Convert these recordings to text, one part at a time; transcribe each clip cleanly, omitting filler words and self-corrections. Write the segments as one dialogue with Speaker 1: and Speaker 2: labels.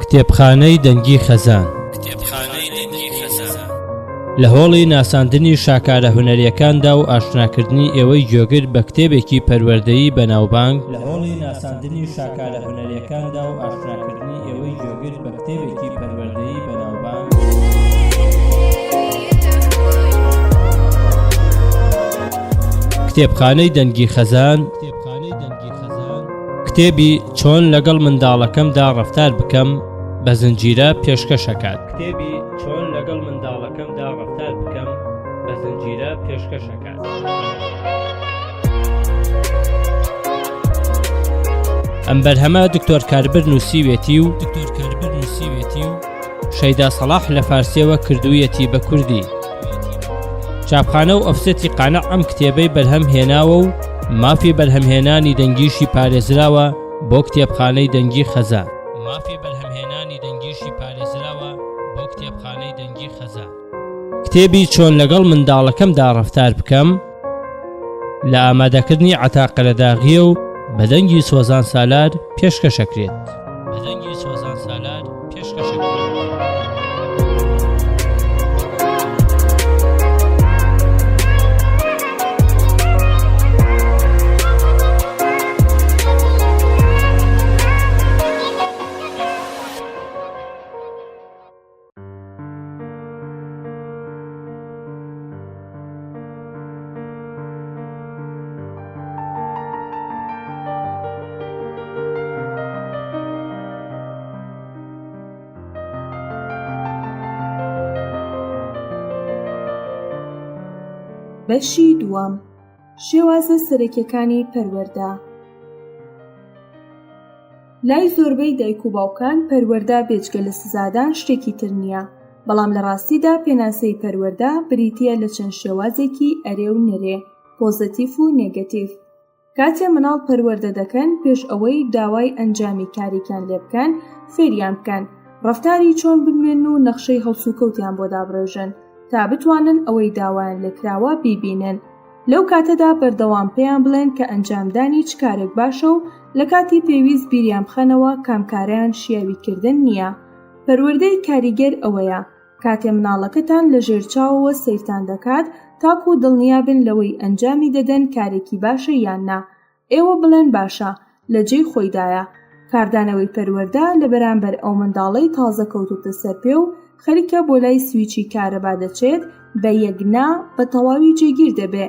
Speaker 1: کتێبخانەی دەنگی خەزان لە هۆڵی ناساندنی شاکارە هونەریەکاندا و ئاشناکردنی ئێوەی گوێگر بە کتێبێکی پەروەردەیی بەناوبانگ لە هۆڵی ناساندنی شاکارە هونەریەکاندا و ئاشناکردنی ئێوەی گوێگر بە کتێبێکی پەروەردەیی بەناوبانگ. کتێبخانەی دەنگی خەزان کتێبی چۆن لەگەڵ منداڵەکەمدا ڕەفتار بکەم بە زنجیرە پێشکەشەکات. کتێبی چۆن لەگەڵ منداڵەکەمدا ڕەفتار بکەم بە زنجیرە پێشکەشەکات. ئەم بەرهەمە دکتۆر کاربر نووسیوێتی و دکتۆر کاربر نووسیوێتی و شەیدا سەڵاح لە فارسیەوە کردوویەتی بە کوردی. چاپخانە و ئۆفسێتی قانع ئەم کتێبەی بەرهەم هێناوە و مافی بەرهەمهێنانی دەنگیشی پارێزراوە بۆ کتێبخانەی دەنگی خەزان. مافی بەرهەمهێنانی دەنگیشی پارێزراوە بۆ کتێبخانەی دەنگی خەزان. کتێبی چۆن لەگەڵ منداڵەکەمدا ڕەفتار بکەم لە ئامادەکردنی عەتا قەرەداغییە و بە دەنگی سۆزان سالار پێشکەشەکرێت. بە دەنگی سۆزان سالار پێشکەشەکرێت.
Speaker 2: بەشی دووەم، شێوازە سەرەکیەکانی پەروەردە. لای زۆربەی دایک و باوکان پەروەردە بێجگە لە سزادان شتێکی تر نییە، بەڵام لە ڕاستیدا پێناسەی پەروەردە بریتییە لە چەند شێوازێکی ئەرێ و نەرێ، پۆزەتیف و نێگەتیڤ. کاتێ منداڵ پەروەردە دەکەن پێش ئەوەی داوای ئەنجامی کارێکیان لێ بکەن فێریان بکەن ڕەفتاری چۆن بنوێنن و نەخشەی هەڵسوکەوتیان بۆ دابڕێژن تا بتوانن ئەوەی داوایان لێکراوە بیبینن. لەو کاتەدا بەردەوام پێیان بڵێن کە ئەنجامدانی چ کارێک باشە و لە کاتی پێویست بیریان بخەنەوە کام کارەیان شیاوی کردن نییە. پەروەردەی کاریگەر ئەوەیە کاتێ مناڵەکەتان لە ژێر چاوەوە سەیرتان دەکات تاکوو دڵنیا بن لەوەی ئەنجامی دەدەن کارێکی باشە یان نا، ئێوە بڵێن باشە، لە جێی خۆیدایە. کاردانەوەی پەروەردە لە بەرامبەر ئەو منداڵەی تازە کەوتۆتە سەر پێ و خەریکە بۆ لای سویچی کارەبا دەچێت بە یەک نا بە تەواوی جێگیر دەبێ.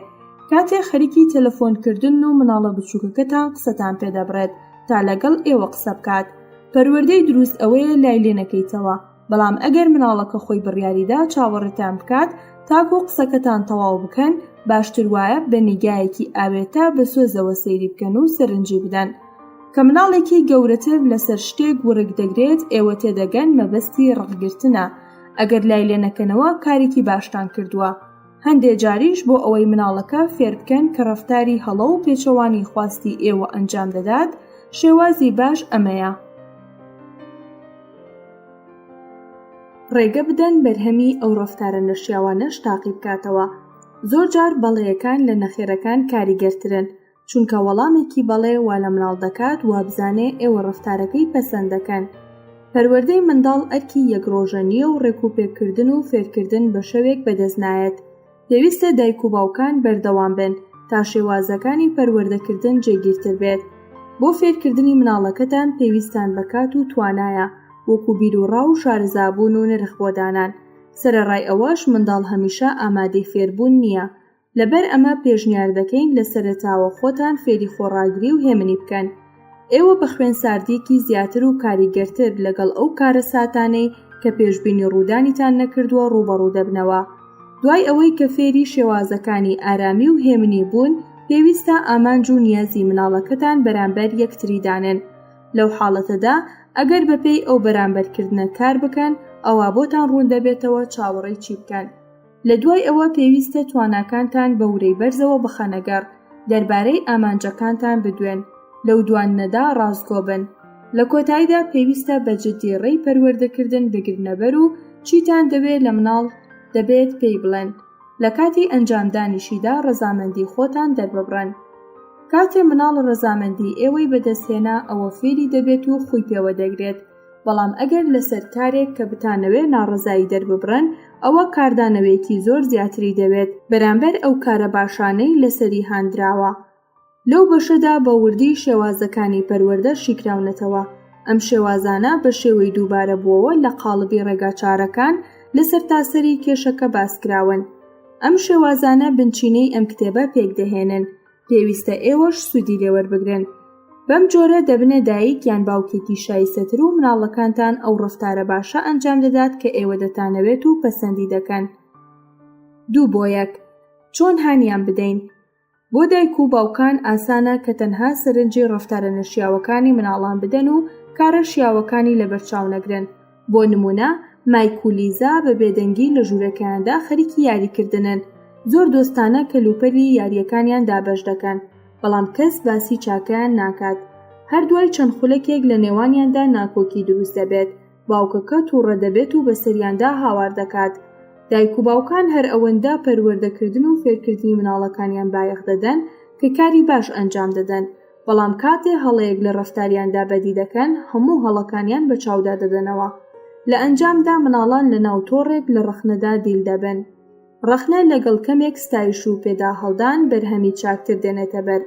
Speaker 2: کاتێ خەریکی تەلەفۆن کردنن و مناڵە بچووکەکەتان قسەتان پێ دەبڕێت تا لەگەڵ ئێوە قسە بکات. پەروەردەی دروست ئەوەیە لای لێ نەکەیتەوە. بەڵام ئەگەر مناڵەکە خۆی بڕیاریدا چاوەڕێتان بکات تاکو قسەکەتان تەواو بکەن، باشتر وایە بە نیگایەکی ئاوێتە بە سۆزەوە سەیری بکەن و سەرنجی بدەن. کە مناڵێکی گەورەتر لەسەر شتێک ورگ دەگرێت ئێوە تێدەگەن مەبەستی ڕقگرتنە، ئەگەر لای لێ نەکەنەوە کارێکی باشتان کردووە. هەندێ جاریش بۆ ئەوەی مناڵەکە فێربکەن کە ڕەفتاری هەڵە و پێچەوانەی خواستی ئێوە ئەنجام دەدات، شێوازی باش ئەمەیە. ڕێگە بدەن بەرهەمی ئەو ڕەفتارە نەشیاوانەش تاقی بکاتەوە. زۆرجار بەڵێیەکان لە نەخێرەکان کاریگەرترن، چونکە وەڵامێکی بەڵێ وا لە مناڵ دەکات وابزانێ ئێوە ڕەفتارەکەی پەسەند دەکەن. پەروەردەی منداڵ ئەرکی یەک ڕۆژە نییە و ڕێکوپێککردن و فێرکردن بە شەوێک بەدەست نایەت. پێویستە دایک و باوکان بەردەوام بن تا شێوازەکانی پەروەردەکردن جێگیرتر بێت. بۆ فێرکردنی مناڵەکەتان پێویستان بە کات و توانایە وەکو بیروڕا و شارەزابوون و نرخ بۆ دانان. سەرەڕای ئەوەش منداڵ هەمیشە ئامادەی فێربوون نییە. لەبەر ئەمە پێشنیار دەکەین لە سەرەتاوە خۆتان فێری خۆڕاگری و هێمنی بکەن. ئێوە بە خوێنساردییەکی زیاتر و کاریگەرتر لەگەڵ ئەو کارەساتانەی کە پێشبینی ڕوودانیتان نەکردووە ڕووبەڕوو دەبنەوە. دوای ئەوەی کە فێری شێوازەکانی ئارامی و هێمنی بوون، پێویستە ئامانج و نیازی مناڵەکەتان بەرامبەر یەکتری دانێن. لەو حاڵەتەدا ئەگەر بەپێی ئەو بەرامبەرکردنە کار بکەن، ئەوا بۆتان ڕوون دەبێتەوە چاوەڕێی چی بکەن. لە دوای ئەوە پێویستە تواناکانتان بە ورەی بەرزەوە بخەنە گەڕ، دەربارەی ئامانجەکانتان بدوێن، لەو دواندنەدا ڕاستگۆ بن. لە کۆتاییدا پێویستە بە جددی ڕێی پەروەردەکردن بگرنەبەر و. چیتان دەوێ لە مناڵ دەبێت پێی بڵێن، لە کاتی ئەنجامدانیشیدا ڕەزامەندی خۆتان دەرببڕن. کاتێ مناڵ ڕەزامەندی ئێوەی بەدەستهێنا ئەوە فێری دەبێت و خووی پێوە دەگرێت، بەڵام ئەگەر لەسەر کارێک کە بتانەوێ ناڕەزایی دەرببڕن ئەوە کاردانەوەیەکی زۆر زیاتری دەوێت بەرامبەر ئەو کارە باشانەی لەسەری هاندراوە. لەو بەشەدا بە وردی شێوازەکانی پەروەردە شیکراونەتەوە، ئەم شێوازانە بە شێوەی دووبارەبووەوە لە قاڵبی ڕێگاچارەکان لە سەرتاسەری کێشەکە باسکراون. ئەم شێوازانە بنچینەی ئەم کتێبە پێکدەهێنن، پێویستە ئێوەش سوودی لێوەربگرن. بەم جۆرە دەبنە دایک یان باوکێکی شایستەتر و مناڵەکانتان ئەو ڕەفتارە باشە ئەنجام دەدات کە ئێوە دەتانەوێت و پەسەندی دەکەن. دوو بۆ یەک. چۆن هانیان بدەین؟ بۆ دایک و باوکان ئاسانە کە تەنها سەرنجی ڕەفتارە نەشیاوەکانی مناڵان بدەن و کارە شیاوەکانی لەبەرچاو نەگرن. بۆ نموونە مایک و لیزا بە بێدەنگی لە ژوورەکەیاندا خەریکی یاریکردنن. زۆر دۆستانە کەلوپەلی یارییەکانیان دابەش دەکەن، بەڵام کەس باسی چاکەیان ناکات. هەر دوای چەند خولەکێک لە نێوانیاندا ناکۆکی دروست دەبێت. باوکەکە تووڕە دەبێت و بەسەریاندا هاوار دەکات. دایک و باوکان هەر ئەوەندە پەروەردەکردن و فێرکردنی مناڵەکانیان بایەخ دەدەن کە کاری باش ئەنجام دەدەن، بەڵام کاتێ هەڵەیەک لە ڕەفتاریاندا بەدی دەکەن هەموو هەڵەکانیان بە چاودا دەدەنەوە. لە ئەنجامدا مناڵان لە ناو تۆڕێک لە ڕەخنەدا دیل دەبن. ڕەخنە لەگەڵ کەمێک ستایش و پێداهەڵدان بەرهەمی چاکتر دێنێتە بەر.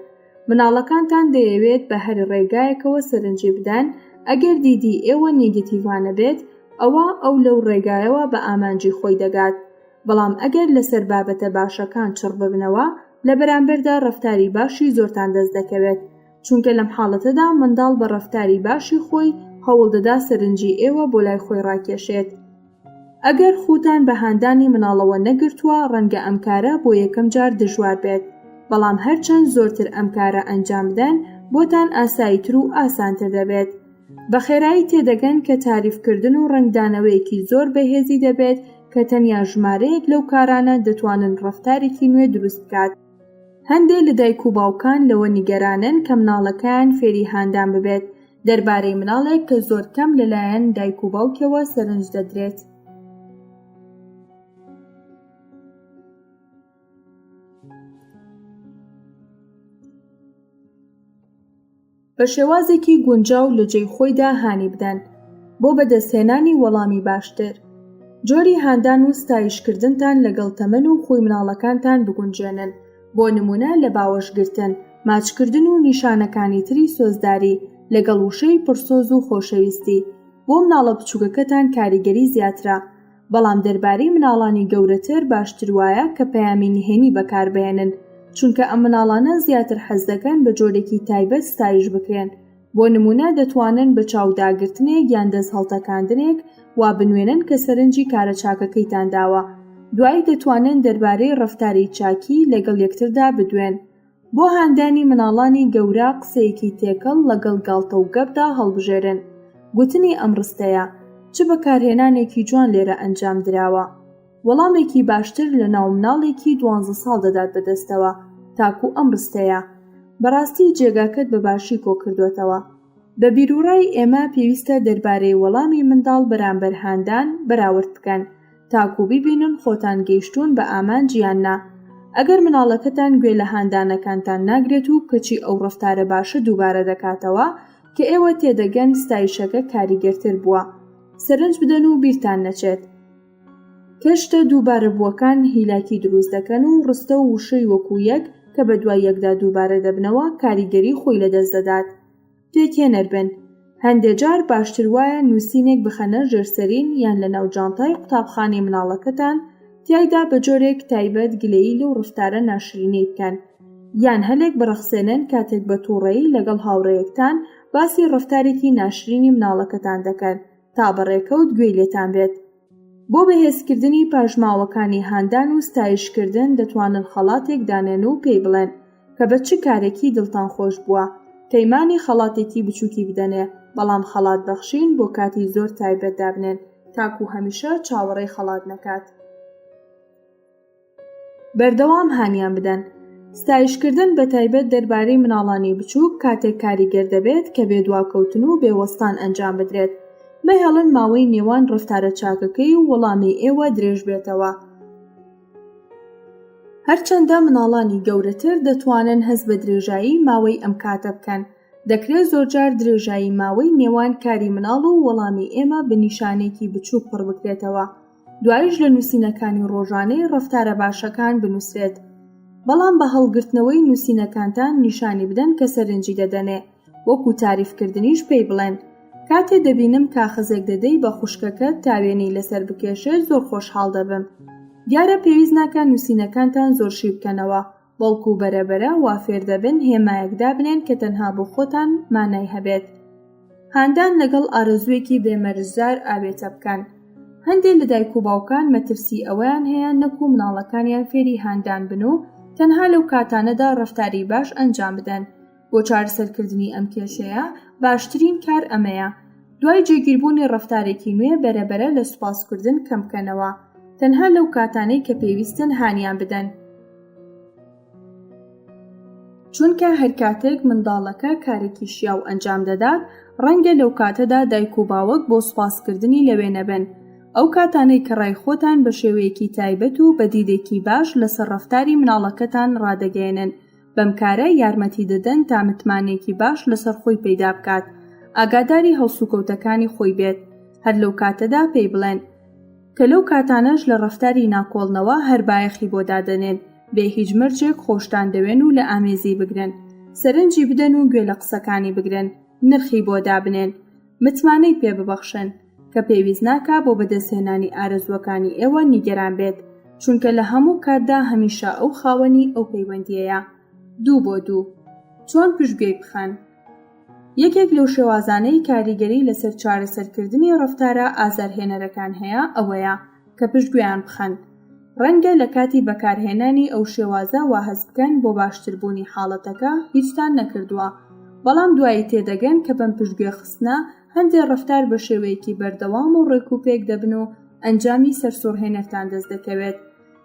Speaker 2: مناڵەکانتان دەیەوێت بە هەر ڕێگایەکەوە سەرنجی بدەن، ئەگەر دیدی ئێوە نێگەتیڤانە بێت، ئەوا ئەو لەو ڕێگایەوە بە ئامانجی خۆی دەگات. بەڵام ئەگەر لەسەر بابەتە باشەکان چڕ ببنەوە، لە بەرامبەردا ڕەفتاری باشی زۆرتان دەست دەکەوێت، چونکە لەم حاڵەتەدا منداڵ بە ڕەفتاری باشی خۆی هەوڵدەدا سەرنجی ئێوە بۆ لای خۆی ڕاکێشێت. ئەگەر خووتان بە هاندانی مناڵەوە نەگرتووە، ڕەنگە ئەم کارە بۆ یەکەم جار دژوار بێت، بەڵام هەرچەند زۆرتر ئەم کارە ئەنجام بدەن، بۆتان ئاساییتر و ئاسانتر دەبێت. بە خێرایی تێدەگەن کە تاریفکردن و ڕەنگدانەوەیەکی زۆر بەهێزی دەبێت کە تەنیا ژمارەیەک لەو کارانە دەتوانن ڕەفتارێکی نوێ دروست بکات. هەندێ لە دایک و باوکان لەوە نیگەرانن کە مناڵەکەیان فێری هاندان ببێت، دەربارەی مناڵێک کە زۆر کەم لەلایەن دایک و باوکیەوە سەرنج دەدرێت. بە شێوازێکی گونجاو لە جێی خۆیدا هانی بدەن بۆ بەدەستهێنانی وەڵامی باشتر. جۆری هاندان و ستایشکردنتان لەگەڵ تەمەن و خووی مناڵەکانتان بگونجێنن، بۆ نموونە لە باوەشگرتن، ماچکردن و نیشانەکانی تری سۆزداری لەگەڵ وشەی پڕسۆز و خۆشەویستی بۆ مناڵە بچووکەکەتان کاریگەری زیاترە. بەڵام دەربارەی مناڵانی گەورەتر باشتر وایە کە پەیامی نهێنی بەکاربهێنن، چونکە ئەم مناڵانە زیاتر حەز دەکەن بە جۆرێکی تایبەت ستایش بکرێن، بۆ نموونە دەتوانن بە چاو داگرتنێک یان دەست هەڵتەکاندنێک وا بنوێنن کە سەرنجی کارە چاکەکەیتان داوە، دوایی دەتوانن دەربارەی ڕەفتاری چاکی لەگەڵ یەکتردا بدوێن. بۆ هاندانی مناڵانی گەورە قسەیەکی تێکەڵ لەگەڵ گاڵتە و گەپدا هەڵبژێرن. گوتنی ئەم ڕستەیە، چ بەکارهێنانێکی جوان لێرە ئەنجام دراوە. وەڵامێکی باشتر لە ناو مناڵێکی دوانزە ساڵ دەدات بەدەستەوە تاکو ئەم ڕستەیە. بەڕاستی جێگاکەت بە باشی کۆکردۆتەوە. بە بیروڕای ئێمە پێویستە دەربارەی وەڵامی منداڵ بەرامبەر هاندان بەراورد بکەن تاکو بیبینن خۆتان گەیشتوون بە ئامانج یان نا. ئەگەر مناڵەکەتان گوێ لە هاندانەکانتان ناگرێت و کەچی ئەو ڕەفتارە باشە دووبارە دەکاتەوە کە ئێوە تێدەگەن ستایشەکە کاریگەرتر بووە. سەرنج بدەن و بیرتان نەچێت. کە شتە دووبارەبووەکان هیلاکی دروست دەکەن و ڕستە و وشەی وەکو یەک کە بەدوای یەکدا دووبارە دەبنەوە کاریگەری خۆی لەدەست دەدات. پێکهێنەر بن. هەندێ جار باشتر وایە نووسینێک بخەنە ژێر سەرین یان لە ناو جانتای قوتابخانەی مناڵەکەتان تیایدا بە جۆرێک تایبەت گلەیی لەو ڕەفتارە ناشرینەی بکەن یان هەلێک بڕەخسێنن کاتێک بە توڕەیی لەگەڵ هاوڕێیەکتان باسی ڕەفتارێکی ناشرینی مناڵەکەتان دەکەن تا بە ڕێکەوت گوێی لێتان بێت. بۆ بەهێزکردنی پاشماوەکانی هاندان و ستایشکردن دەتوانن خەڵاتێک دانێن و پێی بڵێن کە بە چ کارێکی دڵتان خۆش بووە، پەیمانی خەڵاتێکی بچووکی بدەنێ، بەڵام خەڵات بەخشین بۆ کاتی زۆر تایبەت دابنێن تاکوو هەمیشە چاوەڕێی خەڵات نەکات. بەردەوام هانیان بدەن. ستایشکردن بەتایبەت دەربارەی مناڵانی بچووک کاتێک کاریگەر دەبێت کە بێ دواکەوتن و بێ وەستان ئەنجام بدرێت. مەهێڵن ماوەی نێوان ڕەفتارە چاکەکەی و وەڵامی ئێوە درێژ بێتەوە. هەرچەندە مناڵانی گەورەتر دەتوانن هەست بە درێژایی ماوەی ئەم کاتە بکەن، دەکرێت زۆرجار درێژایی ماوەی نێوان کاری مناڵ و وەڵامی ئێمە بە نیشانەیەکی بچووک پڕ بکرێتەوە، دوایش لە نووسینەکانی ڕۆژانەی ڕەفتارە باشەکان بنووسرێت. بەڵام بە هەڵگرتنەوەی نووسینەکانتان نیشانی بدەن کە سەرنجی دەدەنێ، وەکو تاریفکردنیش پێی بڵێن، کاتێ دەبینم کاخەزێک دەدەی بە خوشکەکەت تا وێنەی لەسەر بکێشێت زۆر خۆشحاڵ دەبم. دیارە پێویست ناکا نووسینەکانتان زۆر شی بکەنەوە، بەڵکو بەرە بەرە وا فێر دەبن هێمایەک دابنێن کە تەنها بۆ خۆتان مانای هەبێت. هاندان لەگەڵ ئارەزووێکی بێ مەرجدار ئاوێتە بکەن. هەندێ لە دایک و باوکان مەترسی ئەوەیان هەیە نەکو مناڵەکانیان فێری هاندان بن و تەنها لەو کاتانەدا ڕەفتاری باش ئەنجام بدەن. بۆ چارەسەرکردنی ئەم کێشەیە باشترین کار ئەمەیە، دوای جێگیربوونی ڕەفتارێکی نوێ بەرە بەرە لە سوپاسکردن کەم بکەنەوە، تەنها لەو کاتانەی کە پێویستن هانیان بدەن. چونکە هەرکاتێک منداڵەکە کارێکی شیاو ئەنجام دەدات، ڕەنگە لەو کاتەدا دایک و باوک بۆ سوپاسکردنی لەوێ نەبن. ئەو کاتانەی کە ڕای خۆتان بە شێوەیەکی تایبەت و بە دیدێکی باش لەسەر ڕەفتاری مناڵەکەتان ڕادەگەیەنن، بەم کارە یارمەتی دەدەن تا متمانەیەکی باش لەسەر خۆی پەیدا بکات، ئاگاداری هەڵسوکەوتەکانی خۆی بێت، هەر لەو کاتەدا پێی بڵێن. کە لەو کاتانەش لە ڕەفتاری ناکۆڵنەوە هەر بایەخی بۆ دادەنێن، بێ هیچ مەرجێک خۆشتان دەوێن و لە ئامێزی بگرن، سەرنجی بدەن و گوێ لە قسەکانی بگرن، نرخی بۆ دابنێن، متمانەی پێ ببەخشن، کە پێویست ناکا بۆ بەدەستهێنانی ئارەزووەکانی ئێوە نیگەران بێت، چونکە لە هەموو کاتدا هەمیشە ئەو خاوەنی ئەو پەیوەندییەیە. دوو بۆ دوو. چۆن پشتگوێی بخەن؟ یەکێک لەو شێوازانەی کاریگەری لەسەر چارەسەرکردنی ڕەفتارە ئازارهێنەرەکان هەیە ئەوەیە کە پشتگوێیان بخەن. ڕەنگە لە کاتی بەکارهێنانی ئەو شێوازە وا هەست بکەن بۆ باشتربوونی حاڵەتەکە هیچتان نەکردووە، بەڵام دوایی تێدەگەن کە بەم پشتگوێ خستنە هەندێ ڕەفتار بە شێوەیەکی بەردەوام و ڕێکوپێک دەبن و ئەنجامی سەرسوڕهێنەرتان دەست دەکەوێت.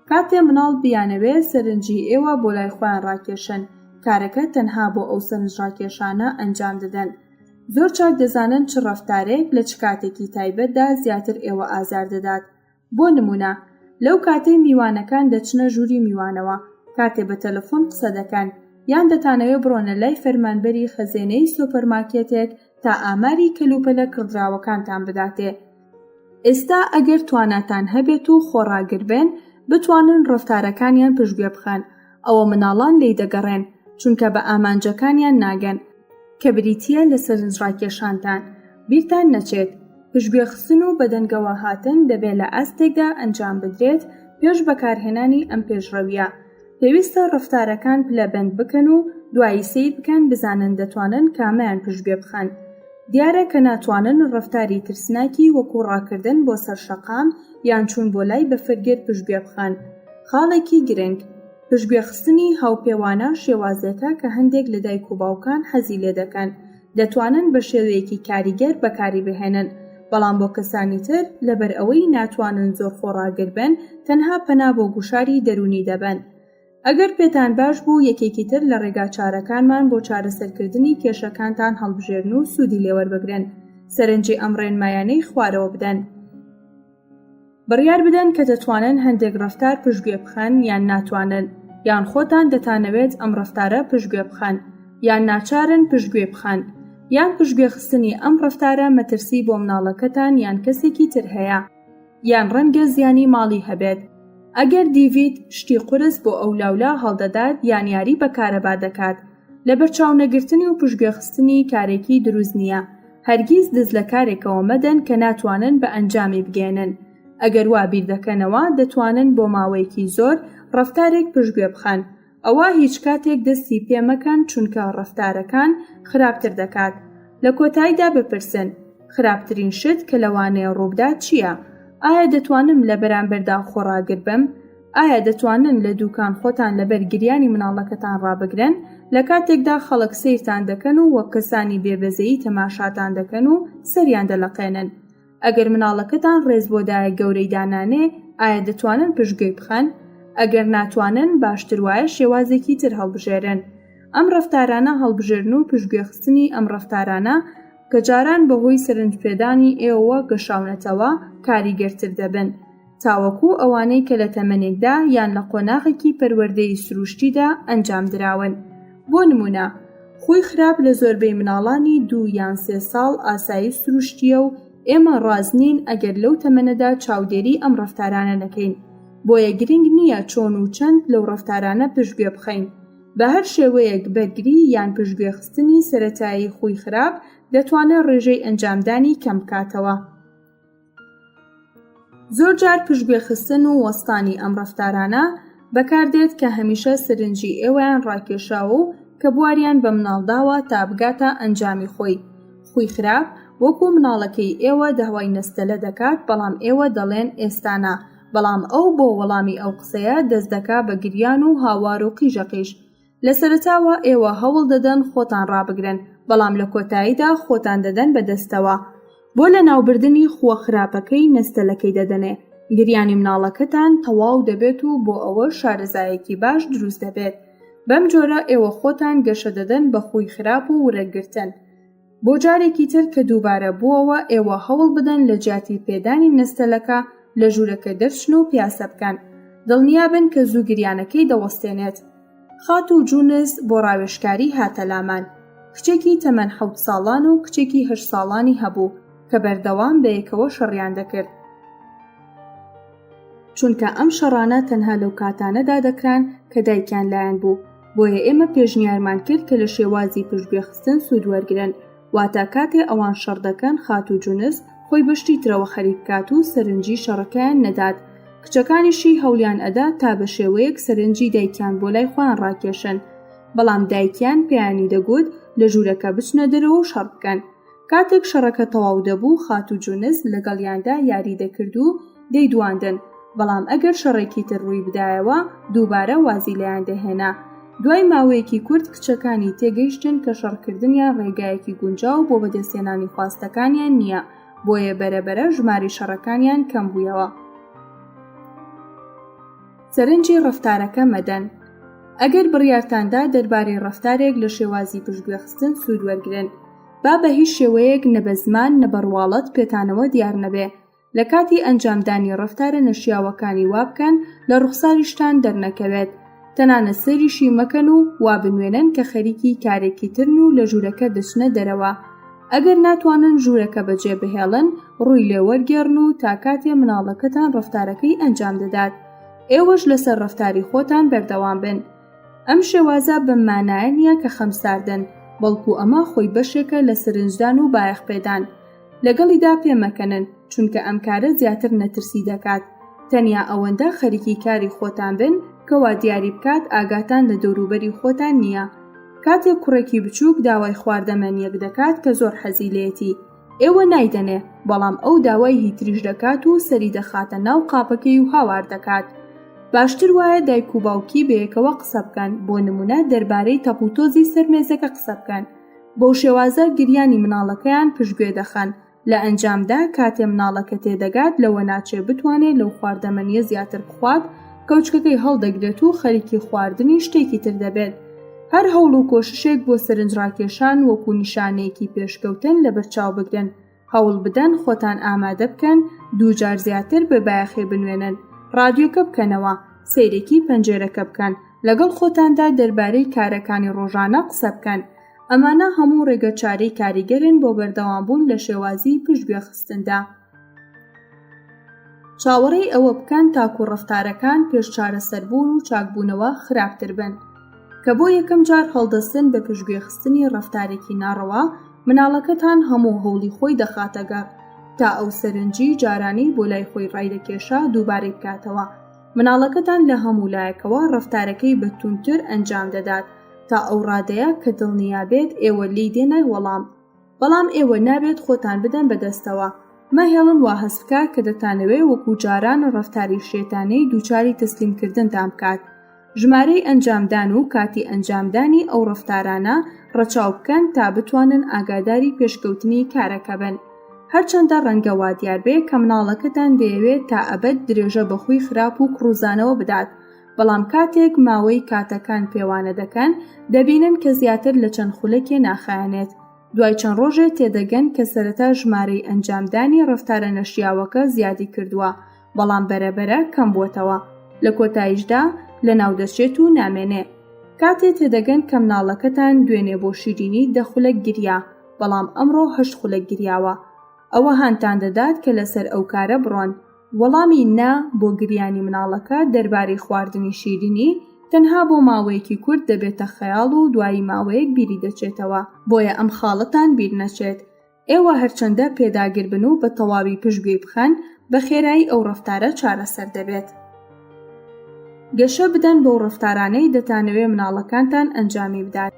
Speaker 2: کاتێ مناڵ بیانەوێ سەرنجی ئێوە بۆ لای خۆیان ڕاکێشن، کارەکە تەنها بۆ ئەو سەرنجڕاکێشانە ئەنجام دەدەن. زۆر چاک دەزانن چ ڕەفتارێک لە چ کاتێکی تایبەتدا زیاتر ئێوە ئازار دەدات. بۆ نموونە، لەو کاتەی میوانەکان دەچنە ژووری میوانەوە، کاتێ بە تەلەفۆن قسە دەکەن، یان دەتانەوێ بڕۆنە لای فەرمانبەری خەزێنەی سۆپەرمارکێتێک تا ئاماری کەلوپەلە کڕدراوەکانتان بداتێ. ئێستا ئەگەر تواناتان هەبێت و خۆڕاگر بن بتوانن ڕەفتارەکانیان پشتگوێ بخەن، ئەوە مناڵان لێی دەگەڕێن، چونکە بە ئامانجەکانیان ناگەن، کە بریتییە لە سەرنجڕاکێشانتان، بیرتان نەچێت، پشتگوێخستن و بەدەنگەوە هاتن دەبێ لە ئاستێکدا ئەنجام بدرێت پێش بەکارهێنانی ئەم پێشڕەوییە، پێویستە ڕەفتارەکان پلەبەند بکەن و دوایی سەیر بکەن بزانن دەتوانن کامەیان پشتگوێ بخەن. دیارە کە ناتوانن ڕەفتاری ترسناکی وەکو ڕاکردن بۆ سەر شەقام یان چوون بۆ لای بەفرگر پشتگوێ بخەن. خاڵێکی گرنگ، پشتگوێخستنی هاوپێوانە شێوازێکە کە هەندێک لە دایک و باوکان حەزی لێدەکەن، دەتوانن بە شێوەیەکی کاریگەر بەکاری بهێنن، بەڵام بۆ کەسانی تر لەبەر ئەوەی ناتوانن زۆر خۆڕاگر بن تەنها پەنا بۆ گوشاری دەروونی دەبەن. ئەگەر پێتان باش بوو یەکێکی تر لە ڕێگاچارەکانمان بۆ چارەسەرکردنی کێشەکانتان هەڵبژێرن و سوودی لێوەربگرن، سەرنجی ئەم ڕێنمایانەی خوارەوە بدەن. بڕیار بدەن کە دەتوانن هەندێک ڕەفتار پشتگوێ بخەن یان ناتوانن، یان خۆتان دەتانەوێت ئەم ڕەفتارە پشتگوێ بخەن، یان ناچارن پشتگوێی بخەن، یان پشتگوێخستنی ئەم ڕەفتارە مەترسی بۆ مناڵەکەتان یان کەسێکی تر هەیە، یان ڕەنگە زیانی ماڵی هەبێت. ئەگەر دیڤید شتی قورس بۆ ئەولاولا هەڵدەدات یان یاری بە کارەبا دەکات، لەبەرچاونەگرتنی و پشتگوێخستنی کارێکی دروست نییە. هەرگیز دەست لە کارێکەوە مەدەن کە ناتوانن بە ئەنجامی بگەیەنن. ئەگەر وا بیردەکەنەوە دەتوانن بۆ ماوەیەکی زۆر ڕەفتارێک پشتگوێ بخەن، ئەوا هیچ کاتێک دەستی پێ مەکەن چونکە ڕەفتارەکان خراپتر دەکات. لە کۆتاییدا بپرسن، خراپترین شت کە لەوانەیە ڕووبدات چییە؟ ئایا دەتوانم لە بەرامبەردا خۆڕاگر بم؟ ئایا دەتوانن لە دووکان خۆتان لەبەر گریانی مناڵەکەتان ڕابگرن لە کاتێکدا خەڵک سەیرتان دەکەن و وەک کەسانی بێ بەزەیی تەماشاتان دەکەن و سەریان دەلەقێنن؟ ئەگەر مناڵەکەتان ڕێز بۆ دایە گەورەی دانانێ ئایا دەتوانن پشتگوێی بخەن؟ ئەگەر ناتوانن باشتر وایە شێوازێکی تر هەڵبژێرن. ئەم ڕەفتارانە هەڵبژێرن و پشتگوێخستنی ئەم ڕەفتارانە. کە جاران بەهۆی سەرنجپێدانی ئێوەوە گەشاونەتەوە کاریگەرتر دەبن تاوەکو ئەوانەی کە لە تەمەنێکدا یان لە قۆناغێکی پەروەردەیی سروشتیدا ئەنجامدراون. بۆ نموونە، خووی خراپ لە زۆربەی مناڵانی دوو یان سێ ساڵ ئاسایی و سروشتییە و ئێمە ڕاست نین ئەگەر لەو تەمەنەدا چاودێری ئەم ڕەفتارانە نەکەین، بۆیە گرنگ نییە چۆن و چەند لەو ڕەفتارانە پشتگوێ بخەین. بە هەر شێوەیەک بەرگری یان پشتگوێخستنی سەرەتایی خووی خراپ دەتوانێت ڕێژەی ئەنجامدانی کەم بکاتەوە. زۆرجار پشتگوێخستن و وەستانی ئەم ڕەفتارانە بەکاردێت کە هەمیشە سەرنجی ئێوەیان ڕاکێشاوە و کە بواریان بە مناڵ داوە تا بگاتە ئەنجامی خۆی. خووی خراپ وەکو مناڵەکەی ئێوە داوای نەستەلە دەکات بەڵام ئێوە دەڵێن ئێستا نا، بەڵام ئەو بۆ وەڵامی ئەو قسەیە دەست دەکا بە گریان و هاوار و قیژەقیژ. لە سەرەتاوە ئێوە هەوڵ دەدەن خۆتان ڕابگرن، بەڵام لە کۆتاییدا خۆتان دەدەن بە دەستەوە. بۆ لەناوبردنی خووە خراپەکەی نەستەلەکەی دەدەنێ. گریانی مناڵەکەتان تەواو دەبێت و بۆ ئەوەش شارەزایەکی باش دروست دەبێت. بەم جۆرە ئێوە خۆتان گەشە دەدەن بە خووی خراپ و ورەگرتن. بۆ جارێکی تر کە دووبارە بووەوە ئێوە هەوڵ بدەن لە جیاتی پێدانی نەستەلەکە لە ژوورەکە دەرچن و پیاسە بکەن. دڵنیابن کە زوو گریانەکەی دەوەستێنێت. خاتوو جونز بۆ ڕاوێژکاری هاتە لامان. کچێکی تەمەن حەوت ساڵان و کچێکی هەشت ساڵانی هەبوو کە بەردەوام بەیەکەوە شەڕیان دەکرد. چونکە ئەم شەڕانە تەنها لەو کاتانەدا دەکران کە دایکیان لایان بوو، بۆیە ئێمە پێشنیارمان کرد کە لە شێوازی پشتگوێخستن سوود وەرگرن، واتە کاتێ ئەوان شەڕ دەکەن خاتوو جونز خۆی بە شتی ترەوە خەریک بکات و سەرنجی شەڕەکەیان نەدات، کچەکانیشی هەوڵیان ئەدا تا بە شێوەیەک سەرنجی دایکیان بۆ لای خۆیان ڕاکێشن، بەڵام دایکیان پێیانی دەگوت لە ژوورەکە بچنە دەرەوە و شەڕ بکەن. کاتێک شەڕەکە تەواو دەبوو خاتوو جونز لەگەڵیاندا یاری دەکرد و دەیدواندن، بەڵام ئەگەر شەڕێکی تر ڕووی بدایەوە دووبارە وازی لێیان دەهێنا. دوای ماوەیەکی کورت کچەکانی تێگەیشتن کە شەڕکردنیان ڕێگایەکی گونجاو بۆ بەدەستهێنانی خواستەکانیان نییە، بۆیە بەرە بەرە ژمارەی شەڕەکانیان کەم بوویەوە. سەرنجی ڕەفتارەکە مەدەن. ئەگەر بڕیارتاندا دەربارەی ڕەفتارێک لە شێوازی پشتگوێخستن سوود وەرگرن، با بە هیچ شێوەیەک نە بە زمان نە بە ڕواڵەت پێتانەوە دیار نەبێ. لە کاتی ئەنجامدانی ڕەفتارە نەشیاوەکانی وا بکەن لە ڕوخساریشتان دەرنەکەوێت. تەنانەت سەیریشی مەکەن و وا بنوێنن کە خەریکی کارێکی ترن و لە ژوورەکە دەچنە دەرەوە. ئەگەر ناتوانن ژوورەکە بەجێ بهێڵن، ڕووی لێ وەرگێڕن و تا کاتێ مناڵەکەتان ڕەفتارەکەی ئەنجام دەدات. ئێوەش لەسەر ڕەفتاری خۆتان بەردەوام بن. ئەم شێوازە بەم مانایە نییە کە خەمساردن، بەڵکو ئەمە خۆی بەشێکە لە سەرنجدان و بایەخپێدان. لەگەڵیدا پێمەکەنن، چونکە ئەم کارە زیاتر نەترسی دەکات. تەنیا ئەوەندە خەریکی کاری خۆتان بن کە وا دیاری بکات ئاگاتان لە دەوروبەری خۆتان نییە. کاتێک کوڕێکی بچووک داوای خواردەمەنییەک دەکات کە زۆر حەزی لێیەتی، ئێوە نایدەنێ، بەڵام ئەو داوای هی تریش دەکات و سەری دەخاتە ناو قاپەکەی و هاوار دەکات. باشتر وایە دایک و باوکی بەیەکەوە قسە بکەن، بۆ نموونە دەربارەی تەپوتۆزی سەر مێزەکە قسە بکەن. بەو شێوازە گریانی مناڵەکەیان پشتگوێ دەخەن، لە ئەنجامدا کاتێ مناڵەکە تێدەگات لەوە ناچێ بتوانێ لەو خواردەمەنیە زیاتر بخوات، کەوچکەکەی هەڵدەگرێت و خەریکی خواردنی شتێکی تر دەبێت. هەر هەوڵ و کۆششێک بۆ سەرنجڕاکێشان وەکو نیشانەیەکی پێشکەوتن لەبەرچاو بگرن. هەوڵ بدەن خۆتان ئامادە بکەن دووجار زیاتر بێ بایەخی بنوێنن، ڕادیۆکە بکەنەوە، سەیرێکی پەنجێرەکە بکەن، لەگەڵ خۆتاندا دەربارەی کارەکانی ڕۆژانە قسە بکەن. ئەمانە هەموو ڕێگەچارەی کاریگەرن بۆ بەردەوامبوون لە شێوازی پشتگوێخستندا. چاوەڕێی ئەوە بکەن تاکوو ڕەفتارەکان پێش چارەسەربوون و چاکبوونەوە خراپتر بن. کە بۆ یەکەم جار هەڵدەستن بە پشتگوێخستنی ڕەفتارێکی ناڕەوا، مناڵەکەتان هەموو هەوڵی خۆی دەخاتە گەڕ تا ئەو سەرنجی جارانی بۆ لای خۆی ڕایدەکێشا دووبارەی بکاتەوە. مناڵەکەتان لە هەموو لایەکەوە ڕەفتارەکەی بە توندتر ئەنجام دەدات تا ئەو ڕادەیە کە دڵنیا بێت ئێوە لێی دێنە وەڵام. بەڵام ئێوە نابێت خۆتان بدەن بە دەستەوە. مەهێڵن وا هەست بکات کە دەتانەوێ وەکوو جاران ڕەفتاری شێتانەی دووچاری تەسلیمکردنتان بکات. ژمارەی ئەنجامدان و کاتی ئەنجامدانی ئەو ڕەفتارانە ڕەچاو بکەن تا بتوانن ئاگاداری پێشکەوتنی کارەکە بن. هەرچەندە ڕەنگە وا دیار بێ کە مناڵەکەتان دەیەوێت تا ئەبەد درێژە بە خووی خراپ و کڕوزانەوە بدات، بەڵام کاتێک ماوەی کاتەکان پێوانە دەکەن، دەبینن کە زیاتر لە چەند خولەکێ ناخایەنێت. دوای چەند ڕۆژێ تێدەگەن کە سەرەتا ژمارەی ئەنجامدانی ڕەفتارە نەشیاوەکە زیادی کردووە، بەڵام بەرە بەرە کەم بووەتەوە، لە کۆتاییشدا لەناو دەچێت و نامێنێ. کاتێ تێدەگەن کە مناڵەکەتان دوێنێ بۆ شیرینی دە خولەک گریا، بەڵام ئەمڕۆ هەشت خولەک گریاوە، ئەوە هانتان دەدات کە لەسەر ئەو کارە بڕۆن. وەڵامی نا بۆ گریانی مناڵەکە دەربارەی خواردنی شیرینی تەنها بۆ ماوەیەکی کورت دەبێتە خەیاڵ و دوایی ماوەیەک بیری دەچێتەوە، بۆیە ئەم خاڵەتان بیر نەچێت. ئێوە هەرچەندە پێداگر بن و بە تەواوی پشتگوێی بخەن، بە خێرایی ئەو ڕەفتارە چارەسەر دەبێت. گەشە بدەن بەو ڕەفتارانەی دەتانەوێ مناڵەکانتان ئەنجامی بدات.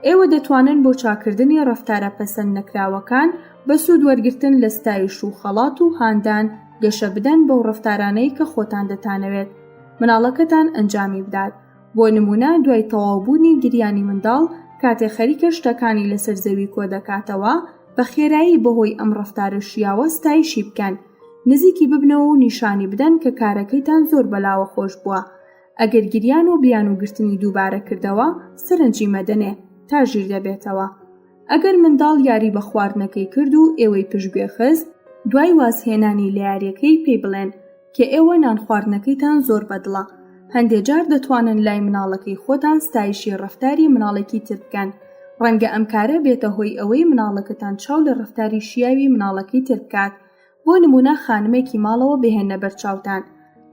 Speaker 2: ئێوە دەتوانن بۆ چاککردنی ڕەفتارە پەسەند نەکراوەکان بە سوود وەرگرتن لە ستایش و خەڵات و هاندان گەشە بدەن بەو ڕەفتارانەی کە خۆتان دەتانەوێت مناڵەکەتان ئەنجامی بدات. بۆ نموونە دوای تەواوبوونی گریانی منداڵ کاتێ خەریکە شتەکانی لەسەر زەوی کۆدەکاتەوە بە خێرایی بەهۆی ئەم ڕەفتارە شیاوە ستایشی بکەن نزیکی ببنەوە و نیشانی بدەن کە کارەکەیتان زۆر بەلاوە خۆش بووە ئەگەر گریان و بیانووگرتنی دووبارە کردەوە سەرنجی مەدەنێ تا ژیر دەبێتەوە. ئەگەر منداڵ یاری بە خواردنەکەی کرد و ئێوەی پشتگوێ خست، دوای وازهێنانی لە یاریەکەی پێی بڵێن کە ئێوە نان خواردنەکەیتان زۆر بەدڵە. هەندێ جار دەتوانن لای مناڵەکەی خۆتان ستایشی ڕەفتاری مناڵێکی تر بکەن. ڕەنگە ئەم کارە بێتە هۆی ئەوەی مناڵەکەتان چاو لە ڕەفتاری شیاوی مناڵەکەی تر بکات. بۆ نموونە خانمێکی ماڵەوە بهێننە بەرچاوتان.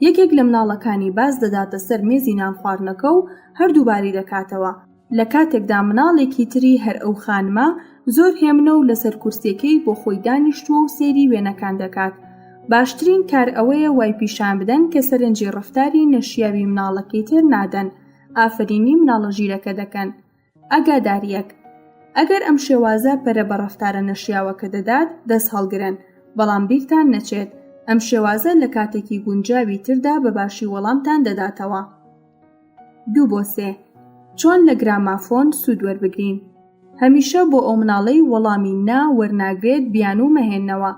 Speaker 2: یەکێک لە مناڵەکانی باز دەداتە سەر مێزی نانخواردنەکە و هەر دووبارەی دەکاتەوە. لە کاتێکدا مناڵێکی تری هەر ئەو خانمە زۆر هێمنە و لەسەر کورسیەکەی بۆ خۆی دانیشتووە و سەیری وێنەکان دەکات. باشترین کار ئەوەیە وای پیشان بدەن کە سەرنجی ڕەفتاری نەشیاوی مناڵەکەی تر نادەن، ئافەرینی مناڵە ژیرەکە دەکەن. ئاگادارییەک، ئەگەر ئەم شێوازە پەرە بە ڕەفتارە نەشیاوەکە دەدات دەست هەڵگرن، بەڵام بیرتان نەچێت ئەم شێوازە لە کاتێکی گونجاوی تردا بە باشی وەڵامتان دەداتەوە. دوو بۆ سێ، چۆن لە گرامافۆن سوود وەربگرین؟ هەمیشە بۆ ئەو مناڵەی وەڵامی نا وەرناگرێت بیانوو مەهێنەوە.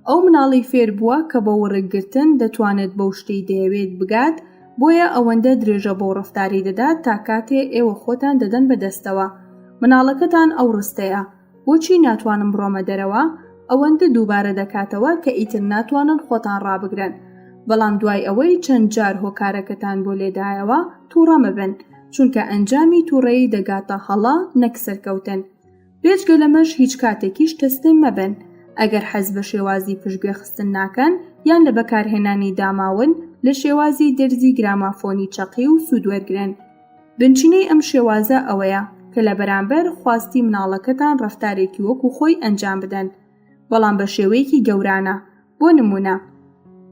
Speaker 2: ئەو مناڵەی فێر بووە کە بە وڕک گرتن دەتوانێت بەو شتەی دەیەوێت بگات، بۆیە ئەوەندە درێژە بەو ڕەفتارەی دەدات تا کاتێ ئێوە خۆتان دەدەن بە دەستەوە. مناڵەکەتان ئەو ڕستەیە، بۆچی ناتوانم بڕۆمە دەرەوە؟ ئەوەندە دووبارە دەکاتەوە کە ئیتر ناتوانن خۆتان ڕابگرن. بەڵام دوای ئەوەی چەند جار هۆکارەکەتان بۆ لێدایەوە، تووڕە مەبن، چونکە ئەنجامی تووڕەیی دەگاتە هەڵە نەک سەرکەوتن. بێجگە لەمەش هیچ کاتێکیش تەسلیم مەبن. ئەگەر حەز بە شێوازی پشتگوێ خستن ناکەن یان لە بەکارهێنانی داماون، لە شێوازی دەرزی گرامافۆنی چەقیو سوود وەرگرن. بنچینەی ئەم شێوازە ئەوەیە کە لە بەرامبەر خواستی مناڵەکەتان ڕەفتارێکی وەکو خۆی ئەنجام بدەن بەڵام بە شێوەیەکی گەورانە بۆ نمونە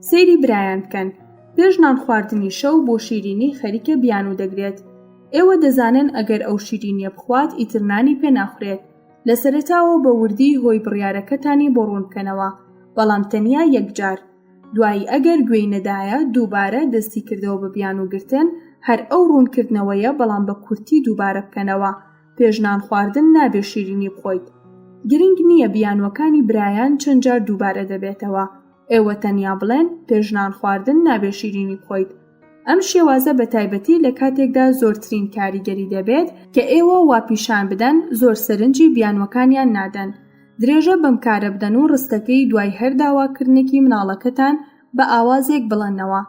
Speaker 2: سەیری برایان بکەن پێش نان خواردنی شەو بۆ شیرینی خەریکە بیانوو دەگرێت ئێوە دەزانن ئەگەر ئەو شیرینیە بخوات ئیتر نانی پێ ناخورێت لە سەرەتاوە بە وردی هۆی بڕیارەکەتانی بۆ ڕوون بکەنەوە بەڵام تەنیا یەکجار دوایی ئەگەر گوێی نەدایە دووبارە دەستی کردەوە بە بیانوو گرتن، هەر ئەو ڕوونکردنەوەیە بەڵام بە کورتی دووبارە بکەنەوە، پێش نان خواردن نابێ شیرینی بخۆیت. گرنگ نییە بیانووەکانی برایان چەند جار دووبارە دەبێتەوە، ئێوە تەنیا بڵێن پێش نان خواردن نابێ شیرینی بخۆیت. ئەم شێوازە بە تایبەتی لە کاتێکدا زۆرترین کاریگەری دەبێت کە ئێوە وا پیشان بدەن زۆر سەرنجی بیانووەکانیان نادەن. درێژە بەم کارە بدەن و ڕستەکەی دوای هەر داواکردنێکی مناڵەکەتان بە ئاوازێک بڵێنەوە.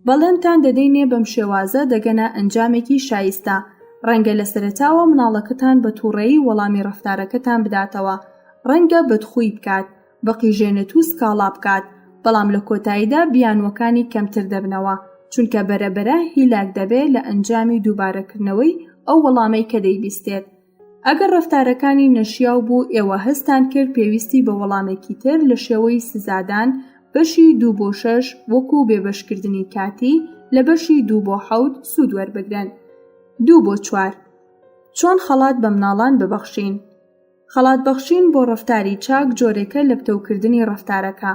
Speaker 2: بەڵێنتان دەدەینێ بەم شێوازە دەگەنە ئەنجامێکی شایستە. ڕەنگە لە سەرەتاوە مناڵەکەتان بە توڕەیی وەڵامی ڕەفتارەکەتان بداتەوە، ڕەنگە بەدخووی بکات، بقیژێنێت و سکاڵا بکات، بەڵام لە کۆتاییدا بیانووەکانی کەمتر دەبنەوە، چونکە بەرە بەرە هیلاک دەبێ لە ئەنجامی دووبارەکردنەوەی ئەو وەڵامەی کە دەیبیستێت. ئەگەر ڕەفتارەکانی نەشیاو بوو ئێوە هەستتان کرد پێویستی بە وەڵامێکی تر لە شێوەی سزادان بەشی دوو بۆ شەش وەکو بێبەشکردنی کاتی لە بەشی دوو بۆ حەوت سوود وەربگرن. دوو بۆ چوار. چۆن خەڵات بە مناڵان ببەخشین؟ خەڵات بەخشین بۆ ڕەفتاری چاک جۆرێکە لە پتەوکردنی ڕەفتارەکە،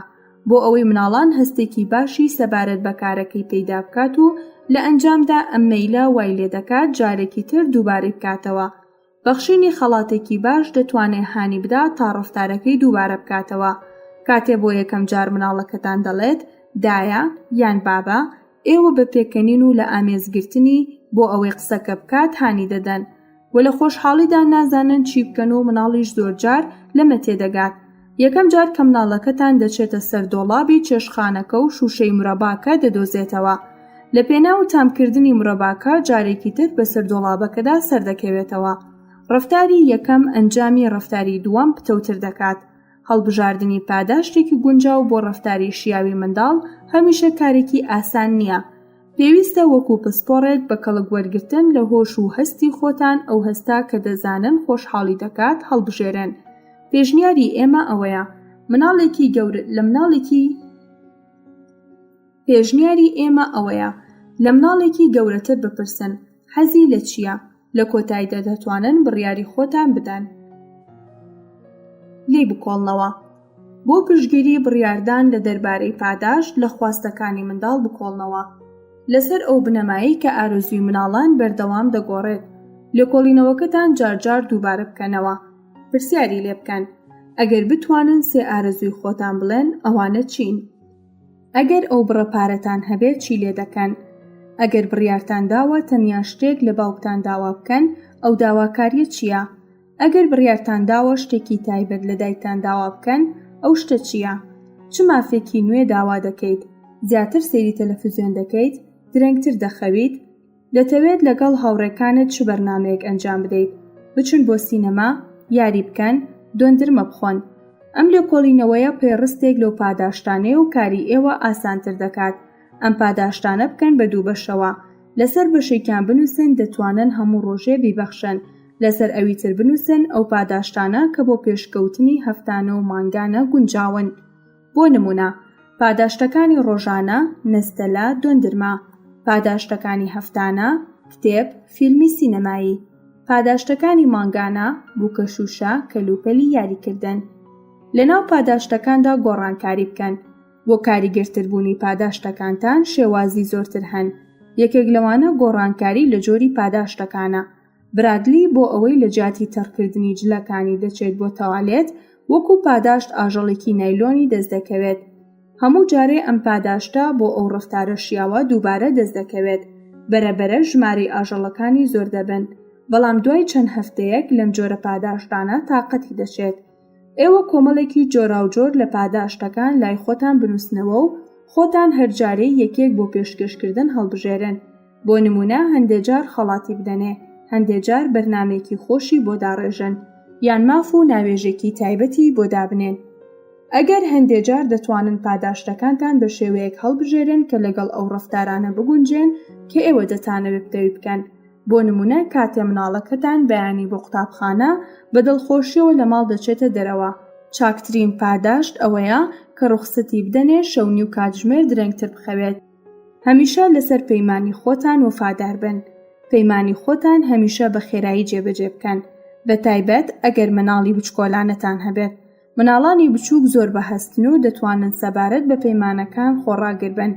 Speaker 2: بۆ ئەوەی مناڵان هەستێکی باشی سەبارەت بە کارەکەی پەیدا بکات و لە ئەنجامدا ئەم مەیلە وای لێدەکات جارێکی تر دووبارەی بکاتەوە. بەخشینی خەڵاتێکی باش دەتوانێ هانی بدات تا ڕەفتارەکەی دووبارە بکاتەوە. کاتێ بۆ یەکەم جار مناڵەکەتان دەڵێت، دایە، یان بابە، ئێوە بە پێکەنین و لە ئامێزگرتنی بۆ ئەوەی قسەکە بکات هانی دەدەن. و لە خۆشحاڵیدا نازانن چی بکەن و مناڵیش زۆرجار لەمە تێدەگات. یەکەم جار کە مناڵەکەتان دەچێتە سەر دۆڵابی چێشتخانەکە و شووشەی مرەباکە دەدۆزێتەوە. لە پێناو تامکردنی مرەباکە جارێکی تر بەسەر دۆڵابەکەدا سەردەکەوێتەوە. ڕەفتاری یەکەم ئەنجامی ڕەفتاری دووەم پتەوتر دەکات. هەڵبژاردنی پاداشتێکی گونجاو بۆ ڕەفتاری شیاوی منداڵ هەمیشە کارێکی ئاسان نییە. پێویستە وەکو پسپۆڕێک بە کەڵک وەرگرتن لە هۆش و هەستی خۆتان ئەو هەستە کە دەزانن خۆشحاڵی دەکات هەڵبژێرن. پێشنیاری ئێمە ئەوەیە مناڵێکی گەور لە مناڵێکی پێشنیاری ئێمە ئەوەیە لە مناڵێکی گەورەتر بپرسن حەزی لە چییە؟ لە کۆتاییدا دەتوانن بڕیاری خۆتان بدەن. لێی بکۆڵنەوە. بۆ پشتگیری بڕیاردان لە دەربارەی پاداشت لە خواستەکانی منداڵ بکۆڵنەوە. لەسەر ئەو بنەمایەی کە ئارەزووی مناڵان بەردەوام دەگۆڕێت، لێکۆڵینەوەکەتان جارجار دووبارە بکەنەوە. پرسیاری لێ بکەن. ئەگەر بتوانن سێ ئارەزووی خۆتان بڵێن، ئەوانە چین؟ ئەگەر ئەو بڕە پارەتان هەبێت چی لێ دەکەن؟ ئەگەر بڕیارتان داوە تەنیا شتێک لە باوکتان داوا بکەن، ئەو داواکارییە چییە؟ ئەگەر بڕیارتان داوە شتێکی تایبەت لە دایکتان داوا بکەن، ئەو شتە چییە؟ چ مافێکی نوێ داوا دەکەیت؟ زیاتر سەیری تەلەفزیۆن دەکەیت؟ درەنگتر دەخەویت؟ دەتەوێت لەگەڵ هاوڕێکانت چ بەرنامەیەک ئەنجام بدەیت؟ بچن بۆ سینەما؟ یاری بکەن؟ دۆندرمە بخۆن؟ ئەم لێکۆڵینەوەیە پێڕستێک لەو پاداشتانەیە و کاری ئێوە ئاسانتر دەکات. ئەم پاداشتانە بکەن بە دوو بەشەوە. لەسەر بەشێکیان بنووسن دەتوانن هەموو ڕۆژێ بیبەخشن. لەسەر ئەوی تر بنووسن ئەو پاداشتانە کە بۆ پێشکەوتنی هەفتانە و مانگانە گونجاون. بۆ نموونە، پاداشتەکانی ڕۆژانە، نەستەلە، دۆندرمە. پاداشتەکانی هەفتانە، کتێب، فیلمی سینەمایی. پاداشتەکانی مانگانە، بووکەشووشە، کەلوپەلی یاریکردن. لەناو پاداشتەکاندا گۆڕانکاری بکەن. بۆ کاریگەرتربوونی پاداشتەکانتان شێوازی زۆرتر هەن. یەکێک لەوانە گۆڕانکاری لە جۆری پاداشتەکانە. برادلی بۆ ئەوەی لە جیاتی تەڕکردنی جلەکانی دەچێت بۆ تەوالێت، وەکو پاداشت ئاژەڵێکی نایلۆنی دەست دەکەوێت. هەموو جارێ ئەم پاداشتە بۆ ئەو ڕەفتارە شیاوە دووبارە دەست دەکەوێت. بەرە بەرە ژمارەی ئاژەڵەکانی زۆر دەبن. بەڵام دوای چەند هەفتەیەک لەم جۆرە پاداشتانە تاقەتی دەچێت. ئێوە کۆمەڵێکی جۆراوجۆر لە پاداشتەکان لای خۆتان بنووسنەوە و خۆتان هەر جارەی یەکێک بۆ پێشکەشکردن هەڵبژێرن. بۆ نموونە هەندێ جار خەڵاتی بدەنێ، هەندێ جار بەرنامەیەکی خۆشی بۆ داڕێژن، یان ماف و ناوێژێکی تایبەتی بۆ دابنێن. ئەگەر هەندێ جار دەتوانن پاداشتەکانتان بە شێوەیەک هەڵبژێرن کە لەگەڵ ئەو ڕەفتارانە بگونجێن کە ئێوە دەتانەوێ پتەوی بکەن. بۆ نموونە کاتێ مناڵەکەتان بەیانی بۆ قوتابخانە بە دڵخۆشیەوە لە ماڵ دەچێتە دەرەوە، چاکترین پاداشت ئەوەیە کە ڕوخسەتی بدەنێ شەو نیو کاتژمێر درەنگتر بخەوێت. هەمیشە لەسەر پەیمانی خۆتان وەفادار بن. پەیمانی خۆتان هەمیشە بە خێرایی جێبەجێ بکەن، بە تایبەت ئەگەر مناڵی بچکۆلانەتان هەبێت. مناڵانی بچووک زۆر بەهەستن و دەتوانن سەبارەت بە پەیمانەکان خۆڕاگر بن.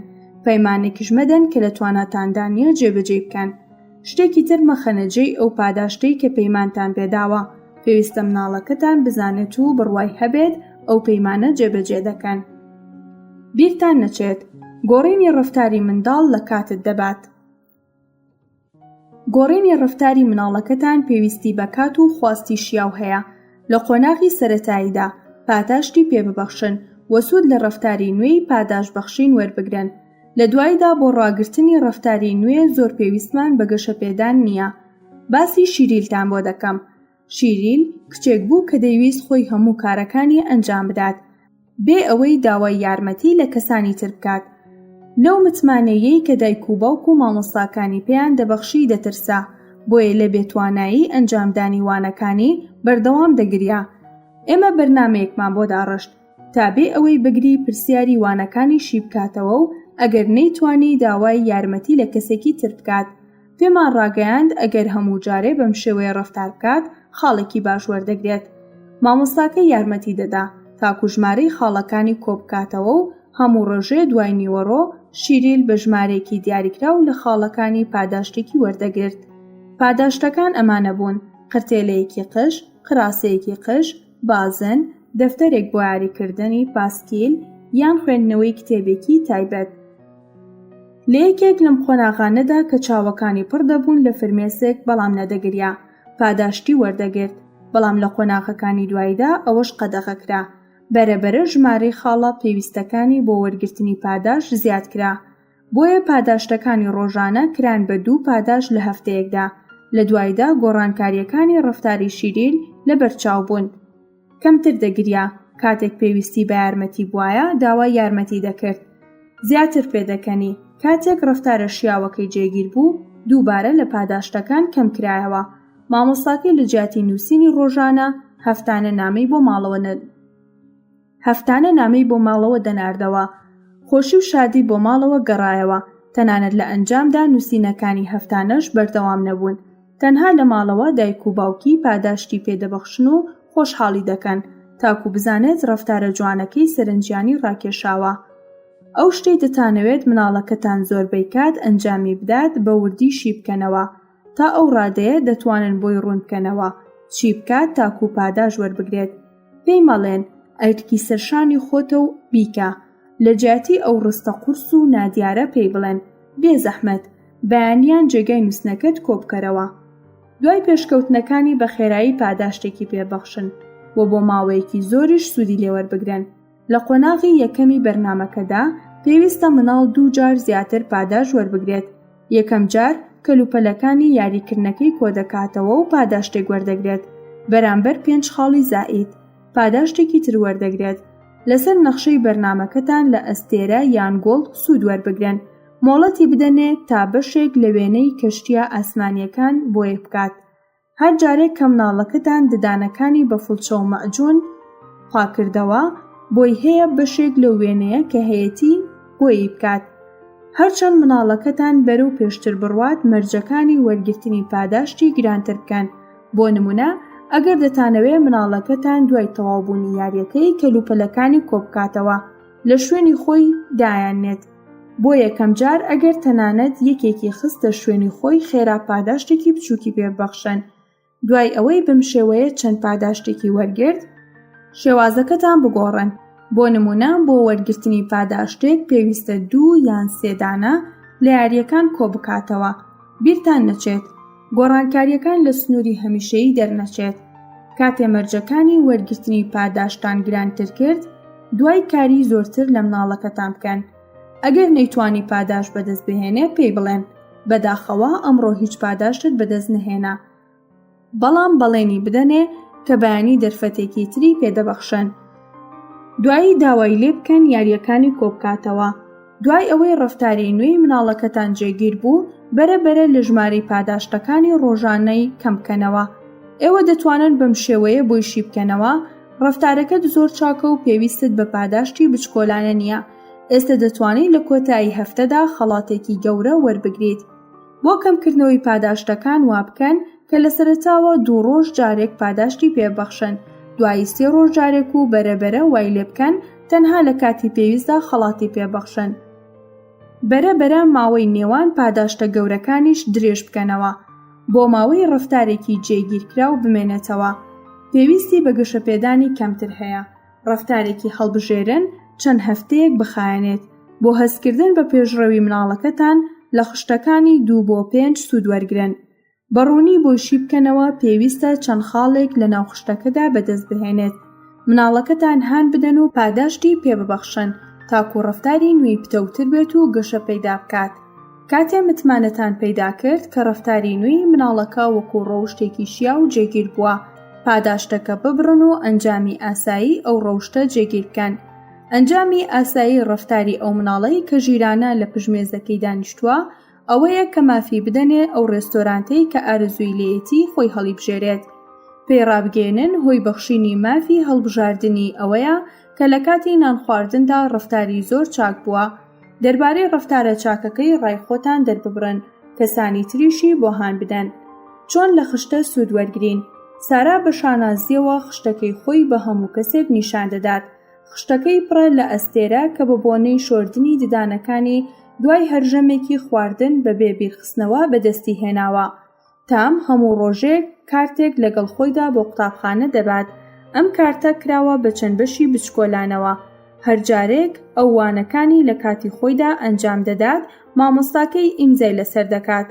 Speaker 2: پەیمانێکیش مەدەن کە لە تواناتاندا نییە جێبەجێی بکەن. شتێکی تر مەخەنە جێی ئەو پاداشتەی کە پەیمانتان پێداوە. پێویستە مناڵەکەتان بزانێت و بڕوای هەبێت ئەو پەیمانە جێبەجێ دەکەن. بیرتان نەچێت، گۆڕینی ڕەفتاری منداڵ لە کاتت دەبات. گۆڕینی ڕەفتاری مناڵەکەتان پێویستی بە کات و خواستی شیاو هەیە. لە قۆناغی سەرەتاییدا پاداشتی پێ ببەخشن و سوود لە ڕەفتاری نوێی پاداشت بەخشین وەربگرن. لە دواییدا بۆ ڕاگرتنی ڕەفتاری نوێ زۆر پێویستمان بە گەشەپێدان نییە. باسی شیریلتان بۆ دەکەم. شیریل کچێک بوو کە دەیویست خۆی هەموو کارەکانی ئەنجام بدات بێ ئەوەی داوای یارمەتی لە کەسانی تر بکات. لەو متمانەیەی کە دایک و باوک و مامۆستاکانی پێیان دەبەخشی دەترسا، بۆیە لە بێتوانایی ئەنجامدانی وانەکانی بەردەوام دەگریا. ئێمە بەرنامەیەکمان بۆ داڕشت تا بێ ئەوەی بگری پرسیاری وانەکانی شی بکاتەوە و ئەگەر نەیتوانی داوای یارمەتی لە کەسێکی تر بکات. پێمان ڕاگەیاند ئەگەر هەموو جارێ بەم شێوەیە ڕەفتار بکات خاڵێکی باش وەردەگرێت. مامۆستاکەی یارمەتی دەدا تاکو ژمارەی خاڵەکانی کۆبکاتەوە و هەموو ڕۆژێ دوای نیوەڕۆ شیریل بە ژمارەیەکی دیاریکراو لە خاڵەکانی پاداشتێکی وەردەگرت. پاداشتەکان ئەمانە بوون، قرتێلەیەکی قژ، قراسەیەکی قژ، بازن، دەفتەرێک بۆ یاریکردنی پاسکیل یان خوێندنەوەی کتێبێکی تایبەت. لە یەکێک لەم قۆناغانەدا کە چاوەکانی پڕ دەبوون لە فرمێسک بەڵام نەدەگریا. پاداشتی وەردەگرت، بەڵام لە قۆناغەکانی دواییدا ئەوەش قەدەغە کرا. بەرە بەرە ژمارەی خاڵە پێویستەکانی بۆ وەرگرتنی پاداشت زیاد کرا. بۆیە پاداشتەکانی ڕۆژانە کران بە دوو پاداشت لە هەفتەیەکدا. لە دواییدا گۆڕانکارییەکانی ڕەفتاری شیریل لەبەرچاو بوون. کەمتر دەگریا، کاتێک پێویستی بە یارمەتی بوایە داوای یارمەتی دەکرد. زیاتر پێدەکەنی، کاتێک ڕەفتارە شیاوەکەی جێگیر بوو، دووبارە لە پاداشتەکان کەم کرایەوە. مامۆستاکەی لە جیاتی نووسینی ڕۆژانە، هەفتانە نامەی بۆ ماڵەوە هەفتانە نامەی بۆ ماڵەوە دەناردەوە. خۆشی و شادی بۆ ماڵەوە گەڕایەوە، تەنانەت لە ئەنجامدا نووسینەکانی هەفتانەش بەردەوام نەبوون. تەنها لە ماڵەوە دایک و باوکی پاداشتی پێ دەبەخشن و خۆشحاڵی دەکەن، تاکو بزانێت ڕەفتارە جوانەکەی سەرنجیانی ڕاکێشاوە. ئەو شتەی دەتانەوێت مناڵەکەتان زۆربەی کات ئەنجامی بدات بە وردی شی بکەنەوە، تا ئەو ڕادەیە دەتوانن بۆی ڕوون بکەنەوە چی بکات تاکو پاداشت وەربگرێت. پێی مەڵێن ئەرکی سەرشانی خۆتە و بیکە، لە جیاتی ئەو ڕستە قورس و نادیارە پێی بڵێن، بێ زەحمەت، بەیانیان جێگای نووستنەکەت کۆبکەرەوە. دوای پێشکەوتنەکانی بە خێرایی پاداشتێکی پێ بەخشن و بۆ ماوەیەکی زۆریش سوودی لێ وەربگرن. لە قۆناغی یەکەمی بەرنامەکەدا پێویستە منداڵ دوو جار زیاتر پاداشت وەربگرێت. یەکەم جار کەلوپەلەکانی یاریکردنەکەی کۆدەکاتەوە و پاداشتێک وەردەگرێت بەرامبەر پێنج خاڵی زائید پاداشتێکی تر وەردەگرێت. لەسەر نەخشەی بەرنامەکەتان لە ئەستێرە یان گوڵ سوود وەربگرن. مۆڵەتی بدەنێ تا بەشێک لە وێنەی کەشتییە ئاسمانییەکان بۆیە بکات. هەر جارێک کە مناڵەکەتان ددانەکانی بە فڵچە و مەعجون پاکردەوە، بۆی هەیە بەشێک لەو وێنەیە کە هەیەتی بۆیەی بکات. هەرچەند مناڵەکەتان بەرەو پێشتر بڕوات مەرجەکانی وەرگرتنی پاداشتی گرانتر بکەن. بۆ نمونە ئەگەر دەتانەوێ مناڵەکەتان دوای تەواوبوونی یاریەکەی کەلوپەلەکانی کۆبکاتەوە لە شوێنی خۆی دایاننێت بۆ یەکەم جار ئەگەر تەنانەت یەکێکی خستە شوێنی خۆی خێرا پاداشتێکی بچووکی پێ ببەخشن دوای ئەوەی بەم شێوەیە چەند پاداشتێکی وەرگرت شێوازەکەتان بگۆڕن بۆ نمونە بۆ وەرگرتنی پاداشتێک پێویستە دوو یان سێ دانە لە یاریەکان کۆبکاتەوە بیرتان نەچێت گۆڕانکاریەکان لە سنووری هەمیشەیی دەرنەچێت کاتێ مەرجەکانی وەرگرتنی پاداشتان گرانتر کرد دوای کاری زۆرتر لە مناڵەکەتان بکەن ئەگەر نەیتوانی پاداشت بەدەست بهێنێ پێی بڵێن بەداخەوە ئەمڕۆ هیچ پاداشتت بەدەست نەهێنا بەڵام بەڵێنی بدەنێ کە بەیانی دەرفەتێکی تری پێدەبەخشن. دوایی داوای لێ بکەن یارییەکانی کۆبکاتەوە. دوای ئەوەی ڕەفتاری نوێی مناڵەکەتان جێگیر بوو، بەرە بەرە لە ژمارەی پاداشتەکانی ڕۆژانەی کەم بکەنەوە. ئێوە دەتوانن بەم شێوەیە بۆی شی بکەنەوە، ڕەفتارەکەت زۆر چاکە و پێویستت بە پاداشتی بچکۆلانە نییە. ئێستە دەتوانیت لە کۆتایی هەفتەدا خەڵاتێکی گەورە وەربگریت. بۆ کەمکردنەوەی پاداشتەکان وابکەن کە لە سەرەتاوە دوو ڕۆژ جارێک پاداشتی پێببەخشن، دوایی سێ ڕۆژ جارێک و بەرە بەرە وای لێبکەن تەنها لە کاتی پێویستدا خەڵاتی پێببەخشن. بەرە بەرە ماوەی نێوان پاداشتە گەورەکانیش درێژ بکەنەوە بۆ ماوەی ڕەفتارێکی جێگیرکراو بمێنێتەوە پێویستی بە گەشەپێدانی کەمتر هەیە. ڕەفتارێکی هەڵبژێرن چەند هەفتەیەک بخایەنێت بۆ هەستکردن بە پێشڕەوی مناڵەکەتان لە خشتەکانی دوو بۆ پێنج سوود وەرگرن. بە ڕوونی بۆی شی بکەنەوە پێویستە چەند خاڵێک لە ناو خشتەکەدا بەدەست بهێنێت. مناڵەکەتان هان بدەن و پاداشتی پێ ببەخشن تاکوو ڕەفتاری نوێی پتەوتر بێت و گەشە پەیدا بکات. کاتێ متمانەتان پەیدا کرد کە ڕەفتاری نوێی مناڵەکە وەکوو ڕەوشتێکی شیاو جێگیر بووە، پاداشتەکە ببڕن و ئەنجامی ئاسایی ئەو ڕەوشتە جێگیر بکەن. ئەنجامی ئاسایی ڕەفتاری ئەو مناڵەی کە ژیرانە لە پشت مێزەکەی دانیشتووە ئەوەیە کە مافی بدەنێ ئەو ڕێستۆرانتەی کە ئارەزووی لێیەتی خۆی هەڵیبژێرێت. پێی ڕابگەیەنن هۆی بەخشینی مافی هەڵبژاردنی ئەوەیە کە لە کاتی نانخواردندا ڕەفتاری زۆر چاک بووە. دەربارەی ڕەفتارە چاکەکەی ڕای خۆتان دەرببڕن، کەسانی تریشی بۆ هان بدەن. چۆن لە خشتە سوود وەرگرین؟ سارا بە شانازییەوە خشتەکەی خۆی بە هەموو کەسێک نیشان دەدات. خشتەکەی پڕە لە ئەستێرە کە بە بۆنەی شۆردنی ددانەکانی دوای هەر ژەمێکی خواردن بەبێ بیرخستنەوە بەدەستی هێناوە. تام هەموو ڕۆژێک کارتێک لەگەڵ خۆیدا بۆ قوتابخانە دەبات، ئەم کارتە کراوە بە چەند بەشی بچکۆلانەوە، هەر جارێک ئەو وانەکانی لە کاتی خۆیدا ئەنجام دەدات مامۆستاکەی ئیمزای لەسەر دەکات.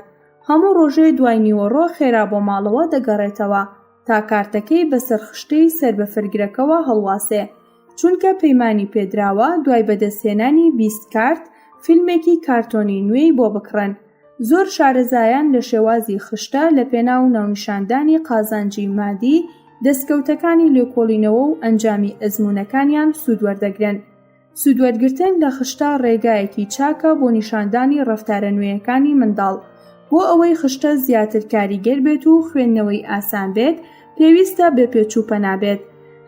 Speaker 2: هەموو ڕۆژێ دوای نیوەڕۆ خێرا بۆ ماڵەوە دەگەڕێتەوە تا کارتەکەی بەسەر خشتەی سەر بەفرگرەکەوە هەڵواسێ، چونکە پەیمانی پێدراوە دوای بەدەستهێنانی 20 کارت فیلمێکی کارتۆنی نوێی بۆ بکڕن. زۆر شارەزایان لە شێوازی خشتە لە پێناو ناونیشاندانی قازانجی مادی، دەستکەوتەکانی لێکۆڵینەوە و ئەنجامی ئەزموونەکانیان سوود وەردەگرن. سوودوەرگرتن لە خشتە ڕێگایەکی چاکە بۆ نیشاندانی ڕەفتارە نوێیەکانی منداڵ. بۆ ئەوەی خشتە زیاتر کاریگەر بێت و خوێندنەوەی ئاسان بێت، پێویستە بێ پێچوپەنا بێت.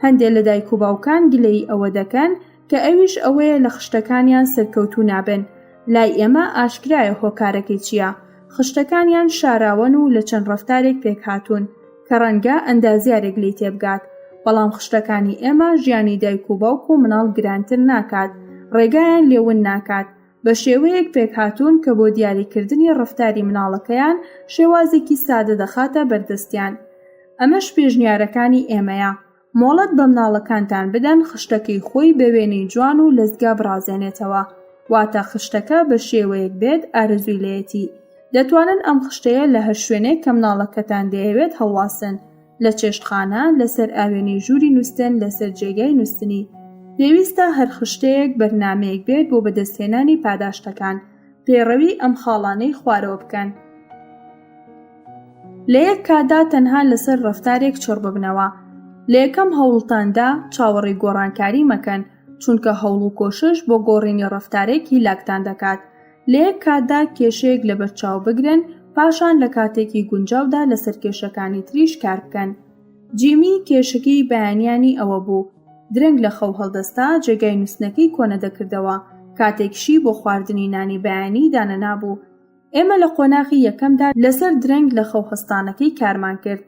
Speaker 2: هەندێ لە دایک و باوکان گلەیی ئەوە دەکەن کە ئەویش ئەوەیە لە خشتەکانیان سەرکەوتوو نابن. لای ئێمە ئاشکرایە هۆکارەکەی چییە، خشتەکانیان شاراوەن و لە چەند ڕەفتارێک پێکهاتوون. کە ڕەنگە ئەندازیارێک لێی تێبگات، بەڵام خشتەکانی ئێمە ژیانی دایک و باوک و مناڵ گرانتر ناکات، ڕێگایان لێ ون ناکات، بە شێوەیەک پێکهاتوون کە بۆ دیاریکردنی ڕەفتاری مناڵەکەیان شێوازێکی سادە دەخاتە بەردەستیان. ئەمەش پێشنیارەکانی ئێمەیە. مۆڵەت بە مناڵەکانتان بدەن خشتەکەی خۆی بە وێنەی جوان و لەزگا بڕازێنێتەوە، واتە خشتەکە بە شێوەیەک بێت ئارەزووی لێیەتی. دەتوانن ئەم خشتەیە لە هەر شوێنێک کە مناڵەکەتان دەیەوێت هەڵواسن، لە چێشتخانە، لەسەر ئاوێنەی ژووری نوستن، لەسەر جێگای نوستنی. پێویستە هەر خشتەیەک بەرنامەیەک بێت بۆ بەدەستهێنانی پاداشتەکان. پەیڕەوی ئەم خاڵانەی خوارەوە بکەن. لە یەک کاتدا تەنها لەسەر ڕەفتارێک چڕ ببنەوە. لە یەکەم هەوڵتاندا چاوەڕێی گۆڕانکاری مەکەن، چونکە هەوڵ و کۆشش بۆ گۆڕینی ڕەفتارێک هیلاکتان دەکات. لە یەک کاتدا کێشەیەک لەبەرچاو بگرن، پاشان لە کاتێکی گونجاودا لەسەر کێشەکانی تریش کار بکەن. جیمی کێشەکەی بەیانیانی ئەوە بوو، درەنگ لە خەو هەڵدەستا، جێگای نووستنەکەی کۆنەدەکردەوە، کاتێکیشی بۆ خواردنی نانی بەیانی دانەنابوو، ئێمە لە قۆناغی یەکەمدا لەسەر درەنگ لە خەو هەستانەکەی کارمان کرد،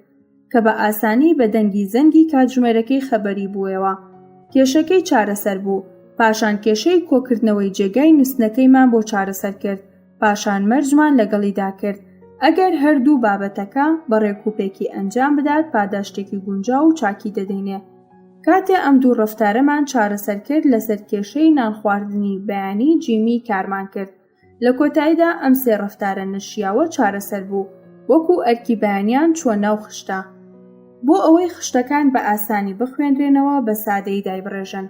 Speaker 2: کە بە ئاسانی بە دەنگی زەنگی کاتژمێرەکەی خەبەری بوویەوە. کێشەکەی چارەسەر بوو. پاشان کێشەی کۆکردنەوەی جێگای نووستنەکەیمان بۆ چارەسەر کرد. پاشان مەرجمان لەگەڵیدا کرد ئەگەر هەردوو بابەتەکە بە ڕێکوپێکی ئەنجام بدات پاداشتێکی گونجاو و چاکی دەدەینێ. کاتێ ئەم دوو ڕەفتارەمان چارەسەر کرد لەسەر کێشەی نانخواردنی بەیانی جیمی کارمان کرد. لە کۆتاییدا ئەم سێ ڕەفتارە نەشیاوە چارەسەر بوو، وەکو ئەرکی بەیانیان چووە ناو خشتە. بۆ ئەوەی خشتەکان بە ئاسانی بخوێنرێنەوە بە سادەیی دایبڕێژن.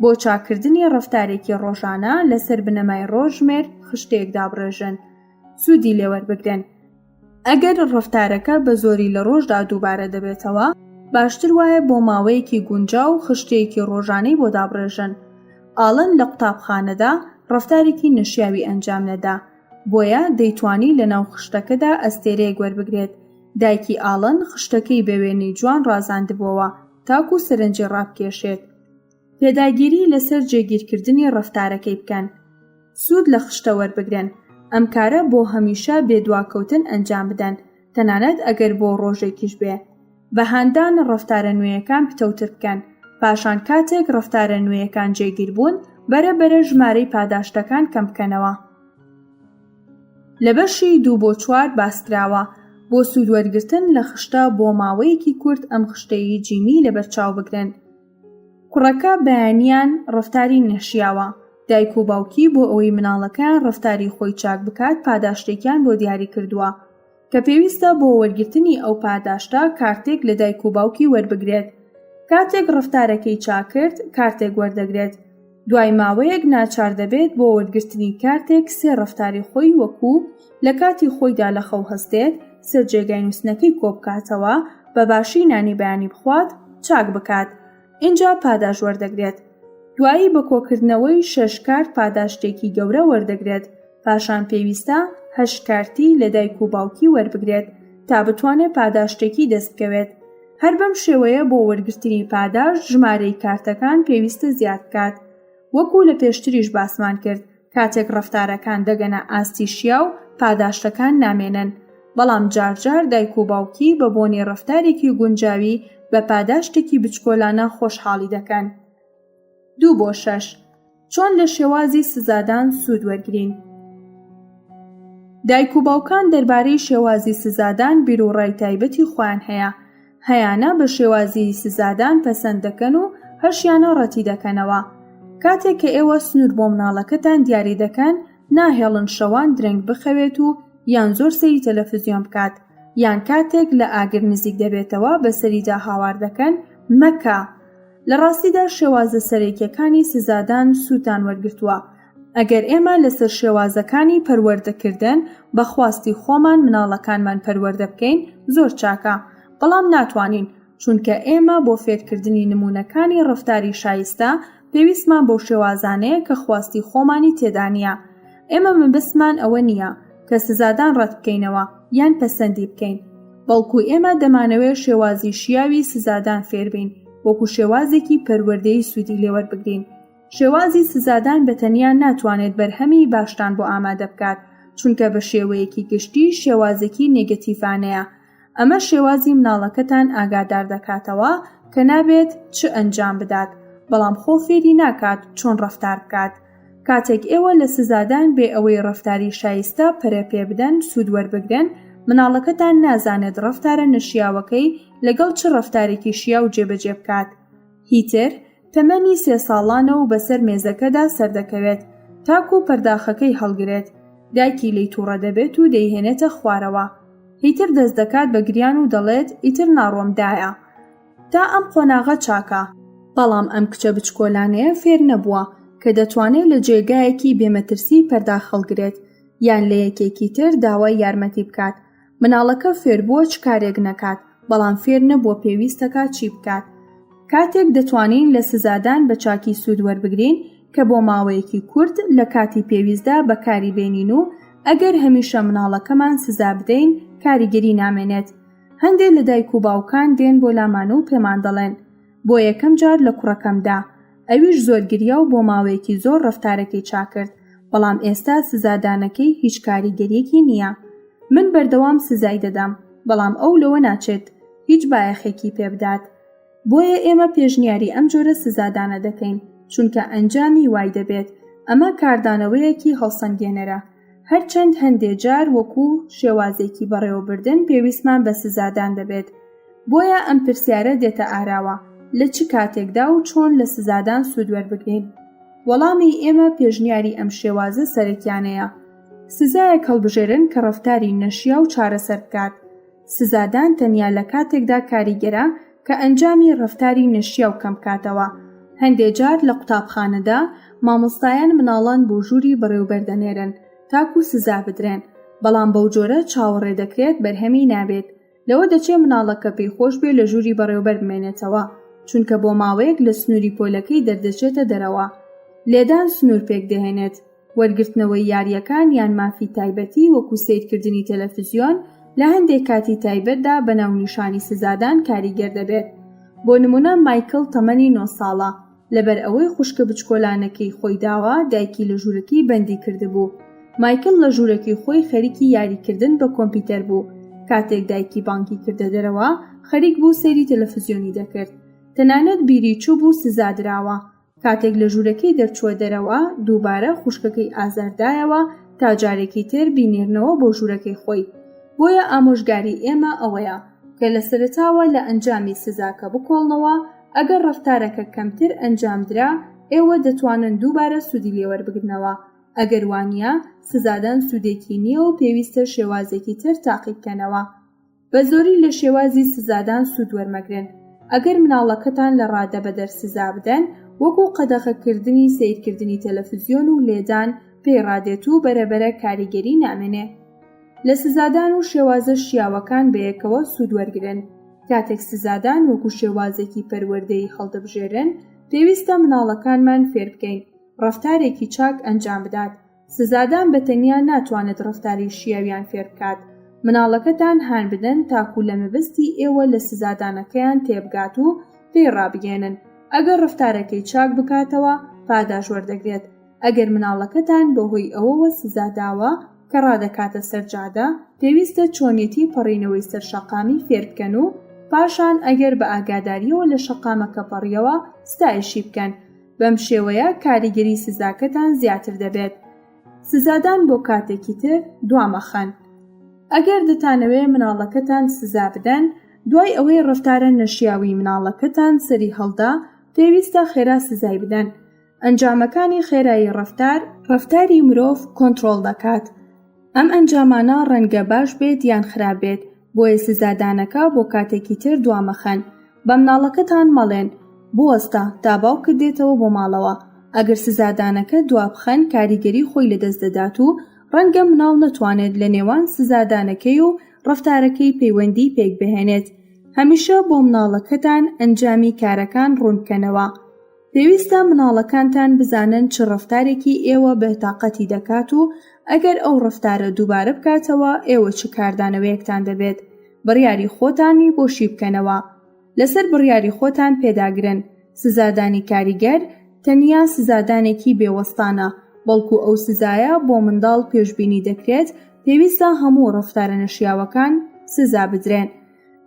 Speaker 2: بۆ چاککردنی ڕەفتارێکی ڕۆژانە لەسەر بنەمای ڕۆژژمێر خشتەیەک دابڕێژن سوودی لێوەربگرن. ئەگەر ڕەفتارەکە بە زۆری لە ڕۆژدا دووبارە دەبێتەوە، باشتر وایە بۆ ماوەیەکی گونجاو خشتەیەکی ڕۆژانەی بۆ دابڕێژن. ئاڵن لە قوتابخانەدا ڕەفتارێکی نەشیاوی ئەنجام نەدا، بۆیە دەیتوانی لەناو خشتەکەدا ئەستێرەیەک وەربگرێت. دایکی ئاڵن خشتەکەی بە وێنەی جوان ڕازاندبۆوە تاکوو سەرنجی ڕابکێشێت. پێداگیری لەسەر جێگیرکردنی ڕەفتارەکەی بکەن. سوود لە خشتە وەربگرن. ئەم کارە بۆ هەمیشە بێ دواکەوتن ئەنجام بدەن، تەنانەت ئەگەر بۆ ڕۆژێکیش بێ. بە هاندان ڕەفتارە نوێیەکان پتەوتر بکەن. پاشان کاتێک ڕەفتارە نوێیەکان جێگیر بوون، بەرە بەرە ژمارەی پاداشتەکان کەم بکەنەوە. لە بەشی دوو بۆ چوار باسکراوە. بۆ سوود وەرگرتن لە خشتە بۆ ماوەیەکی کورت ئەم خشتەیەی جیمی لەبەرچاو بگرن. کوڕەکە بەیانیان ڕەفتاری نەشیاوە، دایک و باوکی بۆ ئەوەی مناڵەکەیان ڕەفتاری خۆی چاک بکات پاداشتێکیان بۆ دیاری کردووە، کە پێویستە بۆ وەرگرتنی ئەو پاداشتە کارتێک لە دایک و باوکی وەربگرێت، کاتێک ڕەفتارەکەی چاک کرد کارتێک وەردەگرێت، دوای ماوەیەک ناچار دەبێت بۆ وەرگرتنی کارتێک سێ ڕەفتاری خۆی وەکو، لە کاتی خۆیدا لە خەو هەستێت، سەر جێگای نووستنەکەی کۆبکاتەوە، بە باشی نانی بەیانی بخوات، چاک بکات. ئینجا پاداشت وەردەگرێت. دوایی بە کۆکردنەوەی شەش کارت پاداشتێکی گەورە وەردەگرێت، پاشان پێویستە هەشت کارتی لە دایک و باوکی وەربگرێت تا بتوانێت پاداشتێکی دەست بکەوێت. هەر بەم شێوەیە بۆ وەرگرتنی پاداشت ژمارەی کارتەکان پێویستە زیاد بکات. وەکو لە پێشتریش باسمان کرد کاتێک ڕەفتارەکان دەگەنە ئاستی شیاو پاداشتەکان نامێنن، بەڵام جار جار دایک و باوکی بە بۆنەی ڕەفتارێکی گونجاوی بە پاداشتێکی بچکۆلانە خۆشحاڵی دەکەن. دوو بۆ شەش. چۆن لە شێوازی سزادان سوود وەرگرین؟ دایک و باوکان دەربارەی شێوازی سزادان بیروڕای تایبەتی خۆیان هەیە، هەیانە بە شێوازی سزادان پەسەند دەکەن و هەشیانە ڕەتی دەکەنەوە. کاتێک کە ئێوە سنوور بۆ مناڵەکەتان دیاری دەکەن، ناهێڵن شەوان درەنگ بخەوێت و. یان زۆر سەیری تەلەفزیۆن بکات، یان کاتێک لە ئاگر نزیک دەبێتەوە بەسەریدا هاوار دەکەن مەکە! لە ڕاستیدا شێوازە سەرەکیەکانی سزادان سوودتان وەرگرتووە، ئەگەر ئێمە لەسەر شێوازەکانی پەروەردەکردن بە خواستی خۆمان مناڵەکانمان پەروەردە بکەین زۆر چاکە، بەڵام ناتوانین، چونکە ئێمە بۆ فێرکردنی نموونەکانی ڕەفتاری شایستە پێویستمان بەو شێوازانەیە کە خواستی خۆمانی تێدا نییە. ئێمە مەبەستمان ئەوە نییە کە سزادان ڕەت بکەینەوە یان پەسەندی بکەین، بەڵکو ئێمە دەمانەوێت شێوازی شیاوی سزادان فێربین وەکو شێوازێکی پەروەردەیی سوودی لێوەربگرین. شێوازی سزادان بە تەنیا ناتوانێت بەرهەمی باشتان بۆ ئامادە بکات، چونکە بە شێوەیەکی گشتی شێوازێکی نێگەتیڤانەیە، ئەمە شێوازی مناڵەکەتان ئاگادار دەکاتەوە کە نابێت چ ئەنجام بدات، بەڵام خۆ فێری ناکات چۆن ڕەفتار بکات. کاتێک ئێوە لە سزادان بێ ئەوەی ڕەفتاری شایستە پەرە پێ بدەن سوود وەربگرن، مناڵەکەتان نازانێت ڕەفتارە نەشیاوەکەی لەگەڵ چ ڕەفتارێکی شیاو جێبەجێ بکات. هیتر تەمەنی سێ ساڵانە و بەسەر مێزەکەدا سەردەکەوێت تاکوو پەرداخەکەی هەڵگرێت، دایکی لێی توڕە دەبێت و دەیهێنێتە خوارەوە. هیتر دەست دەکات بە گریان و دەڵێت ئیتر ناڕۆم دایە. تا ئەم قۆناغە چاکە. بەڵام ئەم کچە بچکۆلانەیە فێر نەبووە کە دەتوانێت لە جێگایەکی بێ مەترسی پەرداخ هەڵگرێت یان لە یەکێکی تر داوای یارمەتی بکات. مناڵەکە فێربووە چ کارێک نەکات، بەڵام فێر نەبووە پێویستەکات چی بکات. کاتێک دەتوانین لە سزادان بە چاکی سوود وەربگرین کە بۆ ماوەیەکی کورت لە کاتی پێویستدا بەکاری بێنین و ئەگەر هەمیشە مناڵەکەمان سزا بدەین کاریگەری نامێنێت. هەندێ لە دایک و باوکان دێن بۆ لامان و پێمان دەڵێن بۆ یەکەم جار لە کوڕەکەم دا، ئەویش زۆر گریا و بۆ ماوەیەکی زۆر ڕەفتارەکەی چاکرد، بەڵام ئێستا سزادانەکەی هیچ کاریگەریەکی نییە. من بەردەوام سزای دەدەم، بەڵام ئەو لەوە ناچێت هیچ بایەخێکی پێبدات. بۆیە ئێمە پێشنیاری ئەم جۆرە سزادانە دەکەین، چونکە ئەنجامی وای دەبێت، ئەمە کاردانەوەیەکی هەڵسەنگێنەرە. هەرچەند هەندێ جار وەکو شێوازێکی بەڕێوەبردن پێویستمان بە سزادان دەبێت. بۆیە ئەم پرسیارە دێتە ئاراوە، لە چ کاتێکدا و چۆن لە سزادان سوود وەربگرین؟ وەڵامی ئێمە پێشنیاری ئەم شێوازە سەرەکیانەیە، سزایەک هەڵبژێرن کە ڕەفتاری نەشیاو چارەسەر بکات. سزادان تەنیا لە کاتێکدا کاریگەرە کە ئەنجامی ڕەفتاری نەشیاو کەم بکاتەوە. هەندێ جار لە قوتابخانەدا مامۆستایان مناڵان بۆ ژووری بەڕێوبەر دەنێرن تاکوو سزا بدرێن، بەڵام بەوجۆرە چاوەڕێ دەکرێت بەرهەمی نابێت. لەوە دەچێ مناڵەکە پێی خۆش بێ لە ژووری بەڕێوبەر بمێنێتەوە، چونکە بۆ ماوەیەک لە سنووری پۆلەکەی دەردەچێتە دەرەوە. لێدان سنوور پێک دەهێنێت. وەرگرتنەوەی یارییەکان یان مافی تایبەتی وەکو سەیرکردنی تەلەفزیۆن لە هەندێک کاتی تایبەتدا بە ناونیشانی سزادان کاریگەر دەبێت. بۆ نموونە مایکڵ تەمەنی نۆ ساڵە، لەبەر ئەوەی خوشکە بچکۆلانەکەی خۆی داوە دایکی لە ژوورەکەی بەندی کردبوو. مایکڵ لە ژوورەکەی خۆی خەریکی یاریکردن بە کۆمپیوتەر بوو، کاتێک دایکی بانگی کردە دەرەوە خەریک بوو سەیری تەلەفزیۆنی دەکرد. تەنانەت بیری چووبوو سزا دراوە. کاتێک لە ژوورەکەی دەرچووە دەرەوە دووبارە خوشکەکەی ئازاردایەوە تا جارێکی تر بینێرنەوە بۆ ژوورەکەی خۆی. بۆیە ئامۆژگاری ئێمە ئەوەیە کە لە سەرەتاوە لە ئەنجامی سزاکە بکۆڵنەوە، ئەگەر ڕەفتارەکە کەمتر ئەنجامدرا ئێوە دەتوانن دووبارە سوودی لێوەربگرنەوە، ئەگەر وانییە سزادان سوودێکی نییە و پێویستە شێوازێکی تر تاقیبکەنەوە. بە زۆری لە شێوازی سزادان سوود وەرمەگرن، ئەگەر مناڵەکەتان لە ڕادەبەدەر سزا بدەن، وەکو قەدەغەکردنی سەیرکردنی تەلەفزیۆن و لێدان پێی ڕادێت و بەرەبەرە کاریگەری نامێنێ. لە سزادان و شێوازە شیاوەکان بەیەکەوە سوود وەرگرن. کاتێک سزادان وەکو شێوازێکی پەروەردەیی هەڵدەبژێرن، پێویستە مناڵەکانمان فێربکەین ڕەفتارێکی چاک ئەنجام بدات، سزادان بە تەنیا ناتوانێت ڕەفتاری شیاویان فێر بکات، مناڵەکەتان هان بدەن تاکوو لە مەبەستی ئێوە لە سزادانەکەیان تێبگات و پێی ڕابگەیەنن، ئەگەر ڕەفتارەکەی چاک بکاتەوە پاداش وەردەگرێت، ئەگەر مناڵەکەتان بەهۆی ئەوەوە سزا داوە کە ڕادەکاتە سەر جادە، پێویستە چۆنیەتی پەڕینەوەی سەر شەقامی فێر بکەن و پاشان ئەگەر بە ئاگادارییەوە لە شەقامەکە پەڕیەوە ستایشی بکەن، بەم شێوەیە کاریگەری سزاکەتان زیاتر دەبێت. سزادان بۆ کاتێکی تر دوامەخەن. ئەگەر دەتانەوێ مناڵەکەتان سزا بدەن، دوای ئەوەی ڕەفتارە نەشیاوی مناڵەکەتان سەری هەڵدا، پێویستە خێرا سزای بدەن. ئەنجامەکانی خێرایی ڕەفتار، ڕەفتاری مرۆڤ کۆنتڕۆڵ دەکات. ئەم ئەنجامانە ڕەنگە باش بێت یان خراپ بێت، بۆیە سزادانەکە بۆ کاتێکی تر دوامەخەن. بە مناڵەکەتان مەڵێن، بوەستە تا باوکت دێتەوە بۆ ماڵەوە. ئەگەر سزادانەکە دوابخەن کاریگەری خۆی لەدەست دەدات و ڕەنگە مناڵ نەتوانێت لە نێوان سزادانەکەی و ڕەفتارەکەی پەیوەندی پێکبهێنێت. هەمیشە بۆ مناڵەکەتان ئەنجامی کارەکان ڕوون بکەنەوە. پێویستە مناڵەکانتان بزانن چ ڕەفتارێکی ئێوە بێتاقەتی دەکات و ئەگەر ئەو ڕەفتارە دووبارە بکاتەوە ئێوە چ کاردانەوەیەکتان دەبێت. بڕیاری خۆتانی بۆ شی بکەنەوە. لەسەر بڕیاری خۆتان پێداگرن. سزادانی کاریگەر تەنیا سزادانێکی بێ وەستانە، بەڵکو ئەو سزایە بۆ منداڵ پێشبینی دەکرێت، پێویستە هەموو ڕەفتارە نەشیاوەکان سزا بدرێن.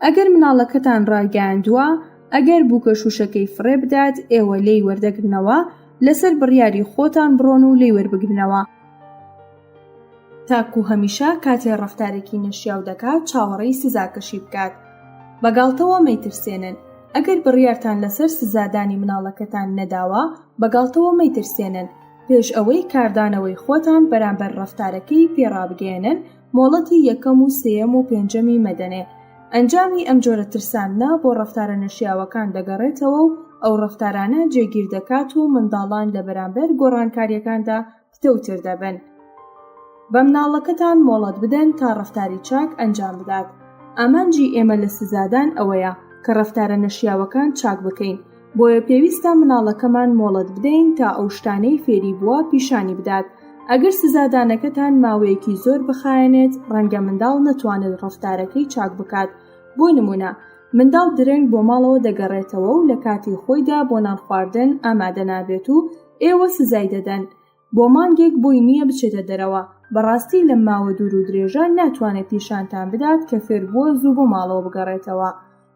Speaker 2: ئەگەر مناڵەکەتان ڕایگەیاندووە ئەگەر بووکە شووشەکەی فڕێ بدات ئێوە لێی وەردەگرنەوە، لەسەر بڕیاری خۆتان بڕۆن و لێی وەربگرنەوە. تاکو هەمیشە کاتێ ڕەفتارێکی نەشیاو دەکات چاوەڕێی سزاکەشی بکات. بە گاڵتەوە مەیترسێنن. ئەگەر بڕیارتان لەسەر سزادانی مناڵەکەتان نەداوە، بە گاڵتەوە مەیترسێنن. پێش ئەوەی کاردانەوەی خۆتان بەرامبەر ڕەفتارەکەی پێ ڕابگەیەنن، مۆڵەتی یەکەم و سێیەم و پێنجەمی مەدەنێ. ئەنجامی ئەم جۆرە ترساندنە بۆ ڕەفتارە نەشیاوەکان دەگەڕێتەوە و ئەو ڕەفتارانە جێگیر دەکات و منداڵان لە بەرامبەر گۆڕانکارییەکاندا پتەوتر دەبن. بە مناڵەکەتان مۆڵەت بدەن تا ڕەفتاری چاک ئەنجام بدات. ئامانجی ئێمە لە سزادان ئەوەیە کە ڕەفتارە نەشیاوەکان چاک بکەین، بۆیە پێویستە مناڵەکەمان مۆڵەت بدەین تا ئەو شتانەی فێری بووە پیشانی بدات. ئەگەر سزادانەکەتان ماوەیەکی زۆر بخایەنێت، ڕەنگە منداڵ نەتوانێت ڕەفتارەکەی چاک بکات. بۆ نموونە، منداڵ درەنگ بۆ ماڵەوە دەگەڕێتەوە و لە کاتی خۆیدا بۆ نانخواردن ئامادە نابێت و ئێوە سزای دەدەن. بۆ مانگێک بۆی نییە بچێتە دەرەوە، بەڕاستی لەم ماوە دوور و درێژە ناتوانێت پیشانتان بدات کە فێربووە زوو بۆ ماڵەوە بگەڕێتەوە.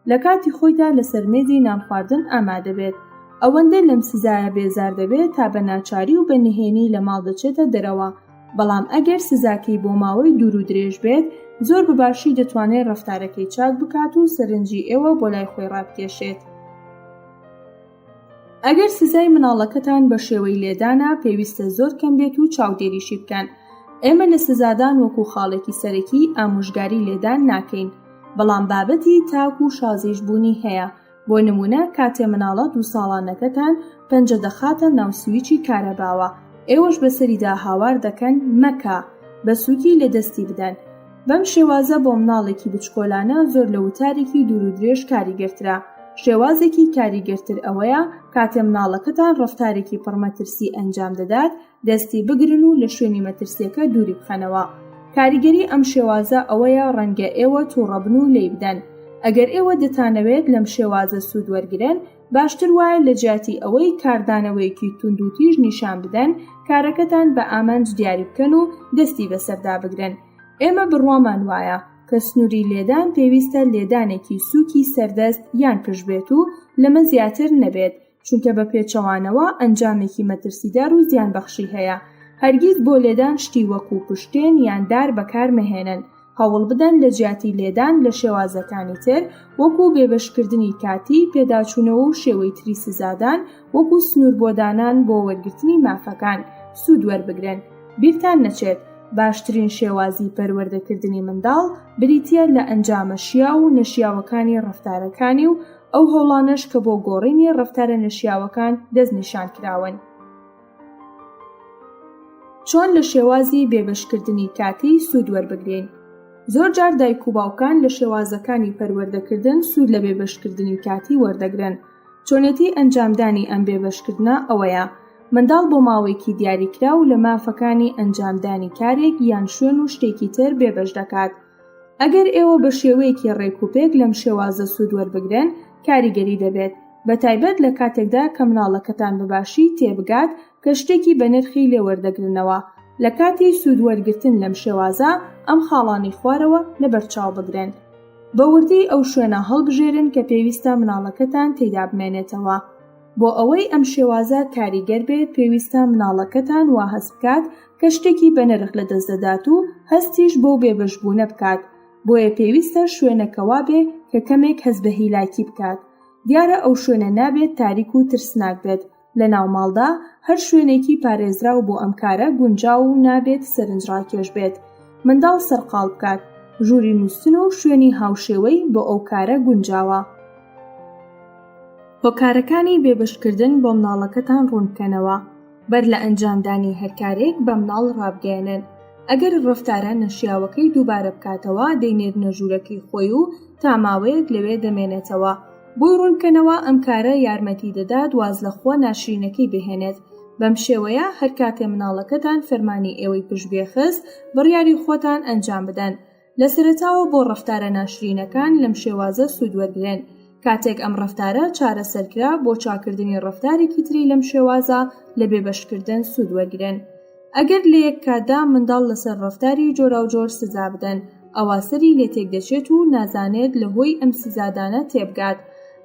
Speaker 2: لە کاتی خۆیدا لەسەر مێزی نانخواردن ئامادە بێت. ئەوەندە لەم سزایە بێزار دەبێت تا بە ناچاری و بە نهێنی لە ماڵ دەچێتە دەرەوە. بەڵام ئەگەر سزاکەی بۆ ماوەی دوور و درێژ بێت، زۆر بە باشی دەتوانێت ڕەفتارەکەی چاک بکات و سەرنجی ئێوە بۆ لای خۆی ڕابکێشێت. ئەگەر سزای مناڵەکەتان بە شێوەی لێدانە، پێویستە زۆر کەم بێت و چاودێریشی بکەن. ئێمە لە سزادان وەکو خاڵێکی سەرەکی ئامۆژگاری لێدان ناکەین، بەڵام بابەتی تاک و شازیش بوونی هەیە، بۆ نموونە کاتێ مناڵە دوو ساڵانەکەتان پەنجە دەخاتە ناو سویچی کارەباوە، ئێوەش بەسەریدا هاوار دەکەن مەکە، بە سووکی لە دەستی بدەن. بەم شێوازە بۆ مناڵێکی بچکۆلانە زۆر لە وتارێکی دوورودرێژ کاریگەرترە. شێوازێکی کاریگەرتر ئەوەیە کاتێ مناڵەکەتان ڕەفتارێکی پڕمەترسی ئەنجام دەدات، دەستی بگرن و لە شوێنی مەترسیەکە دووری بخەنەوە. کاریگەری ئەم شێوازە ئەوەیە ڕەنگە ئێوە توڕەبن و لێی بدەن. ئەگەر ئێوە دەتانەوێت لەم شێوازە سوود وەرگرن، باشتر وایە لە جیاتی ئەوەی کاردانەوەیەکی توندوتیژ نیشان بدەن، کارەکەتان بە ئامانج دیاری بکەن و دەستی بەسەردا بگرن. ئێمە بڕوامان وایە کە سنووری لێدان پێویستە لێدانێکی سووکی سەر دەست یان پشت بێت و لەمە زیاتر نەبێت، چونکە بە پێچەوانەوە ئەنجامێکی مەترسیدار و زیانبەخشی هەیە. هەرگیز بۆ لێدان شتی وەکوو پشتێن یان دار بەکار مەهێنن. هەوڵ بدەن لە جیاتی لێدان لە شێوازەکانی تر وەکوو بێبەشکردنی کاتی، پێداچوونەوە و شێوەی تری سزادان وەکوو سنوور بۆ دانان بۆ وەرگرتنی مافەکان، سوود وەربگرن. بیرتان نەچێت، باشترین شێوازی پەروەردەکردنی منداڵ بریتییە لە ئەنجامە شیاو و نەشیاوەکانی ڕەفتارەکانی و ئەو هەوڵانەش کە بۆ گۆڕینی ڕەفتارە نەشیاوەکان دەستنیشان کراون. چۆن لە شێوازی بێبەشکردنی کاتی سوود وەربگرین؟ زۆرجار دایک و باوکان لە شێوازەکانی پەروەردەکردن سوود لە بێبەشکردنی کاتی وەردەگرن. چۆنێتی ئەنجامدانی ئەم بێبەشکردنە ئەوەیە، منداڵ بۆ ماوەیەکی دیاریکراو لە مافەکانی ئەنجامدانی کارێک یان شوێن و شتێکی تر بێبەش دەکات. ئەگەر ئێوە بە شێوەیەکی ڕێکوپێک لەم شێوازە سوود وەربگرن، کاریگەری دەبێت، بەتایبەت لە کاتێکدا کە مناڵەکەتان بە باشی تێبگات کە شتێکی بەنرخی لێ وەردەگرنەوە. لە کاتی سوود وەرگرتن لەم شێوازە، ئەم خاڵانەی خوارەوە لەبەرچاو بگرن. بە وردی ئەو شوێنە هەڵبژێرن کە پێویستە مناڵەکەتان تێیدا بمێنێتەوە. بۆ ئەوەی ئەم شێوازە کاریگەر بێت پێویستە مناڵەکەتان وا هەست بکات کە شتێکی بەنرخ لەدەست دەدات و هەستیش بەو بێبەشبوونە بکات، بۆیە پێویستە شوێنەکە وابێ کە کەمێک هەست بە هیلاکی بکات. دیارە ئەو شوێنە نابێت تاریک و ترسناک بێت، لەناو ماڵدا هەر شوێنێکی پارێزراو بۆ ئەم کارە گونجاو و نابێت سەرنجڕاکێش بێت. منداڵ سەرقاڵ بکات، ژووری نووستن و شوێنی هاوشێوەی بۆ ئەو کارە گونجاوە. هۆکارەکانی بێبەشکردن بۆ مناڵەکەتان ڕوون بکەنەوە، بەر لە ئەنجامدانی هەر کارێک بە مناڵ ڕابگەیەنن، ئەگەر ڕەفتارە نەشیاوەکەی دووبارە بکاتەوە دەینێرنە ژوورەکەی خۆی و تا ماوەیەک لەوێ دەمێنێتەوە، بۆی ڕوون بکەنەوە ئەم کارە یارمەتی دەدات واز لە خووە ناشرینەکەی بهێنێت، بەم شێوەیە هەر کاتێ مناڵەکەتان فەرمانی ئێوەی پشتگوێ خست بڕیاری خۆتان ئەنجام بدەن، لە سەرەتاوە بۆ ڕەفتارە ناشرینەکان لەم شێوازە سوود وەرگرن، کاتێک ئەم ڕەفتارە چارەسەرکرا بۆ چاکردنی ڕەفتارێکی تری لەم شێوازە لە بێبەشکردن سوود وەرگرن. ئەگەر لە یەک کاتدا منداڵ لەسەر ڕەفتاری جۆراوجۆر سزا بدەن ئەوا سەری لێ تێکدەچێت و نازانێت لە هۆی ئەم سزادانە تێبگات.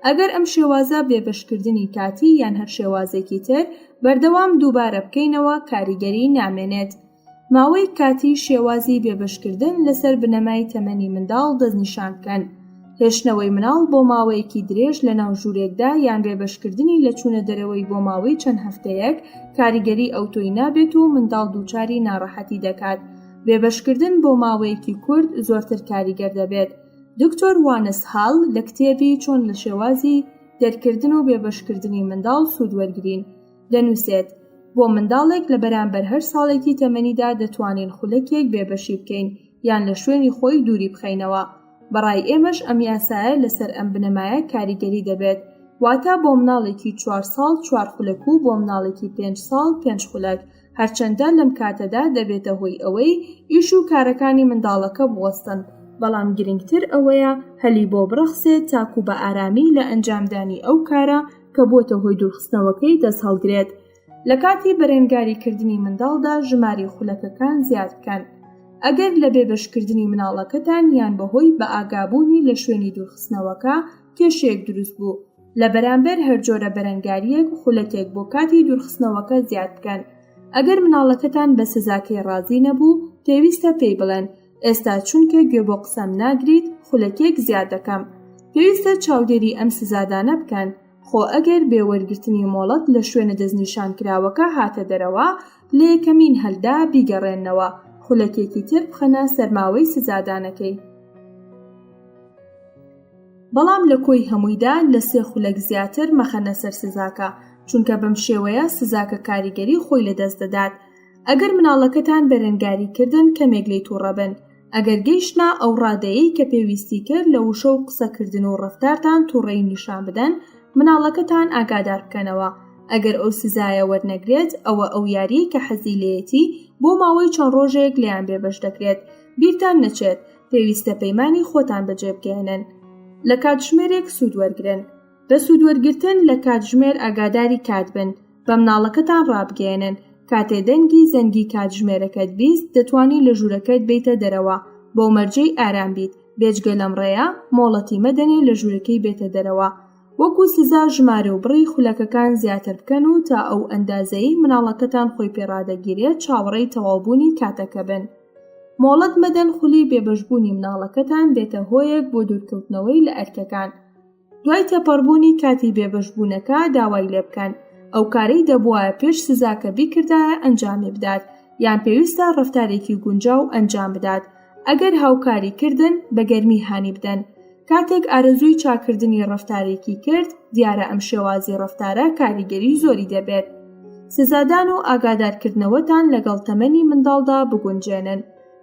Speaker 2: ئەگەر ئەم شێوازە بێبەشکردنی کاتی یان هەر شێوازێکی تر بەردەوام دووبارە بکەینەوە کاریگەری نامێنێت. ماوەی کاتی شێوازی بێبەشکردن لەسەر بنەمای تەمەنی منداڵ دەستنیشان بکەن. هێشتنەوەی مناڵ بۆ ماوەیەکی درێژ لەناو ژوورێکدا یان بێبەشکردنی لە چوونە دەرەوەی بۆ ماوەی چەند هەفتەیەک کاریگەری ئەوتۆی نابێت و منداڵ دووچاری ناڕەحەتی دەکات. بێبەشکردن بۆ ماوەیەکی کورت زۆرتر کاریگەر دەبێت. دکتۆر وانس هال لە کتێبی چۆن لە شێوازی دەرکردن و بێبەشکردنی منداڵ سوود وەرگرین دەنووسێت، بۆ منداڵێک لە بەرامبەر هەر ساڵێکی تەمەنیدا دەتوانین خولەکێک بێبەشی بکەین یان لە شوێنی خۆی دووری بخەینەوە. بە ڕای ئێمەش ئەم یاسایە لەسەر ئەم بنەمایە کاریگەری دەبێت، واتە بۆ مناڵێکی چوار ساڵ چوار خولەک و بۆ مناڵێکی پێنج ساڵ پێنج خولەک، هەرچەندە لەم کاتەدا دەبێتە هۆی ئەوەی ئیش و کارەکانی منداڵەکە بوەستن، بەڵام گرنگتر ئەوەیە هەلی بۆ بڕەخسێت تاکو بە ئارامی لە ئەنجامدانی ئەو کارە کە بووەتە هۆی دوورخستنەوەکەی دەست هەڵگرێت. لە کاتی بەرەنگاریکردنی منداڵدا ژمارەی خولەکەکان زیاد بکەن. ئەگەر لە بێبەشکردنی مناڵەکەتان یان بەهۆی بەئاگابوونی لە شوێنی دوورخستنەوەکە کێشەیەک دروست بوو، لە بەرامبەر هەر جۆرە بەرەنگارییەک خولەکێک بۆ کاتی دوورخستنەوەکە زیاد بکەن. ئەگەر مناڵەکەتان بە سزاکەی ڕازی نەبوو، پێویستە پێی بڵێن، ئێستا چونکە گوێ بۆ قسەم ناگریت خولەکێک زیاد دەکەم. پێویستە چاودێری ئەم سزادانە بکەن، خۆ ئەگەر بێ وەرگرتنی مۆڵەت لە شوێنە دەستنیشانکراوەکە هاتە دەرەوە، لە یەکەمین هەلدا بیگەڕێننەوە، خولەکێکی تر بخەنە سەر ماوەی سزادانەکەی. بەڵام لە کۆی هەموویدا لە سێ خولەک زیاتر مەخەنە سەر سزاکە، چونکە بەم شێوەیە سزاکە کاریگەری خۆی لەدەست دەدات. ئەگەر مناڵەکەتان بەرەنگاری کردن کەمێک لێی توڕە بن، ئەگەر گەیشتنە ئەو ڕادەیەی کە پێویستی کرد لە وشە و قسەکردن و ڕەفتارتان توڕەیی نیشان بدەن، مناڵەکەتان ئاگادار بکەنەوە ئەگەر ئەو سزایە وەرنەگرێت ئەوە ئەو یاریەی کە حەزی لێیەتی بۆ ماوەی چەند ڕۆژێک لێیان بێبەش دەکرێت. بیرتان نەچێت پێویستە پەیمانی خۆتان بەجێبگەیەنن. لە کاتژمێرێک سوود وەرگرن. بە سوودوەرگرتن لە کاتژمێر ئاگاداری کات بن، بە مناڵەکەتان ڕابگەیەنن کاتێ دەنگی زەنگی کاتژمێرەکەت 20 دەتوانی لە ژوورەکەت بێیتە دەرەوە بەو مەرجەی ئارام بیت، بێجگە لەم ڕێیە مۆڵەتی مەدەنێ لە ژوورەکەی بێتە دەرەوە. وەکو سزا ژمارە و بڕی خولەکەکان زیاتر بکەن و تا ئەو ئەندازەیەی مناڵەکەتان خۆی پێ ڕادەگیرێت چاوەڕێی تەواوبوونی کاتەکە بن. مۆڵەت مەدەن خولی بێبەشبوونی مناڵەکەتان بێتە هۆیەک بۆ دوورکەوتنەوەی لە ئەرکەکان. دوای تێپەڕبوونی کاتی بێبەشبوونەکە داوای لێبکەن ئەو کارەی دەبوایە پێش سزاکە بیکردایە ئەنجامی بدات یان پێویستە ڕەفتارێکی گونجاو ئەنجام بدات ئەگەر هاوکاری کردن بە گەرمی هانی بدەن کاتێک ئارەزووی چاکردنی ڕەفتارێکی کرد دیارە ئەم شێوازی ڕەفتارە کاریگەری زۆری دەبێت سزادان و ئاگادارکردنەوەتان لەگەڵ تەمەنی منداڵدا بگونجێنن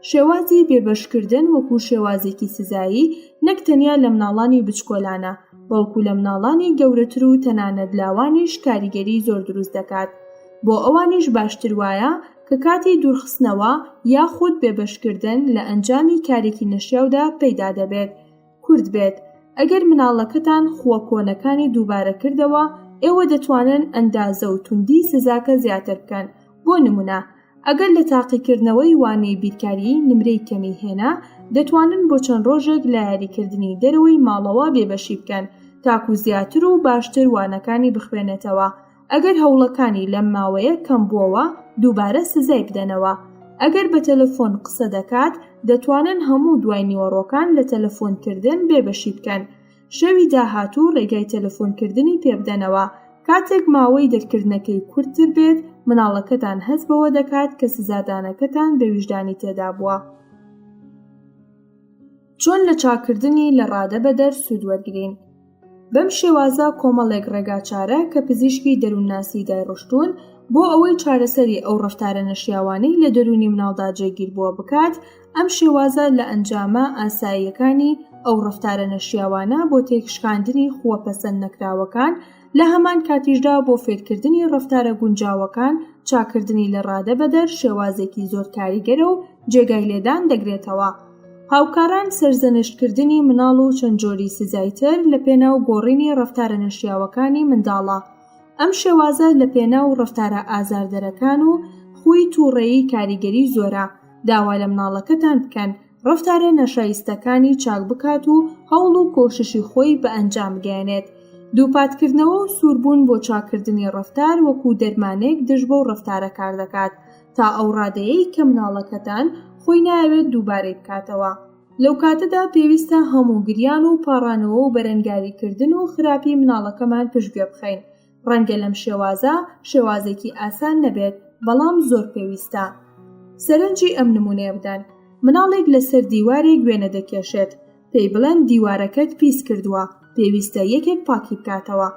Speaker 2: شێوازی بێبەشکردن وەکو شێوازێکی سزایی نەک تەنیا لە مناڵانی بچکۆلانە، بەڵکو لە مناڵانی گەورەتر و تەنانەت لاوانیش کاریگەری زۆر دروست دەکات. بۆ ئەوانیش باشتر وایە کە کاتی دوورخستنەوە یاخود بێبەشکردن لە ئەنجامی کارێکی نەشیاودا پەیدا دەبێت، کورت بێت. ئەگەر مناڵەکەتان خووە کۆنەکانی دووبارە کردەوە، ئێوە دەتوانن ئەندازە و توندی سزاکە زیاتر بکەن، بۆ نمونە ئەگەر لە تاقیکردنەوەی وانەی بیرکاریی نمرەی کەمی هێنا، دەتوانن بۆ چەند ڕۆژێک لە یاریکردنی دەرەوەی ماڵەوە بێبەشی بکەن تاکو زیاتر و باشتر وانەکانی بخوێنێتەوە، ئەگەر هەوڵەکانی لەم ماوەیە کەم بووەوە دووبارە سزای بدەنەوە. ئەگەر بە تەلەفۆن قسە دەکات، دەتوانن هەموو دوای نیوەڕۆکان لە تەلەفۆنکردن بێبەشی بکەن. شەوی داهاتوو ڕێگای تەلەفۆنکردنی پێبدەنەوە، کاتێک ماوەی دەرکردنەکەی کورتتر بێت، مناڵەکەتان هەست بەوە دەکات کە سزادانەکەتان بە ویژدانی تێدابووە. چۆن لە چاککردنی لە ڕادەبەدەر سوود وەرگرین؟ بەم شێوازە کۆمەڵێک ڕێگاچارە کە پزیشکی دەروونناسی دایڕشتوون بۆ ئەوەی چارەسەری ئەو ڕەفتارە نەشیاوانەی لە دەروونی مناڵدا جێگیر بووە بکات، ئەم شێوازە لە ئەنجامە ئاساییەکانی ئەو ڕەفتارە نەشیاوانە بۆ تێکشکاندنی خووە پەسەند نەکراوەکان لە هەمان کاتیشدا بۆ فێرکردنی ڕەفتارە گونجاوەکان چاککردنی لە ڕادەبەدەر شێوازێکی زۆر کاریگەرە و جێگای لێدان دەگرێتەوە. هاوکاران سەرزەنشتکردنی مناڵ و چەند جۆری سزای تر لە پێناو گۆڕینی ڕەفتارە نەشیاوەکانی منداڵە. ئەم شێوازە لە پێناو ڕەفتارە ئازاردەرەکان و خووی تووڕەیی کاریگەری زۆرە، داوا لە مناڵەکەتان بکەن ڕەفتارە ناشایستەکانی چاک بکات و هەوڵ و کۆششی خۆی بە ئەنجام بگەیەنێت. دووپاتکردنەوە و سووربوون بۆ چاککردنی ڕەفتار وەکوو دەرمانێک دژ بەو ڕەفتارە کاردەکات. تا ئەو ڕادەیەی کە مناڵەکەتان خۆی نایەوێت دووبارەی بکاتەوە. لەو کاتەدا پێویستە هەموو گریان و پاڕانەوە و بەرەنگاریکردن و خراپی مناڵەکەمان پشتگوێ بخەین. ڕەنگە لەم شێوازە شێوازێکی ئاسان نەبێت، بەڵام زۆر پێویستە. سەرنجی ئەم نموونەیە بدەن، مناڵێک لەسەر دیوارێک وێنە دەکێشێت. پێی بڵێن دیوارەکەت پیس کردووە، پێویستە یەکێک پاکی بکاتەوە.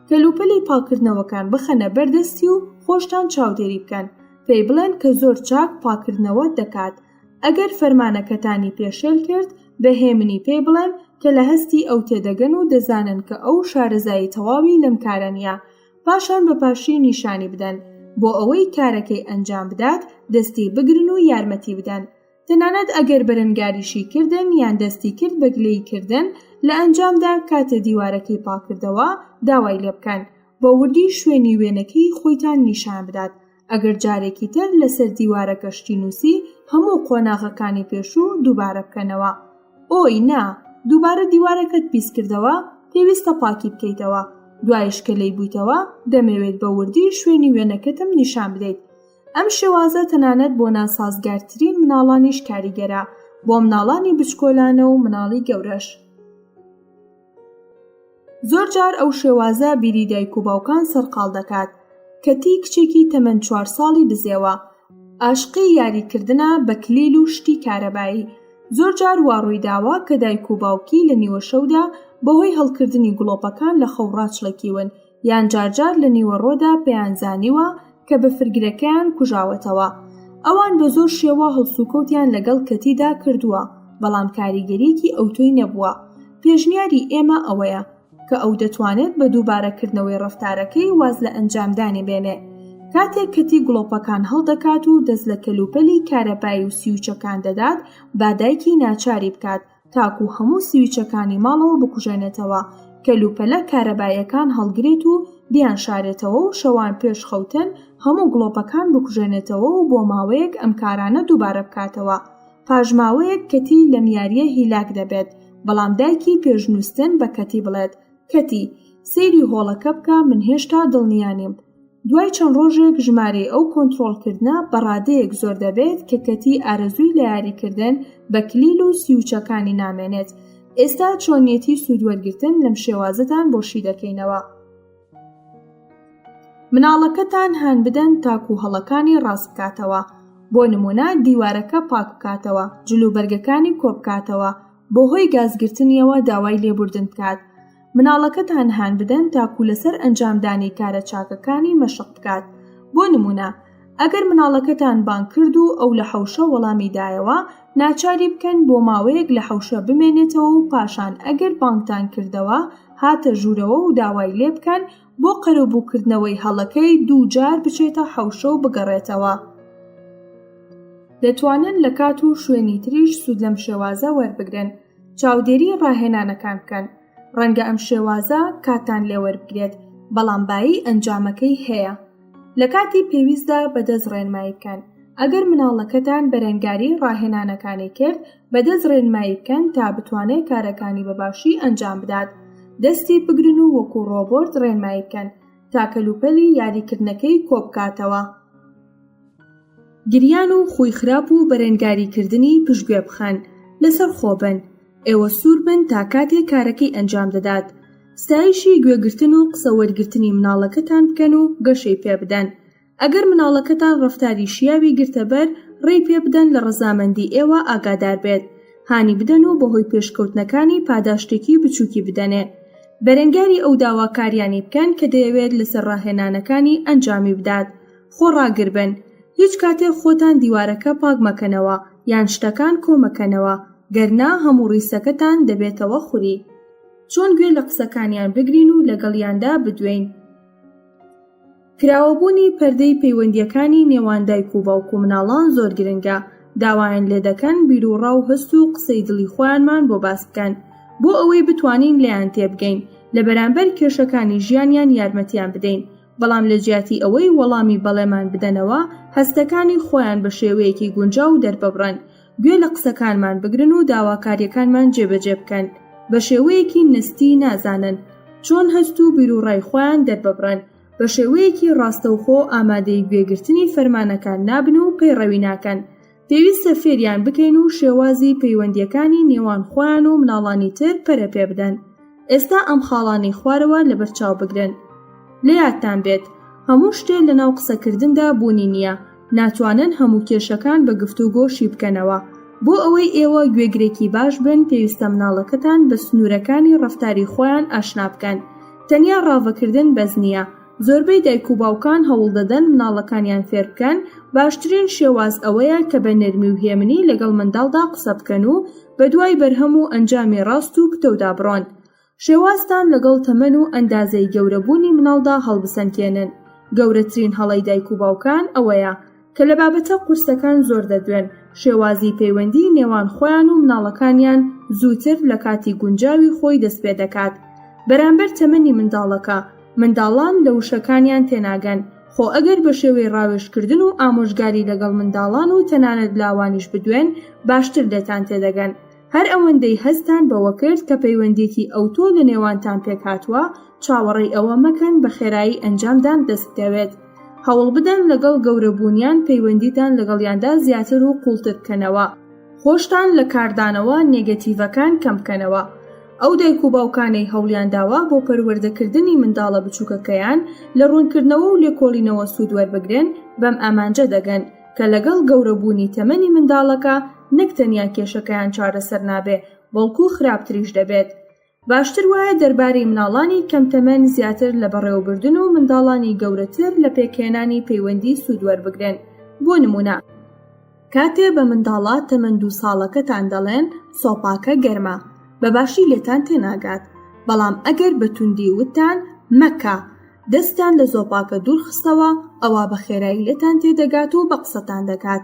Speaker 2: کەلوپەلی پاککردنەوەکان بخەنە بەر دەستی و خۆشتان چاودێری بکەن. پێی بڵێن کە زۆر چاک پاککردنەوە دەکات. ئەگەر فەرمانەکەتانی پێشێل کرد، بە هێمنی پێی بڵێن کە لە هەستی ئەو تێدەگەن و دەزانن کە ئەو شارەزایی تەواوی لەم کارە نییە. پاشان بە باشی نیشانی بدەن. بۆ ئەوەی کارەکەی ئەنجام بدات، دەستی بگرن و یارمەتی بدەن. تەنانەت ئەگەر بەرەنگاریشی کردن یان دەستی کرد بە گلەیی کردن، لە ئەنجامدا کاتێ دیوارەکەی پاککردەوە داوای لێ بکەن بە وردی شوێنی وێنەکەی خۆیتان نیشان بدات، ئەگەر جارێکی تر لەسەر دیوارەکە شتی نووسی هەموو قۆناغەکانی پێشوو دووبارە بکەنەوە. ئۆی نا، دووبارە دیوارەکەت پیس کردەوە، پێویستە پاکی بکەیتەوە، دوایش کە لێی بوویتەوە دەمەوێت بە وردی شوێنی وێنەکەتم نیشان بدەیت. ئەم شێوازە تەنانەت بۆ ناسازگارترین مناڵانیش کاریگەرە، بۆ مناڵانی بچکۆلانە و مناڵی گەورەش. زۆرجار ئەو شێوازە بیری دایک و باوکان سەرقاڵ دەکات. کەتی کچێکی تەمەن چوار ساڵی بزێوە. ئاشقی یاریکردنە بە کلیل و شتی کارەبایی. زۆرجار وا ڕوویداوە کە دایک و باوکی لە نیوەشەودا بەهۆی هەڵکردنی گڵۆپەکان لە خەو ڕاچڵەکیون یان جارجار لە نیوەڕۆدا پێیان زانیوە کە بەفرگرەکەیان کوژاوەتەوە. ئەوان بە زۆر شێوە هەڵسوکەوتیان لەگەڵ کەتیدا کردووە، بەڵام کاریگەرییەکی ئەوتۆی نەبووە. پێشنیاری ئێمە ئەوەیە، کە ئەو دەتوانێت بە دووبارەکردنەوەی ڕەفتارەکەی واز لە ئەنجامدانی بێنێ. کاتێک کەتی گڵۆپەکان هەڵدەکات و دەست لە کەلوپەلی کارەبایی و سیوچەکان دەدات، با دایکی ناچاری بکات، تاکو هەموو سویچەکانی ماڵەوە بکوژێنێتەوە، کەلوپەلە کارەباییەکان هەڵگرێت و بیانشارێتەوە و شەوان پێش خەوتن هەموو گڵۆپەکان بکوژێنێتەوە و بۆ ماوەیەک ئەم کارانە دووبارە بکاتەوە. پاش ماوەیەک کەتی لەم یارییە هیلاک دەبێت، بەڵام دایکی پێش نووستن بە کەتی بڵێت، کەتی، سەیری هۆڵەکە بکە من هێشتا دڵنیا نیم. دوای چەند ڕۆژێک ژمارەی ئەو کۆنترۆڵکردنە بە ڕادەیەک زۆر دەبێت کە کەتی ئارەزووی لە یاریکردن بە کلیل و سیوچەکانی نامێنێت. ئێستا چۆنیەتی سوودوەرگرتن لەم شێوازەتان بۆ شی دەکەینەوە. مناڵەکەتان هان بدەن تاکوو هەڵەکانی ڕاست بکاتەوە. بۆ نموونە دیوارەکە پاک بکاتەوە، جلوبەرگەکانی کۆبکاتەوە، بەهۆی گازگرتنیەوە داوای لێبوردن بکات. مناڵەکەتان هان بدەن تاکوو لەسەر ئەنجامدانی کارە چاکەکانی مەشق بکات. بۆ نموونە، ئەگەر مناڵەکەتان بانگ کرد و ئەو لە حەوشە وەڵامی دایەوە، ناچاری بکەن بۆ ماوەیەک لە حەوشە بمێنێتەوە و پاشان ئەگەر بانگتان کردەوە هاتە ژوورەوە و داوای لێ بکەن بۆ قەرەبووکردنەوەی هەڵەکەی دووجار بچێتە حەوشە و بگەڕێتەوە. دەتوانن لە کات و شوێنی تریش سوود لەم شێوازە وەربگرن. چاودێری ڕاهێنانەکان بکەن. ڕەنگە ئەم شێوازە کاتتان لێ وەربگرێت، بەڵام بایی ئەنجامەکەی هەیە. لە کاتی پێویستدا بەدەست ڕێنمایی بکەن. ئەگەر مناڵەکەتان بەرەنگاری ڕاهێنانەکانی کرد، بەدەست ڕێنمایی بکەن تا بتوانێت کارەکانی بە باشی ئەنجام بدات. دەستی بگرن و وەکو ڕۆبۆت ڕێنمایی بکەن تا کەلوپەلی یاریکردنەکەی کۆبکاتەوە. گریان و خووی خراپ و بەرەنگاریکردنی پشتگوێ بخەن، لەسەر خۆ بن، ئێوە سوور بن تا کاتێ کارەکەی ئەنجام دەدات. ستایشی گوێگرتن و قسە وەرگرتنی مناڵەکەتان بکەن و گەشەی پێ بدەن. ئەگەر مناڵەکەتان ڕەفتاری شیاوی گرتە بەر، ڕێی پێ بدەن لە ڕەزامەندی ئێوە ئاگادار بێت. هانی بدەن و بەهۆی پێشکەوتنەکانی پاداشتێکی بچووکی بدەنێ. بەرەنگاری ئەو داواکاریانەی بکەن کە دەیەوێت لەسەر ڕاهێنانەکانی ئەنجامی بدات. خۆڕاگر بن. هیچ کاتێک خۆتان دیوارەکە پاک مەکەنەوە یان شتەکان کۆ مەکەنەوە، گەر نا هەموو ڕیسەکەتان دەبێتەوە خوری. چۆن گوێ لە قسەکانیان بگرین و لەگەڵیاندا بدوێین؟ کراوەبوونی پەردەی پەیوەندییەکانی نێوان دایک و باوک و مناڵان زۆر گرنگە، داوایان لێدەکەن بیروڕا و هەست و قسەی دڵی خۆیانمان بۆ باس بکەن، بۆ ئەوەی بتوانین لێیان تێبگەین، لە بەرامبەر کێشەکانی ژیانیان یارمەتیان بدەین، بەڵام لە جیاتی ئەوەی وەڵامی بەڵێمان بدەنەوە، هەستەکانی خۆیان بە شێوەیەکی گونجاو دەرببڕن، گوێ لە قسەکانمان بگرن و داواکارییەکانمان جێبەجێ بکەن، بە شێوەیەکی نەستی نازانن چۆن هەست و بیروڕای خۆیان دەرببڕن، بە شێوەیەکی ڕاستەوخۆ ئامادەی گوێگرتنی فەرمانەکان نابن و پەیڕەوی ناکەن، پێویستە فێریان بکەین و شێوازی پەیوەندییەکانی نێوان خۆیان و مناڵانی تر پەرە پێبدەن. ئێستا ئەم خاڵانەی خوارەوە لەبەرچاو بگرن. لە یادتان بێت، هەموو شتێ لەناو قسەکردندا بوونی نییە، ناتوانن هەموو کێشەکان بە گفتوگۆ شیبکەنەوە. بۆ ئەوەی ئێوە گوێگرێکی باش بن پێویستە مناڵەکەتان بە سنوورەکانی ڕەفتاری خۆیان ئاشنا بکەن. تەنیا ڕاڤەکردن بەس نییە. زۆربەی دایک و باوکان هەوڵدەدەن مناڵەکانیان فێربکەن، باشترین شێواز ئەوەیە کە بە نەرمی و هێمنی لەگەڵ منداڵدا قسە بکەن و بەدوای بەرهەم و ئەنجامی ڕاست و پتەودا بڕۆن. شێوازتان لەگەڵ تەمەن و ئەندازەی گەورەبوونی مناڵدا هەڵبسەنگێنن. گەورەترین هەڵەی دایک و باوکان ئەوەیە، کە لە بابەتە قورسەکان زۆر دەدوێن، شێوازی پەیوەندی نێوان خۆیان و مناڵەکانیان زووتر لە کاتی گونجاوی خۆی دەستپێدەکات بەرامبەر تەمەنی منداڵەکە، منداڵان لە وشەکانیان تێناگەن، خۆ ئەگەر بە شێوەی ڕاوێژکردن و ئامۆژگاری لەگەڵ منداڵان و تەنانەت لاوانیش بدوێن باشتر لێتان تێدەگەن. هەر ئەوەندەی هەستتان بەوە کرد کە پەیوەندییەکی ئەوتۆ لە نێوانتان پێکهاتووە، چاوەڕێی ئەوە مەکەن بە خێرایی ئەنجامدان دەست بکەوێت. هەوڵبدەن لەگەڵ گەورەبوونیان پەیوەندیتان لەگەڵیاندا زیاتر و قووڵتر بکەنەوە. خۆشتان لە کاردانەوە نێگەتیڤەکان کەم بکەنەوە. ئەو دایک و باوکانەی هەوڵیانداوە بۆ پەروەردەکردنی منداڵە بچووکەکەیان لە ڕوونکردنەوە و لێکۆڵینەوە سوود وەربگرن، بەم ئامانجە دەگەن کە لەگەڵ گەورەبوونی تەمەنی منداڵەکە نەک تەنیا کێشەکەیان چارەسەر نابێ، بەڵکو خراپتریش دەبێت. باشتر وایە دەربارەی مناڵانی کەم تەمەن زیاتر لە بەڕێوەبردن و منداڵانی گەورەتر لە پێکهێنانی پەیوەندی سوود وەربگرن، بۆ نموونە، کاتێ بە منداڵە تەمەن دوو ساڵەکەتان دەڵێن سۆپاکە گەرمە، بە باشی لێتان تێناگات، بەڵام ئەگەر بە توندی وتتان مەکە، دەستتان لە زۆپاکە دوور خستەوە، ئەوا بە خێرایی لێتان تێدەگات و بە قسەتان دەکات.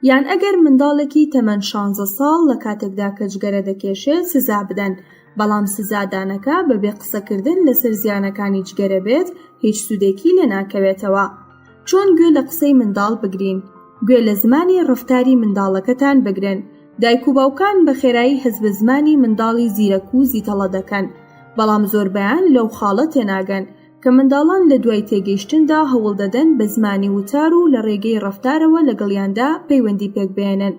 Speaker 2: یان ئەگەر منداڵێکی تەمەن شانزە ساڵ لە کاتێکدا کە جگەرە دەکێشێت سزا بدەن، بەڵام سزادانەکە بەبێ قسەکردن لەسەر زیانەکانی جگەرە بێت هیچ سوودێکی لێناکەوێتەوە. چۆن گوێ لە قسەی منداڵ بگرین؟ گوێ لە زمانی ڕەفتاری منداڵەکەتان بگرن، دایک و باوکان بە خێرایی هەست بە زمانی منداڵی زیرەک و زیتەڵە دەکەن، بەڵام زۆربەیان لەو خاڵە تێناگەن کە منداڵان لە دوای تێگەیشتندا هەوڵدەدەن بە زمانی وتار و لە ڕێگەی ڕەفتارەوە لەگەڵیاندا پەیوەندی پێکبهێنن.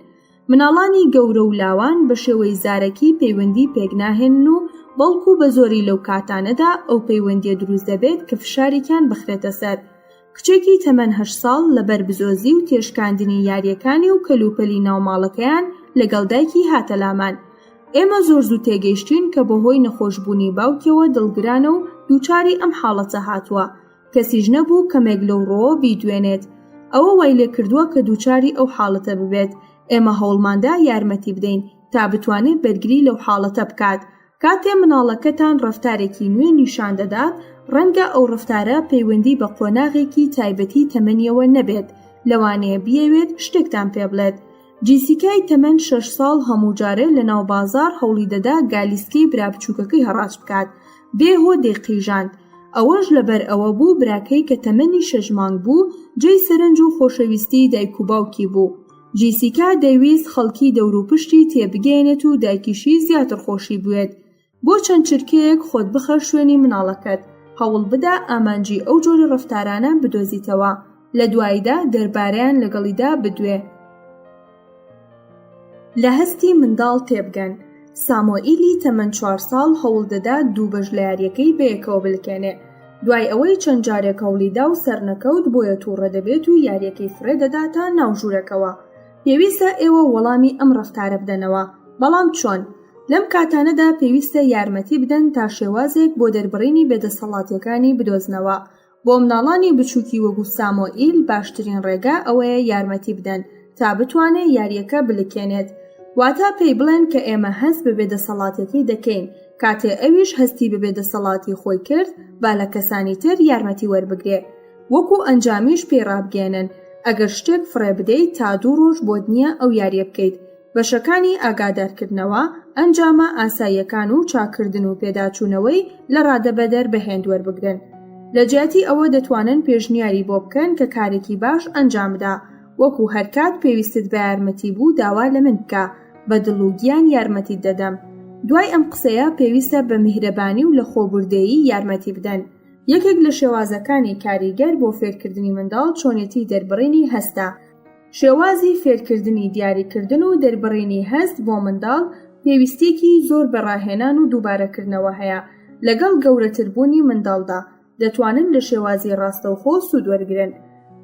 Speaker 2: مناڵانی گەورە و لاوان بە شێوەی زارەکی پەیوەندی پێکناهێنن و بەڵکو بە زۆری لەو کاتانەدا ئەو پەیوەندیە دروست دەبێت کە فشارێکیان بخرێتە سەر. کچێکی تەمەن هەشت ساڵ لەبەر بزۆزی و تێشکاندنی یاریەکانی و کەلوپەلی ناوماڵەکەیان لەگەڵ دایکی هاتە لامان. ئێمە زۆر زوو تێگەیشتین کە بەهۆی نەخۆشبوونی باوکیەوە دڵگرانە و دووچاری ئەم حاڵەتە هاتووە، کەسیش نەبوو کەمێک لەو ڕووەوە بیدوێنێت. ئەوە وای لێکردووە کە دووچاری ئەو حاڵەتە ببێت. ئێمە هەوڵماندا یارمەتی بدەین تا بتوانێت بەرگری لەو حاڵەتە بکات. کاتێ مناڵەکەتان ڕەفتارێکی نوێ نیشان دەدات، ڕەنگە ئەو ڕەفتارە پەیوەندی بە قۆناغێکی تایبەتی تەمەنیەوە نەبێت، لەوانەیە بیەوێت شتێکتان پێبڵێت. جیسیکای تەمەن شەش ساڵ هەموو جارێ لە ناو بازاڕ هەوڵی دەدا گالیسکەی برا بچووکەکەی هەڕاج بکات، بێ هۆ دەیقیژاند. ئەوەش لەبەر ئەوە بوو براکەی کە تەمەنی شەش مانگ بوو جێی سەرنج و خۆشەویستیی دایک و باوکی بوو. جیسیکا دەیویست خەڵکی دەوروپشتی تێبگەیەنێت و دایکیشی زیاتر خۆشی بوێت. بۆ چەند چرکەیەک خۆت بخە شوێنی مناڵەکەت، هەوڵبدە ئامانجی ئەو جۆرە ڕەفتارانە بدۆزیتەوە، لە دواییدا دەربارەیان لەگەڵیدا بدوێ. لە هەستی منداڵ تێبگەن، سامۆئیلی تەمەن چوار ساڵ هەوڵدەدات دوو بەش لە یارییەکەی بەیەکەوە بلکێنێ، دوای ئەوەی چەند جارێک هەوڵیدا و سەرنەکەوت بۆیە توڕە دەبێت و یارییەکەی فڕێدەداتە ناو ژوورەکەوە. پێویستە ئێوە وەڵامی ئەم ڕەفتارە بدەنەوە. بەڵام چۆن؟ لەم کاتانەدا پێویستە یارمەتی بدەن تا شێوازێک بۆ دەربڕینی بێدەسەڵاتیەکانی بدۆزنەوە. بۆ مناڵانی بچوکی وەکو سامۆئیل باشترین ڕێگا ئەوەیە یارمەتی بدەن تا بتوانێ یاریەکە بلکێنێت. واتە پێی بڵێن کە ئێمە هەست بە بێدەسەڵاتیەکەی دەکەین، کاتێ ئەویش هەستی بە بێدەسەڵاتی خۆی کرد با لە کەسانی تر یارمەتی وەربگرێ. وەکو ئەنجامیش پێی ڕابگەیەنن ئەگەر شتێک فڕێ بدەیت تا دوو ڕۆژ بۆت نیە ئەو یاریە بکەیت. بەشەکانی ئاگادارکردنەوە، ئەنجامە ئاساییەکان و چاککردن و پێداچوونەوەی لە ڕادەبەدەر بە هێند وەربگرن. لە جیاتی ئەوە دەتوانن پێشنیاری بۆ بکەن کە کارێکی باش ئەنجام بدا، وەکو هەرکات پێویستت بە یارمەتی بوو داوا لە من بکە، بە دڵ و گیان یارمەتیت دەدەم. دوای ئەم قسەیە پێویستە بە میهرەبانی و لەخۆبوردەیی یارمەتی بدەن. یەکێک لە شێوازەکانی کاریگەر بۆ فێرکردنی منداڵ چۆنێتی دەربڕینی هەستە. شێوازی فێرکردنی دیاریکردن و دەربڕینی هەست بۆ منداڵ پێویستییەکی زۆر بە ڕاهێنان و دووبارەکردنەوە هەیە، لەگەڵ گەورەتربوونی منداڵدا دەتوانن لە شێوازی ڕاستەوخۆ سوود وەرگرن.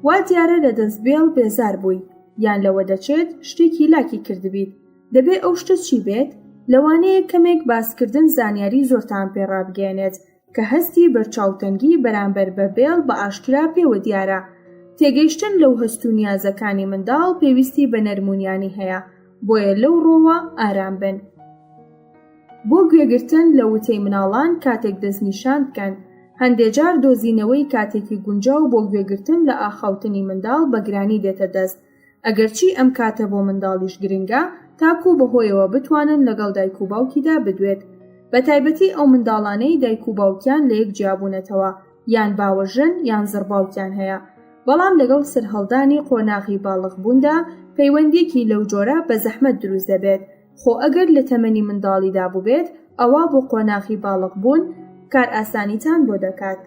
Speaker 2: وا دیارە لە دەست بێڵ بێزار بووی، یان لەوە دەچێت شتێکی لاکی کردبیت. دەبێ ئەو شتە چی بێت؟ لەوانەیە کەمێک باسکردن زانیاری زۆرتان پێ ڕابگەیەنێت، کە هەستی بەرچاوتەنگی بەرامبەر بە بێڵ بە ئاشکرا پێوە دیارە. تێگەیشتن لەو هەست و نیازەکانی منداڵ پێویستی بە نەرمونیانی هەیە، بۆیە لەو ڕووەوە ئارام بن. بۆ گوێگرتن لە وتەی مناڵان کاتێک دەستنیشان بکەن. هەندێ جار دۆزینەوەی کاتێکی گونجاو بۆ گوێگرتن لە ئاخاوتنی منداڵ بە گرانی دێتە دەست، ئەگەرچی ئەم کاتە بۆ منداڵیش گرنگە تاکوو بەهۆیەوە بتوانن لەگەڵ دایک و باوکیدا بدوێت بەتایبەتی ئەو منداڵانەی دایک و باوکیان لەیەک جیابوونەتەوە یان باوەژن یان زڕباوکیان هەیە بەڵام لەگەڵ سەرهەڵدانی قۆناغی باڵغبووندا پەیوەندیەکی لەو جۆرە بە زەحمەت دروست دەبێت خۆ ئەگەر لە تەمەنی منداڵیدا بووبێت ئەوا بۆ قۆناغی باڵغبوون کارئاسانیتان بۆ دەکات.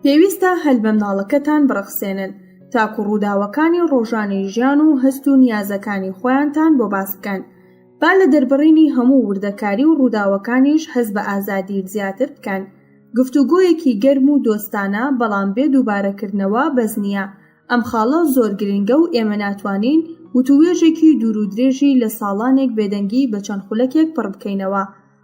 Speaker 2: پێویستە هەل بە مناڵەکەتان بڕەخسێنن تاکو ڕووداوەکانی ڕۆژانی ژیان و هەست و نیازەکانی خۆیانتان بۆ باس بکەن. با لە دەربڕینی هەموو وردەکاری و ڕووداوەکانیش هەست بە ئازادی زیاتر بکەن. گفتوگۆیەکی گەرم و دۆستانە بەڵام بێ دووبارەکردنەوە بەس نییە. ئەم خاڵە زۆر گرنگە و ئێمە ناتوانین وتووێژێکی دوور و درێژی لە ساڵانێک بێدەنگی بە چەند خولەکێک پڕ بکەینەوە.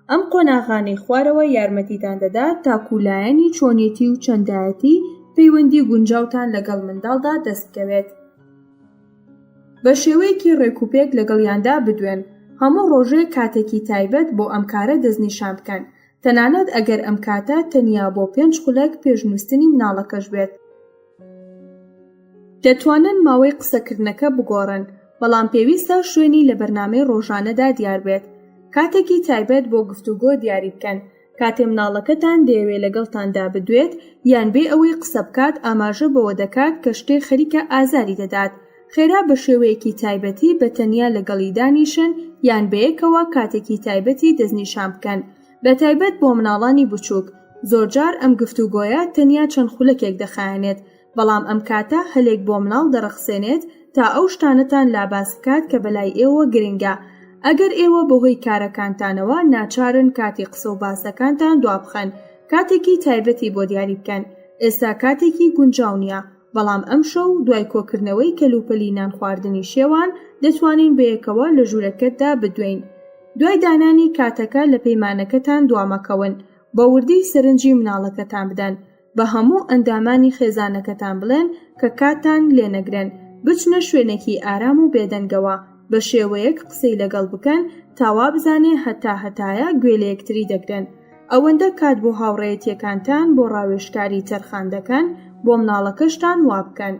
Speaker 2: ئەم قۆناغانەی خوارەوە یارمەتیتان دەدات تاکوو لایەنی چۆنیەتی و چەندایەتی پەیوەندی گونجاوتان لەگەڵ منداڵدا دەست بکەوێت. بە شێوەیەکی ڕێکوپێک لەگەڵیاندا بدوێن، هەموو ڕۆژێک کاتێکی تایبەت بۆ ئەم کارە دەستنیشان بکەن، تەنانەت ئەگەر ئەم کاتە تەنیا بۆ پێنج خولەک پێش نووستنی مناڵەکەش بێت. دەتوانن ماوەی قسەکردنەکە بگۆڕن، بەڵام پێویستە شوێنی لە بەرنامەی ڕۆژانەدا دیار بێت. کاتێکی تایبەت بۆ گفتوگۆ دیاری بکەن، کاتێ مناڵەکەتان دەیەوێ لەگەڵتاندا بدوێت یان بێ ئەوەی قسە بکات ئاماژە بەوە دەکات کە شتێک خەریکە ئازاری دەدات، خێرا بە شێوەیەکی تایبەتی بە تەنیا لەگەڵی دانیشن یان بەیەکەوە کاتێکی تایبەتی دەستنیشان بکەن، بەتایبەت بۆ مناڵانی بچووک، زۆرجار ئەم گفتوگۆیە تەنیا چەند خولەکێک دەخایەنێت، بەڵام ئەم کاتە هەلێک بۆ مناڵ دەڕەخسێنێت تا ئەو شتانەتان لا باس بکات کە بەلای ئێوە گرنگە. ئەگەر ئێوە بەهۆی کارەکانتانەوە ناچارن کاتی قسە و باسەکانتان دوابخەن، کاتێکی تایبەتی بۆ دیاری بکەن. ئێستا کاتێکی گونجاو نییە، بەڵام ئەمشەو دوای کۆکردنەوەی کەلوپەلی نانخواردنی شێوان دەتوانین بەیەکەوە لە ژوورەکەتدا بدوێین. دوای دانانی کاتەکە لە پەیمانەکەتان دوامەکەون. بە وردی سەرنجی مناڵەکەتان بدەن. بە هەموو ئەندامانی خێزانەکەتان بڵێن کە کاتتان لێنەگرن، بچنە شوێنێکی ئارام و بێدەنگەوە، بە شێوەیەک قسەی لەگەڵ بکەن تا وابزانێ هەتا هەتایە گوێ لە یەکتری دەگرن. ئەوەندە کات بۆ هاوڕێیەتیەکانتان بۆ ڕاوێژکاری تەرخان دەکەن، بۆ مناڵەکەشتان وابکەن.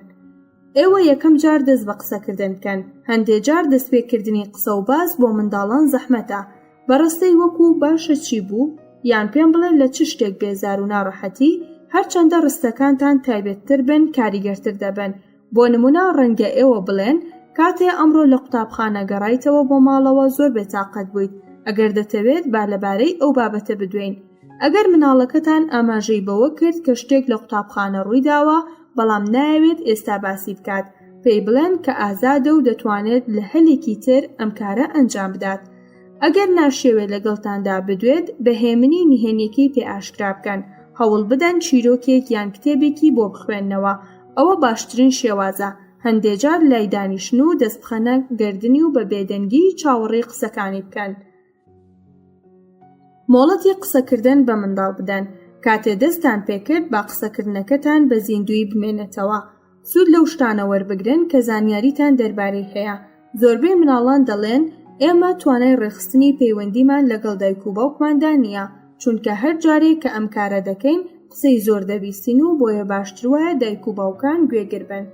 Speaker 2: ئێوە یەکەم جار دەست بە قسەکردن بکەن، هەندێ جار دەستپێکردنی قسە و باس بۆ منداڵان زەحمەتە، بە ڕستەی وەکو، باشە چی بوو؟ یان پێم بڵێ لە چ شتێک بێزار و ناڕەحەتی، هەرچەندە ڕستەکانتان تایبەتتر بن کاریگەرتر دەبن، بۆ نمونە ڕەنگە ئێوە بڵێن، کاتێ ئەمڕۆ لە قوتابخانە گەڕایتەوە بۆ ماڵەوە زۆر بێتاقەت بوویت، ئەگەر دەتەوێت با لەبارەی ئەو بابەتە بدوێین. ئەگەر مناڵەکەتان ئاماژەی بەوە کرد کە شتێک لە قوتابخانە ڕوویداوە بەڵام نایەوێت ئێستا باسی بکات، پێی بڵێن کە ئازادە و دەتوانێت لە هەلێکی تر ئەم کارە ئەنجام بدات. ئەگەر ناشیەوێت لەگەڵتاندا بدوێت، بە هێمنی نهێنیەکەی پێ ئاشکرا بکەن، هەوڵ بدەن چیرۆکێک یان کتێبێکی بۆ بخوێننەوە، ئەوە باشترین شێوازە. هەندێ جار لای دانیشن و دەست بخەنە گەردنی و بە بێدەنگی چاوەڕێی قسەکانی بکەن. مۆڵەتی قسەکردن بە منداڵ بدەن، کاتێ دەستتان پێکرد با قسەکردنەکەتان بە زیندوویی بمێنێتەوە. سوود لەو شتانە وەربگرن کە زانیاریتان دەربارەی هەیە، زۆربەی مناڵان دەڵێن ئێمە توانای ڕێکخستنی پەیوەندیمان لەگەڵ دایک و باوکماندا نییە، چونکە هەر جارێک کە ئەم کارە دەکەین قسەی زۆر دەبیستین و بۆیە باشتر وایە دایک و باوکان گوێگر بن.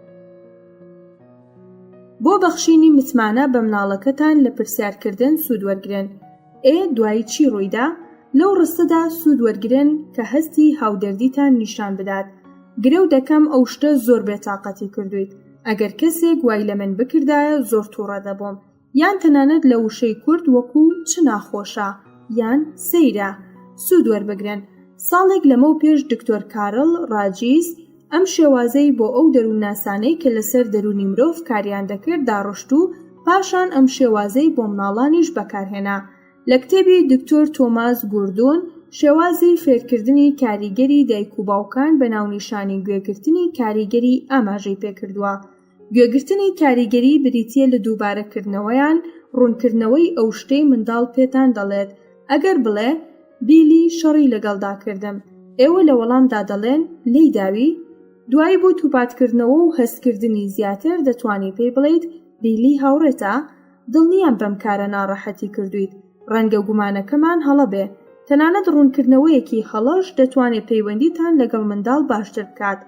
Speaker 2: بۆ بەخشینی متمانە بە مناڵەکەتان لە پرسیارکردن سوود وەرگرن، ئێ دوایی چی ڕوویدا؟ لەو ڕستەدا سوود وەرگرن کە هەستی هاودەردیتان نیشان بدات، گرەو دەکەم ئەو شتە زۆر بێتاقەتی کردوویت، ئەگەر کەسێک وای لە من بکردایە زۆر تووڕە دەبووم، یان تەنانەت لە وشەی کورت وەکوو چ ناخۆشە یان سەیرە سوود وەربگرن. ساڵێک لەمەو پێش دکتۆر کارڵ ڕاجیس ئەم شێوازەی بۆ ئەو دەروونناسانەی کە لەسەر دەروونی مرۆڤ کاریان دەکرد داڕشت و پاشان ئەم شێوازەی بۆ مناڵانیش بەکارهێنا. لە کتێبی دکتۆر تۆماس گوردون شێوازی فێرکردنی کاریگەری دایک و باوکان بە ناونیشانی گوێگرتنی کاریگەری ئاماژەی پێکردووە. گوێگرتنی کاریگەری بریتییە لە دووبارەکردنەوەیان ڕوونکردنەوەی ئەو شتەی منداڵ پێتان دەڵێت، ئەگەر بڵێ، بیلی شەڕی لەگەڵدا کردم، ئێوە لە وەڵامدا دەڵێن، لێی داوی؟ دوایی بۆ دووپاتکردنەوە و هەستکردنی زیاتر دەتوانی پێی بڵێیت، بیلی هاوڕێتە؟ دڵنیام بەم کارە ناڕەحەتی کردوویت، ڕەنگە گومانەکەمان هەڵە بێ. تەنانەت ڕوونکردنەوەیەکی هەڵەش دەتوانێ پەیوەندیتان لەگەڵ منداڵ باشتر بکات.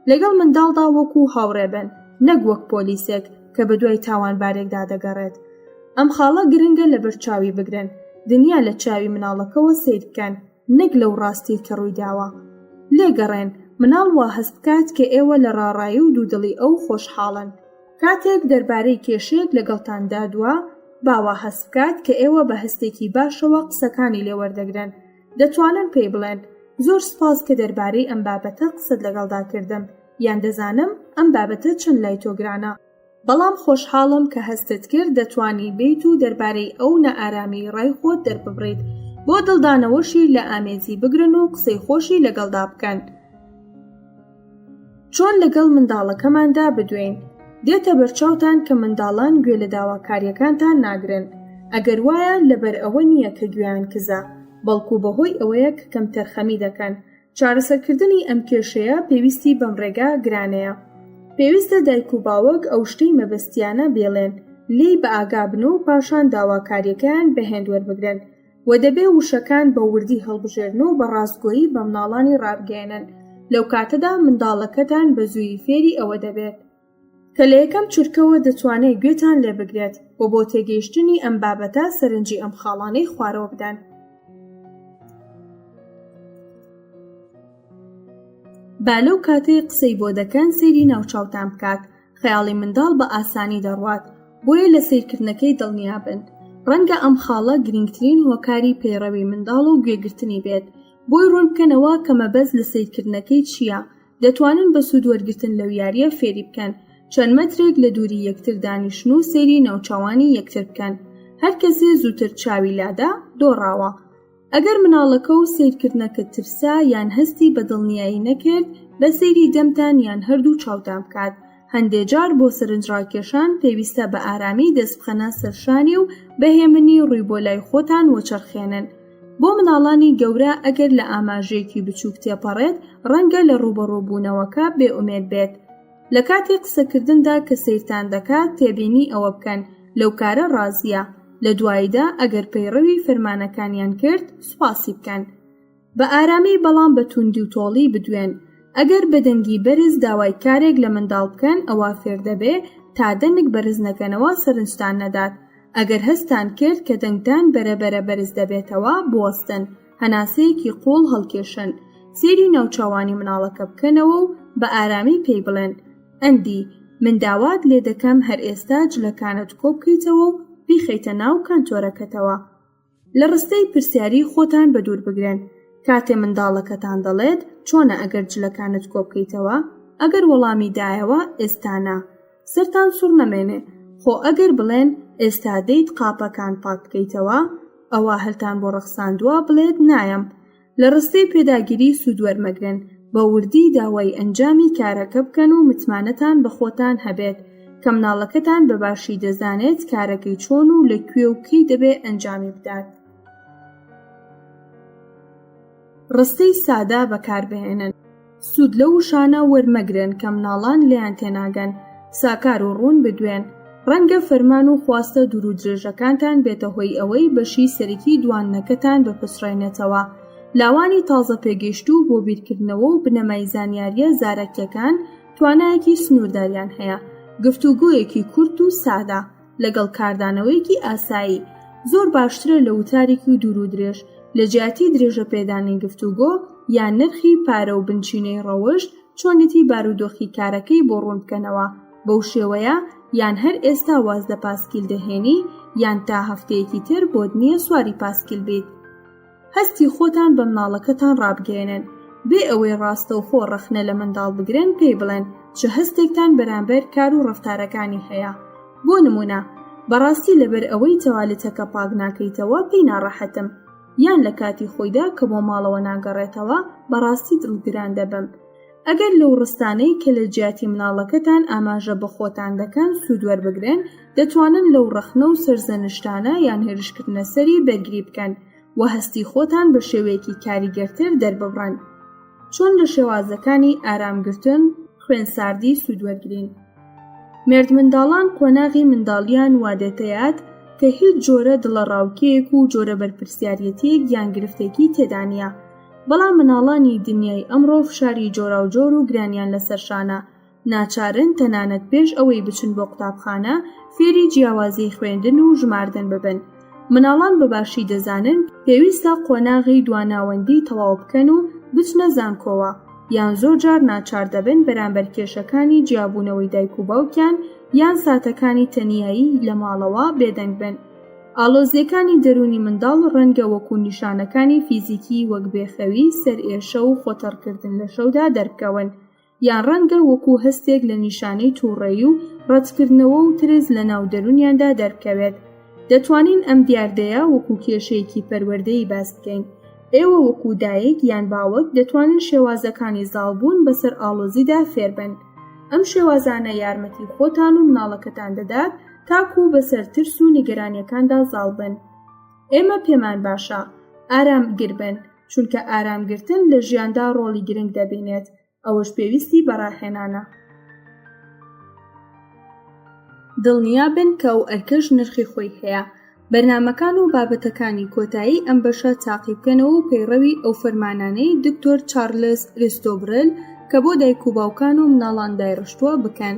Speaker 2: لەگەڵ منداڵدا وەکوو هاوڕێ بن، نەک وەک پۆلیسێک کە بەدوای تاوانبارێکدا دەگەڕێت. ئەم خاڵە گرنگە لەبەرچاوی بگرن، دنیا لە چاوی مناڵەکەوە سەیر بکەن، نەک لەو ڕاستیەی کە ڕوویداوە. لێگەڕێن، مناڵ وا هەست بکات کە ئێوە لە ڕاڕایی و دوودڵی ئەو خۆشحاڵن. کاتێک دەربارەی کێشەیەک لەگەڵتاندا دوا، با وا هەست بکات کە ئێوە بە هەستێکی باشەوە قسەکانی لێ وەردەگرن. دەتوانن پێی بڵێن، زۆر سوپاس کە دەربارەی ئەم بابەتە قسەت لەگەڵدا کردم، یان دەزانم ئەم بابەتە چەند لای تۆ گرانە. بەڵام خۆشحاڵم کە هەستت کرد دەتوانی بێیت و دەربارەی ئەو نائارامیەی ڕای خۆت دەرببڕیت، بۆ دڵدانەوەشی لە ئامێزی بگرن و قسەی خۆشی لەگەڵدا بکەن. چۆن لەگەڵ منداڵەکەماندا بدوێین؟ دێتە بەرچاوتان کە منداڵان گوێ لە داواکارییەکانتان ناگرن، ئەگەر وایە لەبەر ئەوە نییە کە گوێیان کزە، بەڵکو بەهۆی ئەوەیە کە کەمتەرخەمی دەکەن، چارەسەرکردنی ئەم کێشەیە پێویستی بەم ڕێگا گرانەیە. پێویستە دایک و باوک ئەو شتەی مەبەستیانە بێڵێن، لێی بەئاگا بن و پاشان داواکاریەکەیان بە هێند وەربگرن. وە دەبێ وشەکان بە وردی هەڵبژێرن و بە ڕاستگۆیی بە مناڵانی ڕابگەیەنن. لەو کاتەدا منداڵەکەتان بە زوویی فێری ئەوە دەبێت. کە لە یەکەم چرکەوە دەتوانێت گوێتان لێ بگرێت و بۆ تێگەیشتنی ئەم بابەتە سەرنجی ئەم خاڵانەی خوارەوە بدەن. با لەو کاتەی قسەی بۆ دەکەن سەیری ناوچاوتان بکات، خەیاڵی منداڵ بە ئاسانی دەڕوات، بۆیە لە سەیرکردنەکەی دڵنیابن. ڕەنگە ئەم خاڵە گرینگترین هۆکاری پەیڕەوی منداڵ و گوێگرتنی بێت، بۆی ڕوون بکەنەوە کە مەبەست لە سەیرکردنەکەی چییە، دەتوانن بە سوود وەرگرتن لەو یارییە فێری بکەن چەند مەترێک لە دووری یەکتر دانیشن و سەیری ناوچاوانی یەکتر بکەن، هەر کەسێ زووتر چاوی لادا دۆڕاوە. ئەگەر مناڵەکە و سەیرکردنەکە ترسا یان هەستی بە دڵنیایی نەکرد بە سەیری دەمتان یان هەردوو چاوتان بکات، هەندێ جار بۆ سەرنجڕاکێشان پێویستە بە ئارامی دەست بخەنە سەر شانی و بە هێمنی ڕووی بۆ لای خۆتان وەچەرخێنن. بۆ مناڵانی گەورە ئەگەر لە ئاماژەیەکی بچووک تێپەڕێت ڕەنگە لە ڕووبەڕووبوونەوەکە بێ ئومێد بێت. لە کاتی قسەکردندا کە سەیرتان دەکات تێبینی ئەوە بکەن لەو کارە ڕازییە، لە دواییدا ئەگەر پەیڕەوی فەرمانەکانیان کرد سوپاسی بکەن. بە ئارامی بەڵام بە توندی و تۆڵی بدوێن. ئەگەر بە دەنگی بەرز داوای کارێک لە منداڵ بکەن ئەوا فێردەبێ تا دەنگ بەرز نەکەنەوە سەرنجتان نەدات. ئەگەر هەستتان کرد کە دەنگتان بەرە بەرە بەرز دەبێتەوە بوەستن، هەناسەیەکی قووڵ هەڵکێشن، سەیری ناوچاوانی مناڵەکە بکەنەوە و بە ئارامی پێی بڵێن، ئەندی، من داوات لێ دەکەم هەر ئێستا جلەکانت کۆبکەیتەوە و بیخەیتە ناو کەنتۆرەکەتەوە. لە ڕستەی پرسیاری خۆتان بەدوور بگرن. کاتێ منداڵەکەتان دەڵێت، چۆنە ئەگەر جلەکانت کۆبکەیتەوە؟ ئەگەر وەڵامی دایەوە، ئێستا نا. سەرتان سوڕ نەمێنێ. خۆ ئەگەر بڵێن، ئێستا دێیت قاپەکان پاک بکەیتەوە؟ ئەوا هەلتان بۆ ڕەخساندووە بڵێت نایەم. لە ڕستەی پێداگیری سوود وەرمەگرن، بە وردی داوای ئەنجامی کارەکە بکەن و متمانەتان بە خۆتان هەبێت. کە مناڵەکەتان بە باشی دەزانێت کارەکەی چۆن و لە کوێ و کەی دەبێ ئەنجامی بدات. ڕستەی سادە بەکاربهێنن. سوود لەو وشانە وەرمەگرن کە مناڵان لێیان تێناگەن، ساکار و ڕوون بدوێن. ڕەنگە فەرمان و خواستە دوورودرێژەکانتان بێتە هۆی ئەوەی بەشی سەرەکی دواندنەکەتان بپچڕێنێتەوە. لاوانی تازەپێگەیشتوو بۆ بیرکردنەوە و بنەمای زانیارییە زارەکییەکان توانایەکی سنوورداریان هەیە. گفتوگۆیەکی کورت و سادە، لەگەڵ کاردانەوەیەکی ئاسایی، زۆر باشترە لە وتارێکی دوورودرێژ، لە جیاتی درێژەپێدانی گفتوگۆ، یان نرخی پارە و بنچینەی ڕەوشت، چۆنێتی بارودۆخی کارەکەی بۆ ڕوون بکەنەوە، بەو شێوەیە یان هەر ئێستا واز لە پاسکیل دەهێنی، یان تا هەفتەیەکی تر بۆت نییە سواری پاسکیل بیت. هەستی خۆتان بە مناڵەکەتان ڕابگەیەنن، بێ ئەوەی ڕاستەوخۆ ڕەخنە لە منداڵ بگرن پێی بڵێن چ هەستێکتان بەرامبەر کار و ڕەفتارەکانی هەیە. بۆ نموونە، بەڕاستی لەبەر ئەوەی تەوالێتەکە پاک ناکەیتەوە پێی ناڕەحەتم، یان لە کاتی خۆیدا کە بۆ ماڵەوە ناگەڕێتەوە بەڕاستی دڵگران دەبم. ئەگەر لەو ڕستانەی کە لە جیاتی مناڵەکەتان ئاماژە بە خۆتان دەکەن سوود وەربگرن، دەتوانن لەو ڕەخنە و سەرزەنشتانە یان هێرشکردنە سەری بەرگری بکەن و هەستی خۆتان بە شێوەیەکی کاریگەرتر دەرببڕن. چۆن لە شێوازەکانی ئارامگرتن، خوێنساردی سوود وەرگرین؟ مێردمنداڵان قۆناغی منداڵییان وا دێتە یاد کە هیچ جۆرە دڵەڕاوکێیەک و جۆرە بەرپرسیاریەتییەک یان گرفتێکی تێدا نییە، بەڵام مناڵانی دنیای ئەمڕۆ فشاری جۆراوجۆر و گرانیان لەسەر شانە، ناچارن تەنانەت پێش ئەوەی بچن بۆ قوتابخانە فێری جیاوازی خوێندن و ژماردن ببن. مناڵان بە باشی دەزانن پێویستە قۆناغی دواناوەندی تەواو بکەن و بچنە زانکۆوە، یان زۆر جار ناچار دەبن بەرامبەر کێشەکانی جیابوونەوەی دایک و باوکیان یان ساتەکانی تەنیایی لە ماڵەوە بێدەنگ بن. ئاڵۆزییەکانی دەروونی منداڵ ڕەنگە وەکوو نیشانەکانی فیزیکی وەک بێخەوی، سەرئێشە و خۆتەڕکردن لە شەودا دەربکەون، یان ڕەنگە وەکوو هەستێک لە نیشانەی تووڕەیی و ڕەتکردنەوە و ترس لە ناو دەروونیاندا دەربکەوێت. دەتوانین ئەم دیاردەیە وەکوو کێشەیەکی پەروەردەیی باس بکەین. ئێوە وەکوو دایک یان باوک دەتوانن شێوازەکانی زاڵبوون بەسەر ئاڵۆزیدا فێربن. ئەم شێوازانە یارمەتی خۆتان و مناڵەکەتان دەدات تاکوو بەسەر ترس و نیگەرانیەکاندا زاڵ بن. ئێمە پێمان باشە ئارامگر بن، چونکە ئارامگرتن لە ژیاندا ڕۆڵی گرنگ دەبینێت، ئەوەش پێویستی بە ڕاهێنانە. دڵنیا بن کە ئەو ئەرکەش نرخی خۆی هەیە. بەرنامەکان و بابەتەکانی کۆتایی ئەم بەشە تاقی بکەنەوە و پەیڕەوی ئەو فەرمانانەی دکتۆر چارلز ریستۆبرل کە بۆ دایک و باوکان و مناڵان دایڕشتووە بکەن.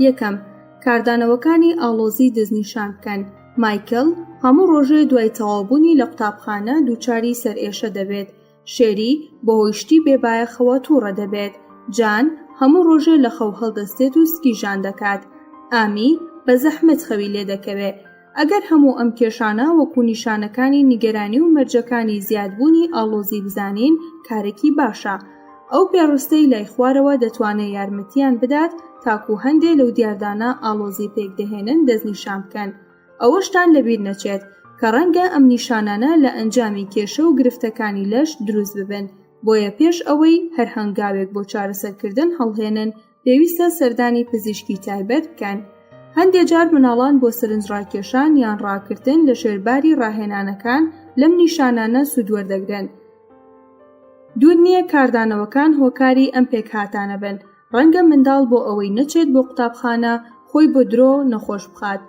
Speaker 2: یەکەم، کاردانەوەکانی ئاڵۆزی دەستنیشان بکەن. مایکل هەموو ڕۆژێ دوای تەواوبوونی لە قوتابخانە دووچاری سەرئێشە دەبێت. شێری بەهۆی شتی بێ بایەخەوە تووڕە دەبێت. جان هەموو ڕۆژێ لە خەو هەڵدەستێت و سکی ژان دەکات. ئامی بە زەحمەت خەوی لێ دەکەوێ. ئەگەر هەموو ئەم کێشانە وەکوو نیشانەکانی نیگەرانی و مەرجەکانی زیادبوونی ئاڵۆزی بزانین کارێکی باشە. ئەو پێڕستەی لای خوارەوە دەتوانێ یارمەتیان بدات تاکوو هەندێ لەو دیاردانە ئاڵۆزی پێکدەهێنن دەستنیشان بکەن. ئەوەشتان لەبیر نەچێت کە ڕەنگە ئەم نیشانانە لە ئەنجامی کێشە و گرفتەکانی لەش دروست ببن، بۆیە پێش ئەوەی هەر هەنگاوێک بۆ چارەسەرکردن هەڵهێنن پێویستە سەردانی پزیشکی تایبەت بکەن. هەندێ جار مناڵان بۆ سەرنجڕاکێشان یان ڕاکردن لە ژێر باری ڕاهێنانەکان لەم نیشانانە سوود وەردەگرن. دوور نییە کاردانەوەکان هۆکاری ئەم پێکهاتانە بن، ڕەنگە منداڵ بۆ ئەوەی نەچێت بۆ قوتابخانە خۆی بە درۆ نەخۆش بخات.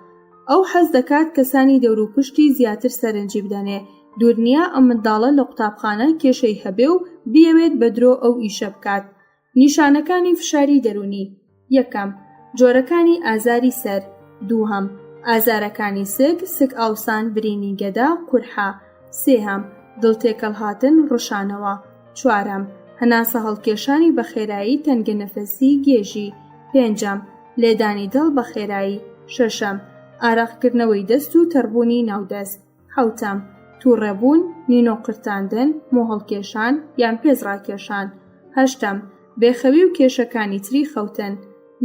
Speaker 2: ئەو حەز دەکات کەسانی دەوروپشتی زیاتر سەرنجی بدەنێ، دوور نییە ئەم منداڵە لە قوتابخانە کێشەی هەبێ و بیەوێت بە درۆ ئەو ئیشە بکات. نیشانەکانی فشاری دەروونی، یەکەم، جۆرەکانی ئازاری سەر، دووهەم، ئازارەکانی سک، سک ئاوسان، برینی گەدە، قورحە، سێهەم، دڵ تێکەڵهاتن، ڕشانەوە، چوارەم، هەناسە هەڵکێشانی بە خێرایی، تەنگەنەفەسی، گێژی، پێنجەم، لێدانی دڵ بە خێرایی، شەشەم، ئارەقکردنەوەی دەست و تەڕبوونی ناو دەست. حەوتەم، تووڕەبوون، نینۆک قرتاندن، مووهەڵکێشان یان پێست ڕاکێشان. هەشتەم، بێخەوی و کێشەکانی تری خەوتن.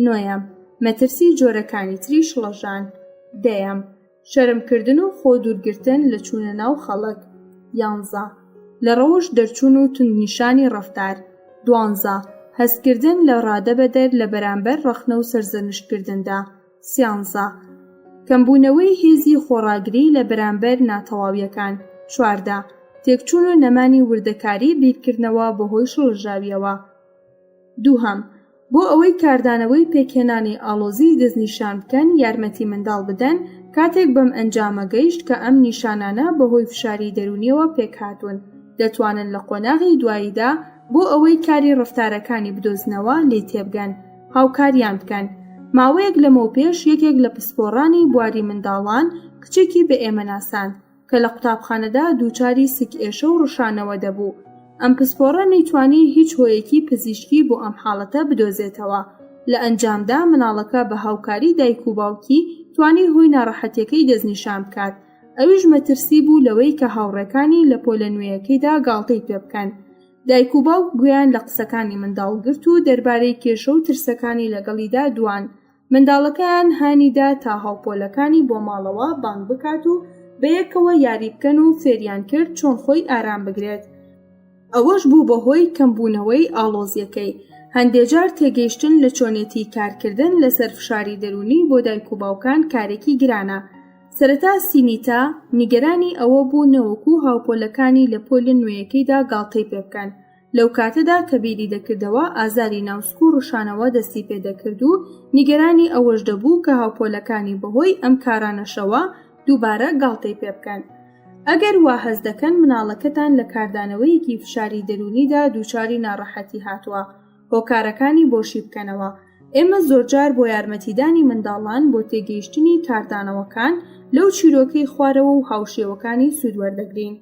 Speaker 2: نۆیەم، مەترسی جۆرەکانی تری شڵەژان. دەیەم، شەرمکردن و خۆ دوورگرتن لە چوونە ناو خەڵک. یانزە، لە ڕەوشت دەرچوون و توندنیشانی ڕەفتار. دوانزە، هەستکردن لە ڕادەبەدەر لە بەرامبەر ڕەخنە و سەرزەنشتکردندا. سیانزە. کەمبوونەوەی هێزی خۆڕاگری لە بەرامبەر ناتەواوییەکان. 14. تێکچوون و نەمانی وردەکاری بیرکردنەوە بەهۆی شڵەژاوییەوە. دووهەم، بۆ ئەوەی کاردانەوەی پێکهێنانی ئاڵۆزی دەستنیشان بکەن یارمەتی منداڵ بدەن کاتێک بەم ئەنجامە گەیشت کە ئەم نیشانانە بەهۆی فشاری دەروونیەوە پێکهاتوون دەتوانن لە قۆناغی دواییدا بۆ ئەوەی کاری ڕەفتارەکانی بدۆزنەوە لێی تێبگەن هاوکاریان بکەن ماوەیەک لەمەوپێش یەکێک لە پسپۆڕانی بواری منداڵان کچێکی بە ئێمە ناساند کە لە قوتابخانەدا دووچاری سک ئێشە و ڕشانەوە دەبوو. ئەم پسپۆڕە نەیتوانی هیچ هۆیەکی پزیشکی بۆ ئەم حاڵەتە بدۆزێتەوە. لە ئەنجامدا مناڵەکە بە هاوکاری دایک و باوکی توانی هۆی ناڕەحەتیەکەی دەستنیشان بکات. ئەویش مەترسی بوو لەوەی کە هاوڕێکانی لە پۆلە نوێیەکەیدا گاڵتەی پێ بکەن. دایک و باوک گوێیان لە قسەکانی منداڵ گرت و دەربارەی کێشە و ترسەکانی لەگەڵیدا دوان. منداڵەکەیان هانی دا تا هاوپۆلەکانی بۆ ماڵەوە بانگ بکات و بەیەکەوە یاری بکەن و فێریان کرد چۆن خۆی ئارام بگرێت، ئەوەش بوو بە هۆی کەمبوونەوەی ئاڵۆزییەکەی. هەندێجار تێگەیشتن لە چۆنێتی کارکردن لەسەر فشاری دەروونی بۆ دایک و باوکان کارێکی گرانە. سەرەتا سینیتا نیگەرانی ئەوە بوو نەوەکو هاوپۆلەکانی لە پۆلە نوێیەکەیدا گاڵتەی پێبکەن، لەو کاتەدا کە بیری دەکردەوە ئازاری ناوسک و ڕشانەوە دەستی پێدەکرد و نیگەرانی ئەوەش دەبوو کە هاوپۆلەکانی بەهۆی ئەم کارانەشەوە دووبارە گاڵتەی پێبکەن. ئەگەر وا هەست دەکەن مناڵەکەتان لە کاردانەوەیەکی فشاری دەروونیدا دووچاری ناڕەحەتی هاتووە، هۆکارەکانی بۆ شی بکەنەوە. ئێمە زۆرجار بۆ یارمەتیدانی منداڵان بۆ تێگەیشتنی کاردانەوەکان لەو چیرۆکەی خوارەوە و هاوشێوەکانی سوود وەردەگرین.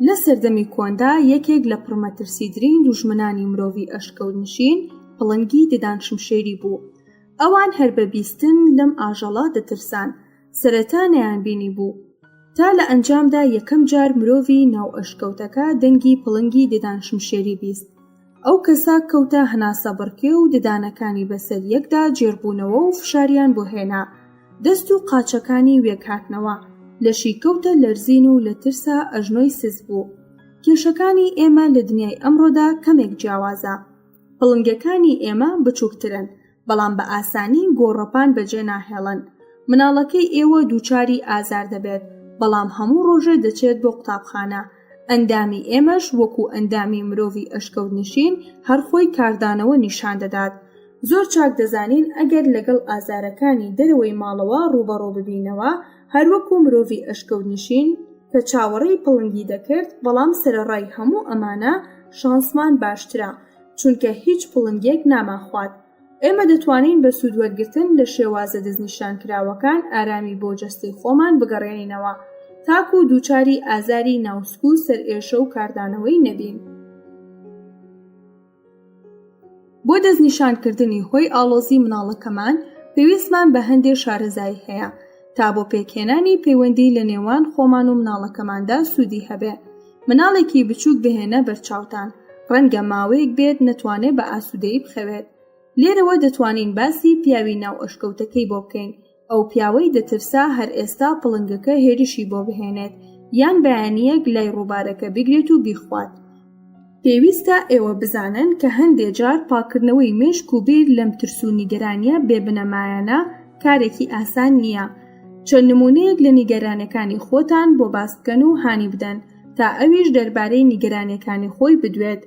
Speaker 2: لە سەردەمی کۆندا یەکێک لە پڕمەترسیترین دوژمنانی مرۆڤی ئەشکەوتنشین پڵنگی ددان شمشێری بوو. ئەوان هەر بە بیستن لەم ئاژەڵە دەترسان، سەرەتا نەیانبینیبوو. تا لە ئەنجامدا یەکەم جار مرۆڤی ناو ئەشکەوتەکە دەنگی پڵنگی ددان شمشێری بیست. ئەو کەسە کەوتە هەناسەبڕکێ و ددانەکانی بەسەر یەکدا جێڕبوونەوە و فشاریان بۆ هێنا. دەست و قاچەکانی وێک هاتنەوە، لەشی کەوتە لەرزین و لە ترسا ئەژنۆی سست بوو. کێشەکانی ئێمە لە دنیای ئەمڕۆدا کەمێک جیاوازە. پڵنگەکانی ئێمە بچووکترن، بەڵام بە ئاسانی گۆڕەپان بەجێ ناهێڵن. مناڵەکەی ئێوە دووچاری ئازار دەبێت، بەڵام هەموو ڕۆژێ دەچێت بۆ قوتابخانە. ئەندامی ئێمەش وەکو ئەندامی مرۆڤی ئەشکەوتنشین هەر خۆی کاردانەوە نیشان دەدات. زۆر چاک دەزانین ئەگەر لەگەڵ ئازارەکانی دەرەوەی ماڵەوە ڕووبەڕوو ببینەوە، هەروەکو مرۆڤی ئەشکەوتنشین کە چاوەڕێی پڵنگی دەکرد، بەڵام سەرەڕای هەموو ئەمانە شانسمان باشترە، چونکە هیچ پڵنگێک نامانخوات. ئێمە دەتوانین بە سوودوەرگرتن لە شێوازە دەستنیشانکراوەکان ئارامی بۆ جەستەی خۆمان بگەڕێنینەوە، تاکوو دووچاری ئازاری ناوسک و سەرئێشە و کاردانەوەی نەبین. بۆ دەستنیشانکردنی هۆی ئاڵۆزی مناڵەکەمان پێویستمان بە هەندێ شارەزایی هەیە تا بۆ پێکهێنانی پەیوەندی لە نێوان خۆمان و مناڵەکەماندا سوودی هەبێ. مناڵێکی بچووک بهێنە بەرچاوتان، ڕەنگە ماوەیەک بێت نەتوانێ بە ئاسوودەیی بخەوێت. لێرەوە دەتوانین باسی پیاوی ناو ئەشکەوتەکەی بۆ بکەین، ئەو پیاوەی دەترسا هەر ئێستا پڵنگەکە هێرشی بۆ بهێنێت یان بەیانییەک لای ڕووبارەکە بگرێت و بیخوات. پێویستە ئێوە بزانن کە هەندێ جار پاککردنەوەی مێشک و بیر لەم ترس و نیگەرانییە بێ بنەمایانە کارێکی ئاسان نییە. چەند نموونەیەک لە نیگەرانیەکانی خۆتان بۆ باس بکەن و هانی بدەن تا ئەویش دەربارەی نیگەرانیەکانی خۆی بدوێت.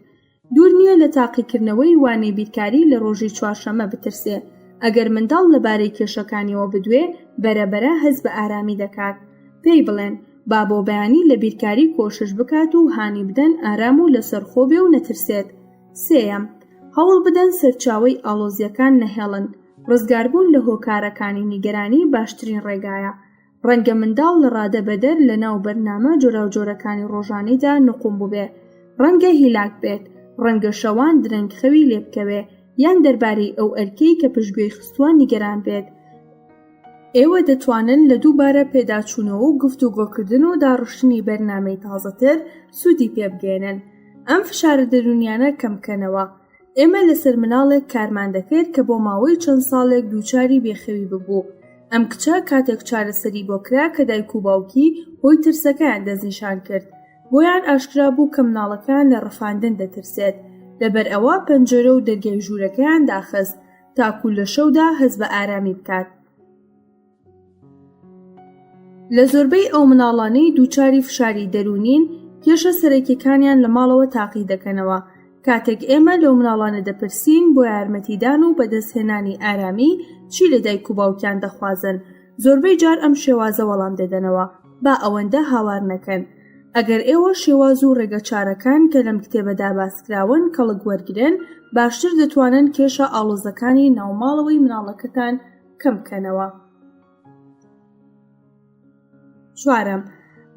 Speaker 2: دوور نییە لە تاقیکردنەوەی وانەی بیرکاری لە ڕۆژی چوارشەممە بترسێ. ئەگەر منداڵ لەبارەی کێشەکانیەوە بدوێ، بەرە بەرە هەست بە ئارامی دەکات. پێی بڵێن، با بۆ بەیانی لە بیرکاری کۆشش بکات و هانی بدەن ئارام و لەسەرخۆ بێ و نەترسێت. سێیەم، هەوڵ بدەن سەرچاوەی ئاڵۆزییەکان نەهێڵن. ڕزگاربوون لە هۆکارەکانی نیگەرانی باشترین ڕێگایە. ڕەنگە منداڵ لە ڕادە بەدەر لە ناو بەرنامە جۆراوجۆرەکانی ڕۆژانەیدا نوقوم بووبێ، ڕەنگە هیلاک بێت، ڕەنگە شەوان درەنگ خەوی لێ بکەوێ، یان دەربارەی ئەو ئەرکەی کە پشتگوێی خستووە نیگەران بێت. ئێوە دەتوانن لە دووبارە پێداچوونەوە و گفتوگۆکردن و داڕشتنی بەرنامەی تازەتر سوودی پێ بگەیەنن. ئەم فشارە دەروونیانە کەم بکەنەوە. ئێمە لەسەر مناڵێک کارمان دەکرد کە بۆ ماوەی چەند ساڵێک دووچاری بێخەوی ببوو. ئەم کچە کاتێک چارەسەری بۆ کرا کە دایک و باوکی هۆی ترسەکەیان دەستنیشان کرد، بۆیان ئاشکرا بوو کە مناڵەکەیان لە ڕفاندن دەترسێت، لەبەر ئەوە پەنجەرە و دەرگای ژوورەکەیان داخست. تاکوو لە شەودا هەست بە ئارامی بکات. لە زۆربەی ئەو مناڵانەی دووچاری فشاری دەروونین، کێشە سەرەکیەکانیان لە ماڵەوە تاقی دەکەنەوە. کاتێک ئێمە لەو مناڵانە دەپرسین بۆ یارمەتیدان و بەدەستهێنانی ئارامی چی لە دایک و باوکیان دەخوازن، زۆربەی جار ئەم شێوازە وەڵام دەدەنەوە، با ئەوەندە هاوار نەکەن. ئەگەر ئێوە شێواز و ڕێگەچارەکان کە لەم کتێبەدا باسکراون کەڵک وەرگرن، باشتر دەتوانن کێشە ئاڵۆزەکانی ناوماڵەوەی مناڵەکەتان کەم بکەنەوە. چوارەم،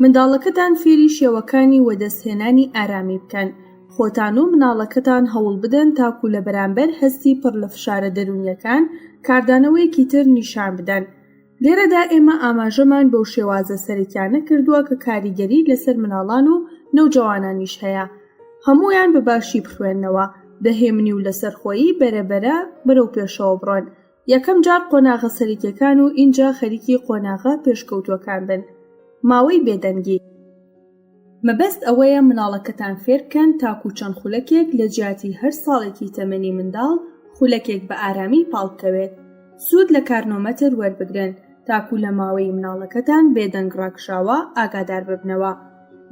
Speaker 2: منداڵەکەتان فێری شێوەکانی وەدەستهێنانی ئارامی بکەن. خۆتان و مناڵەکەتان هەوڵ بدەن تاکوو لە بەرامبەر هەستی پڕ لە فشارە دەروونییەکان کاردانەوەیەکی تر نیشان بدەن. لێرەدا ئێمە ئاماژەمان بەو شێوازە سەرەکیانە کردووە کە کاریگەری لەسەر مناڵان و نەوجەوانانیش هەیە. هەموویان بە باشی بخوێننەوە، بە هێمنی و لەسەرخۆیی بەرە بەرە بەرەو پێشەوە بڕۆن. یەکەم جار قۆناغە سەرەکیەکان و ئینجا خەریکی قۆناغە پێشکەوتووەکان بن. ماوەی بێدەنگی. مەبەست ئەوەیە مناڵەکەتان فێربکەن تاکوو چەند خولەکێک لە جیاتی هەر ساڵێکی تەمەنی منداڵ خولەکێک بە ئارامی پاڵبکەوێت. سوود لە کارنۆمەتر وەربگرن تاکوو لە ماوەی مناڵەکەتان بێدەنگ ڕاکشاوە ئاگادار ببنەوە.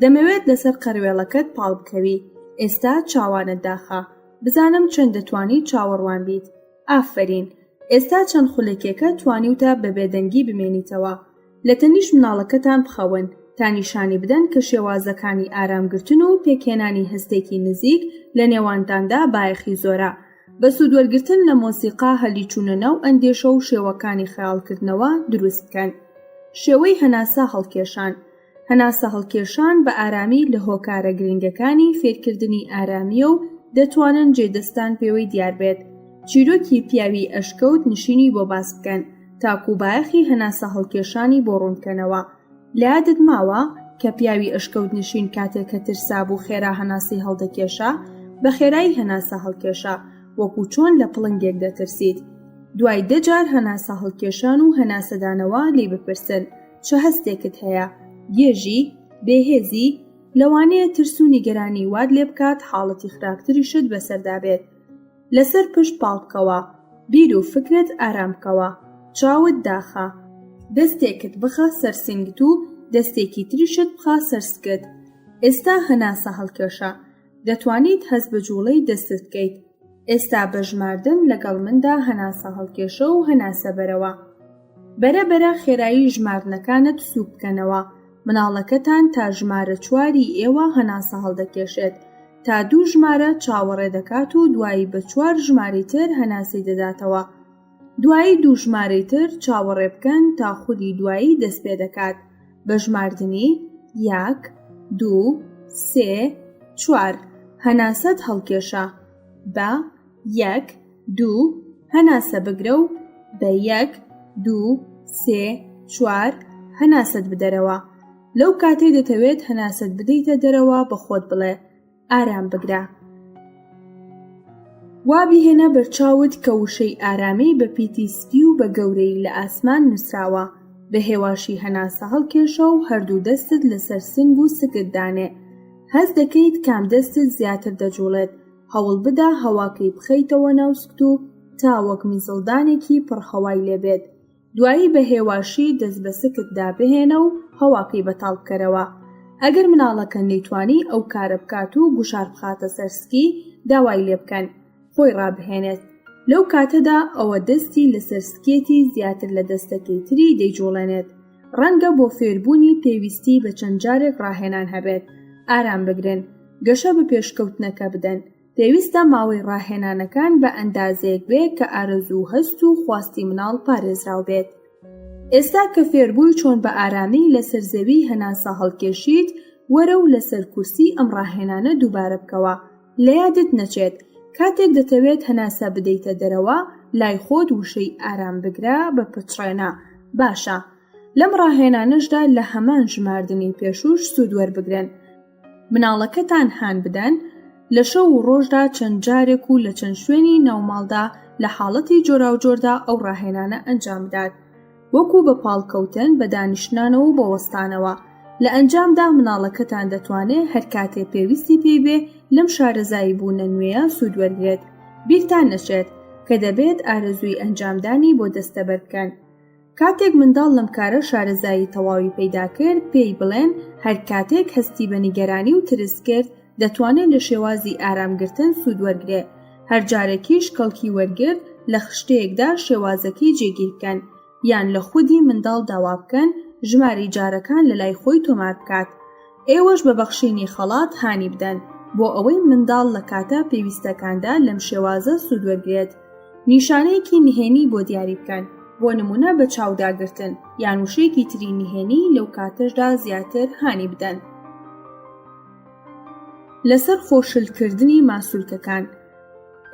Speaker 2: دەمەوێت لەسەر قەروێڵەکەت پاڵبکەوی. ئێستا چاوانت داخە. بزانم چەند دەتوانی چاوەڕوان بیت. ئافەرین! ئێستا چەند خولەکێکە توانیوتە بە بێدەنگی بمێنیتەوە. لە تەنیشت مناڵەکەتان بخەون تا نیشانی بدەن کە شێوازەکانی ئارامگرتن و پێکهێنانی هەستێکی نزیک لە نێوانتاندا بایەخی زۆرە. بە سوودوەرگرتن لە مۆسیقا هەلی چوونە ناو ئەندێشە و شێوەکانی خەیاڵکردنەوە دروست بکەن. شێوەی هەناسە هەڵکێشان. هەناسە هەڵکێشان بە ئارامی لە هۆکارە گرنگەکانی فێرکردنی ئارامییە و دەتوانن جێ دەستان پێوەی دیار بێت. چیرۆکی پیاوی ئەشکەوت نشینی بۆ باس بکەن تاکوو بایەخی هەناسە هەڵکێشانی بۆ ڕوون بکەنەوە. لە یادت ماوە کە پیاوی ئەشکەوت نشین کاتێ کە ترسابوو خێرا هەناسەی هەڵدەکێشا؟ بە خێرایی هەناسە هەڵکێشە وەکوو چۆن لە پڵنگێک دەترسیت. دوای دە جار هەناسە هەڵکێشان و هەناسەدانەوە لێی بپرسن. چ هەستێکت هەیە؟ گێژی؟ بێهێزی؟ لەوانەیە ترس و نیگەرانی وات لێبکات حاڵەتی خراپتریشت بەسەردا بێت. لەسەر پشت پاڵبکەوە. بیر و فکرت ئارام بکەوە. چاوت داخە. دەستێکت بخە سەر سنگت و دەستێکی تریشت بخە سەر سکت. ئێستا هەناسە هەڵکێشە. دەتوانیت هەست بە جووڵەی دەستت بکەیت. ئێستا بە ژماردن لەگەڵ مندا هەناسە هەڵکێشە و هەناسە بەرەوە. بەرە بەرە خێرایی ژماردنەکانت سووک بکەنەوە، مناڵەکەتان تا ژمارە چواری ئێوە هەناسە هەڵدەکێشێت، تا دوو ژمارە چاوەڕێ دەکات و دوایی بە چوار ژمارەی تر هەناسەی دەداتەوە. دوایی دوو ژمارەی تر چاوەڕێ بکەن تا خولی دوایی دەست پێ دەکات بە ژماردنی، یەک، دوو، سێ، چوار، هەناسەت هەڵکێشە، بە، یەک، دوو، هەناسە بگرە و بە یەک، دوو، سێ، چوار، هەناسەت بدەرەوە. لەو کاتەی دەتەوێت هەناسەت بدەیتە دەرەوە بە خۆت بڵێ، ئارام بگرە. وا بیهێنە بەرچاوت کە وشەی ئارامی بە پیتی سپی و بە گەورەیی لە ئاسمان نووسراوە. بە هێواشی هەناسە هەڵکێشە و هەردوو دەستت لەسەر سنگ و سکت دانێ. هەست دەکەیت کام دەستت زیاتر دەجوڵێت. هەوڵبدە هەواکەی بخەیتەوە ناو سکت و تا وەک میزڵدانێکی پڕ هەوای لێبێت. دوایی بە هێواشی دەست بە سکتدا بهێنە و هەواکەی بەتاڵ بکەرەوە. ئەگەر مناڵەکە نەیتوانی ئەو کارە بکات و گوشار بخاتە سەر سکی، داوای لێبکەن خۆی ڕابهێنێت. لەو کاتەدا ئەوە دەستی لەسەر سکێتی زیاتر لە دەستەکەی تری دەیجوڵێنێت. ڕەنگە بۆ فێربوونی پێویستی بە چەند جارێک ڕاهێنان هەبێت. ئارام بگرن. گەشە بە پێشکەوتنەکە بدەن. پێویستە ماوەی ڕاهێنانەکان بە ئەندازەیەک بێ کە ئارەزوو و هەست و خواستی مناڵ پارێزراو بێت. ئێستا کە فێربووی چۆن بە ئارامی لەسەر زەوی هەناسە هەڵکێشیت، وەرە و لەسەر کورسی ئەم ڕاهێنانە دووبارە بکەوە. لە یادت نەچێت، کاتێک دەتەوێت هەناسە بدەیتە دەرەوە، لای خۆت وشەی ئارام بگرە بپچڕێنە. باشە. لەم ڕاهێنانەشدا لە هەمان ژماردنی پێشووش سوود وەربگرن. مناڵەکەتان هان بدەن لە شەو و ڕۆژدا چەند جارێک و لە چەند شوێنی ناوماڵدا لە حاڵەتی جۆراوجۆردا ئەو ڕاهێنانە ئەنجام بدات وەکو بە پاڵکەوتن بە دانیشتنانەوە و بە وەستانەوە لە ئەنجامدا مناڵەکەتان دەتوانێ هەر کاتێ پێویستی پێی بێ لەم شارەزایی بوونە نوێیە سوود وەرگرێت بیرتان نەچێت. کە دەبێت ئارەزووی ئەنجامدانی بۆ دەستەبەر بکەن. کاتێک منداڵ لەم کارە شارەزایی تەواوی پەیدا کرد، پێی بڵێن هەر کاتێک هەستی بە نیگەرانی و ترس کرد، دەتوانێت لە شێوازی ئارامگرتن سوود وەرگرێ، هەر جارێکیش کەڵکی وەرگرت لە خشتەیەکدا شێوازەکەی جێگیر بکەن، یان لە خودی منداڵ داوا بکەن ژمارەی جارەکان لە لای خۆی تۆمار بکات. ئێوەش بە بەخشینی خەڵات هانی بدەن بۆ ئەوەی منداڵ لە کاتە پێویستەکاندا لەم شێوازە سوود وەرگرێت. نیشانەیەکی نهێنی بۆ دیاری بکەن، بۆ نموونە بە چاو داگرتن یان وشەیەکی تری نهێنی لەو کاتەشدا زیاتر هانی بدەن. لەسەر خۆ شل کردنی ماسولکەکان.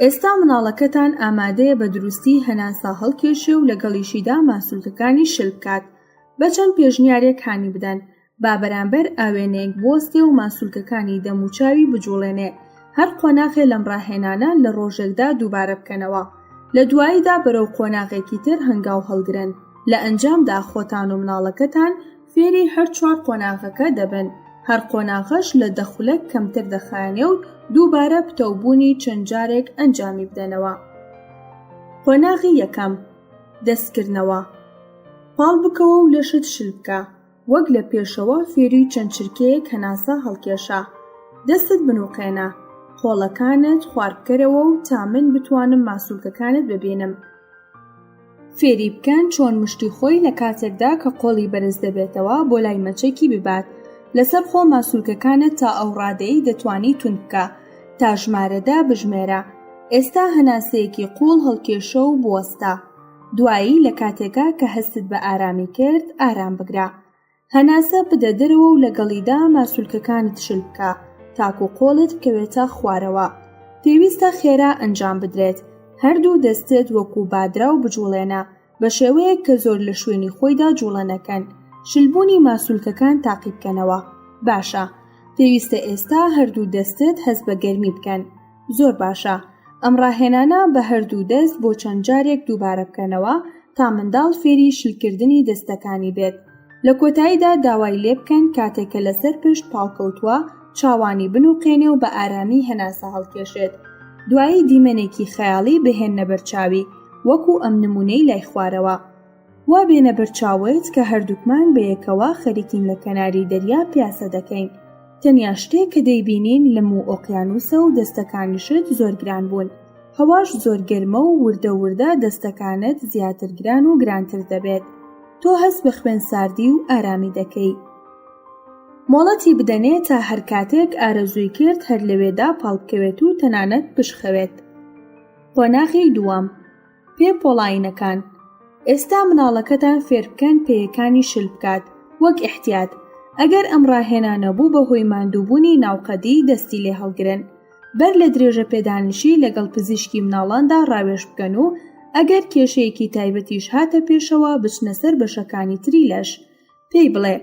Speaker 2: ئێستا منداڵەکەتان ئامادەیە بە دروستی هەناسە هەڵکێشێ و لەگەڵیشیدا ماسولکەکانی شل بکات. بە چەند پێشنیارێک هانی بدەن، با بەرامبەر ئاوێنەیەک بوەستێ و ماسولکەکانی دەموچاوی بجوڵێنێ، هەر قۆناغێ لەم ڕاهێنانە لە ڕۆژێکدا دووبارە بکەنەوە. لە دواییدا بەرەو قۆناغێکی تر هەنگاو هەڵگرن. لە ئەنجامدا خۆتان و منداڵەکەتان فێری هەر چوار قۆناغەکە دەبن، هەر قۆناغەش لە دە خولەک کەمتر دەخایەنێ و دووبارە پتەوبوونی چەند جارێک ئەنجامی بدەنەوە. قۆناغی یەکەم، دەستکردنەوە. پاڵ بکەوە و لەشت شل بکە، وەک لە پێشەوە فێری چەند چرکەیەک هەناسە هەڵکێشە. دەستت بنوقێنە، قۆڵەکانت خوار بکەرەوە و تا من بتوانم ماسولکەکانت ببینم. فێری بکەن چۆن مشتی خۆی لە کاتێکدا کە قۆڵی بەرز دەبێتەوە بۆ لای مەچەکی ببات، لەسەرخۆ ماسولکەکانت تا ئەو ڕادەیەی دەتوانی توند بکە، تا ژمارە دە بژمێرە. ئێستا هەناسەیەکی قووڵ هەڵکێشە و بوەستە. دوایی لە کاتێکا کە هەستت بە ئارامی کرد ئارام بگرە. هەناسە بدە دەرەوە و لەگەڵیدا ماسولکەکانت شل بکە تاکو قۆڵت بکەوێتە خوارەوە. پێویستە خێرا ئەنجام بدرێت. هەردوو دەستت وەکو بادراو بجوڵێنە بە شێوەیەک کە زۆر لە شوێنی خۆیدا جوڵە نەکەن. شلبوونی ماسولکەکان تاقیبکەنەوە. باشە. پێویستە ئێستا هەردوو دەستت هەست بە گەرمی بکەن. زۆر باشە. ئەم ڕاهێنانە بە هەردوو دەست بۆ چەند جارێک دووبارە بکەنەوە تا منداڵ فێری شلکردنی دەستەکانی بێت. لە کۆتاییدا داوای لێبکەن کاتێک کە لەسەر پشت پاڵکەوتووە چاوانی بنوقێنێ و بە ئارامی هەناسە هەڵکێشێت. دوایی دیمەنێکی خەیاڵی بهێننە بەرچاوی وەکو ئەم نموونەی لای خوارەوە. وا بێنە بەرچاوت کە هەردووکمان بەیەکەوە خەریکین لە کەناری دەریا پیاسە دەکەین. تەنیا شتێک کە دەیبینین لم و ئۆقیانووسە و دەستەکانیشت زۆر گران بوون. هەواش زۆر گەرمە و وردە وردە دەستەکانت زیاتر گران و گرانتر دەبێت. تۆ هەست بە خوێن ساردی و ئارامی دەکەی. مۆڵەتی بدەنێ تا هەر کاتێک ئارەزووی کرد هەر لەوێدا پاڵبکەوێت و تەنانەت بشخەوێت. قۆناغی دووەم. پێ پۆڵایینەکان، ئێستا مناڵەکەتان فێربکەن پێیەکانی شل بکات وەک ئیحتیات، ئەگەر ئەم ڕاهێنانە بوو بە هۆی ماندووبوونی ناوقەدی دەستی لێ هەڵگرن، بەر لە درێژەپێدانیشی لەگەڵ پزیشکی مناڵاندا ڕاوێژ بکەن و ئەگەر کێشەیەکی تایبەتیش هاتە پێشەوە بچنە سەر بەشەکانی تری لەش. پێی بڵێ،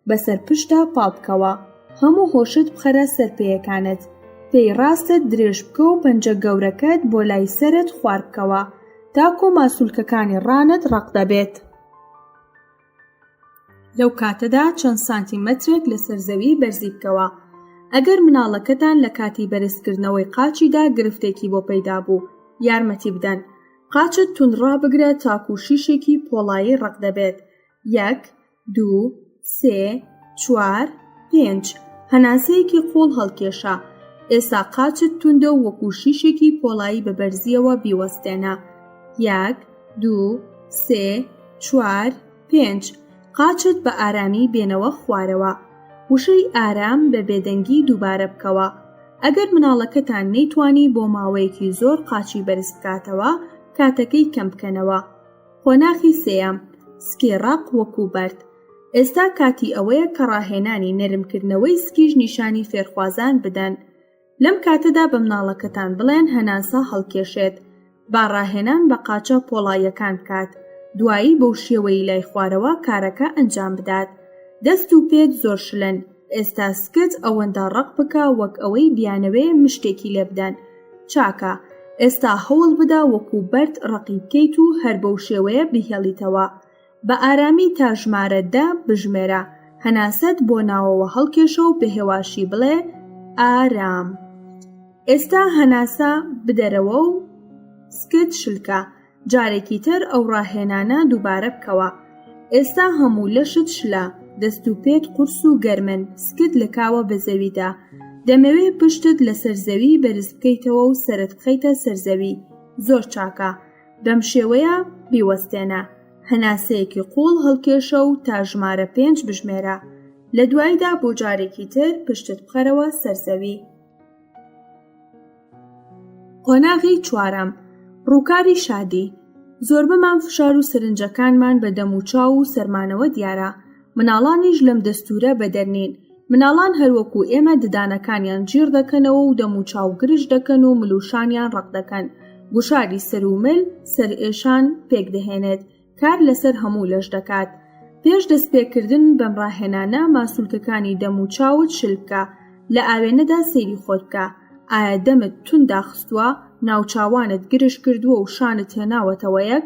Speaker 2: بەسەر پشتدا پاڵ بکەوە، هەموو هۆشت بخەرە سەر پێیەکانت، پێی ڕاستت درێژ بکە و پەنجە گەورەکەت بۆ لای سەرت خوار بکەوە تاکو ماسولکەکانی ڕانت ڕەق دەبێت. لەو کاتەدا چەند سانتیمەترێک لەسەر زەوی بەرزی بکەوە. ئەگەر مناڵەکەتان لە کاتی بەرزکردنەوەی قاچیدا گرفتێکی بۆ پەیدا بوو، یارمەتی بدەن. قاچت توند ڕابگرە تاکو شیشێکی پۆڵایی ڕەق دەبێت. یەک، دوو، سێ، چوار، پێنج. هەناسەیەکی قووڵ هەڵکێشە. ئێستا قاچت توندە و وەکوو شیشێکی پۆڵایی بە بەرزییەوە بیوەستێنە. یەک، دوو، سێ، چوار، پێنج. قاچت بە ئارامی بێنەوە خوارەوە. وشەی ئارام بە بێدەنگی دووبارە بکەوە. ئەگەر مناڵەکەتان نەیتوانی بۆ ماوەیەکی زۆر قاچی بەرز بکاتەوە، کاتەکەی کەم بکەنەوە. قۆناغی سێیەم، سکی ڕەق وەکو بەرد. ئێستا کاتی ئەوەیە کە ڕاهێنانی نەرمکردنەوەی سکیش نیشانی فێرخوازان بدەن. لەم کاتەدا بە مناڵەکەتان بڵێن هەناسە هەڵکێشێت. با ڕاهێنان بە قاچە پۆڵاییەکان بکات. دوایی بەو شێوەی لای خوارەوە کارەکە ئەنجام بدات. دەست و پێت زۆر شلن، ئێستا سکت ئەوەندە ڕەق بکە وەک ئەوەی بیانەوێ مشتێکی لێ بدەن. چاکە، ئێستا هەوڵ بدە وەکو بەرد ڕەقی بکەیت و هەر بەو شێوەیە بیهێڵیتەوە. بە ئارامی تا ژمارە دە بژمێرە، هەناسەت بۆ ناوەوە هەڵکێشە و بە هێواشی بڵێ، ئارام. ئێستا هەناسە بدەرەوە و. سکت شلکە، جارێکی تر ئەو ڕاهێنانە دووبارە بکەوە. ئێستا هەموو لەشت شلە، دەست و پێت قورس و گەرمن، سکت لکاوە بە زەویدا. دەمەوێ پشتت لەسەر زەوی بەرز بکەیتەوە و سەرت بخەیتە سەر زەوی. زۆر چاکە. بەم شێوەیە بیوەستێنە. هەناسەیەکی قووڵ هەڵکێشە و تا ژمارە پێنج بژمێرە. لە دواییدا بۆ جارێکی تر پشتت بخەرەوە سەر زەوی. قۆناغی چوارەم، ڕووکاری شادی، زۆربەمان فشار و سەرنجەکانمان بە دەم و چاو و سەرمانەوە دیارە، مناڵانیش لەم دەستوورە بەدەر نین، مناڵان هەروەکو ئێمە ددانەکانیان جیڕ دەکەنەوە و دەم و چاو گرژ دەکەن و مل و شانیان ڕەق دەکەن، گوشاری سەر و مل سەرئێشان پێکدەهێنێت، کار لەسەر هەموو لەش دەکات. پێش دەستپێکردن بەم ڕاهێنانە ماسولکەکانی دەم و چاوت شل بکە، لە ئاوێنەدا سەیری خۆت بکە، ئایا دەمت توند داخستووە، ناوچاوانت گرژ کردووە و شانت هێناوەتەوە یەک،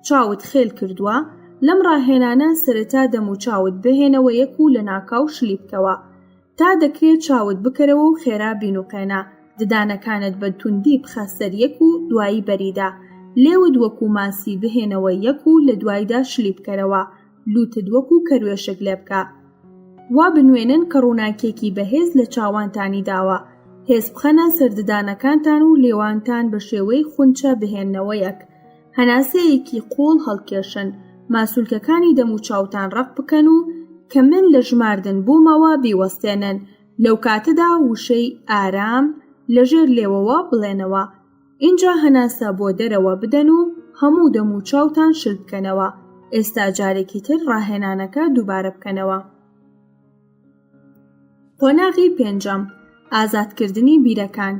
Speaker 2: چاوت خێل کردووە؟ لەم ڕاهێنانە سەرەتا دەم و چاوت بهێنەوە یەک و لەناکاو شلی بکەوە. تا دەکرێت چاوت بکەرەوە و خێرا بینوقێنە، ددانەکانت بە توندی بخە سەر یەک و دوایی بەریدە، لێوت وەکو ماسی بهێنەوە یەک و لە دوایدا شلی بکەرەوە، لوتت وەکو کەروێشک لێبکە. وا بنوێنن کە ڕووناکیەکی بەهێز لە چاوانتانی داوە، هێز بخەنە سەر ددانەکانتان و لێوانتان بە شێوەی خونچە بهێننەوە یەک. هەناسەیەکی قووڵ هەڵکێشن، ماسولکەکانی دەموچاوتان ڕەق بکەن و کە من لە ژماردن بوومەوە بیوەستێنن، لەو کاتەدا وشەی، ئارام، لە ژێر لێوەوە بڵێنەوە. ئینجا هەناسە بۆ دەرەوە بدەن و هەموو دەموچاوتان شل بکەنەوە. ئێستا جارێکی تر ڕاهێنانەکە دووبارە بکەنەوە. قۆناغی پێنجەم، ئازادکردنی بیرەکان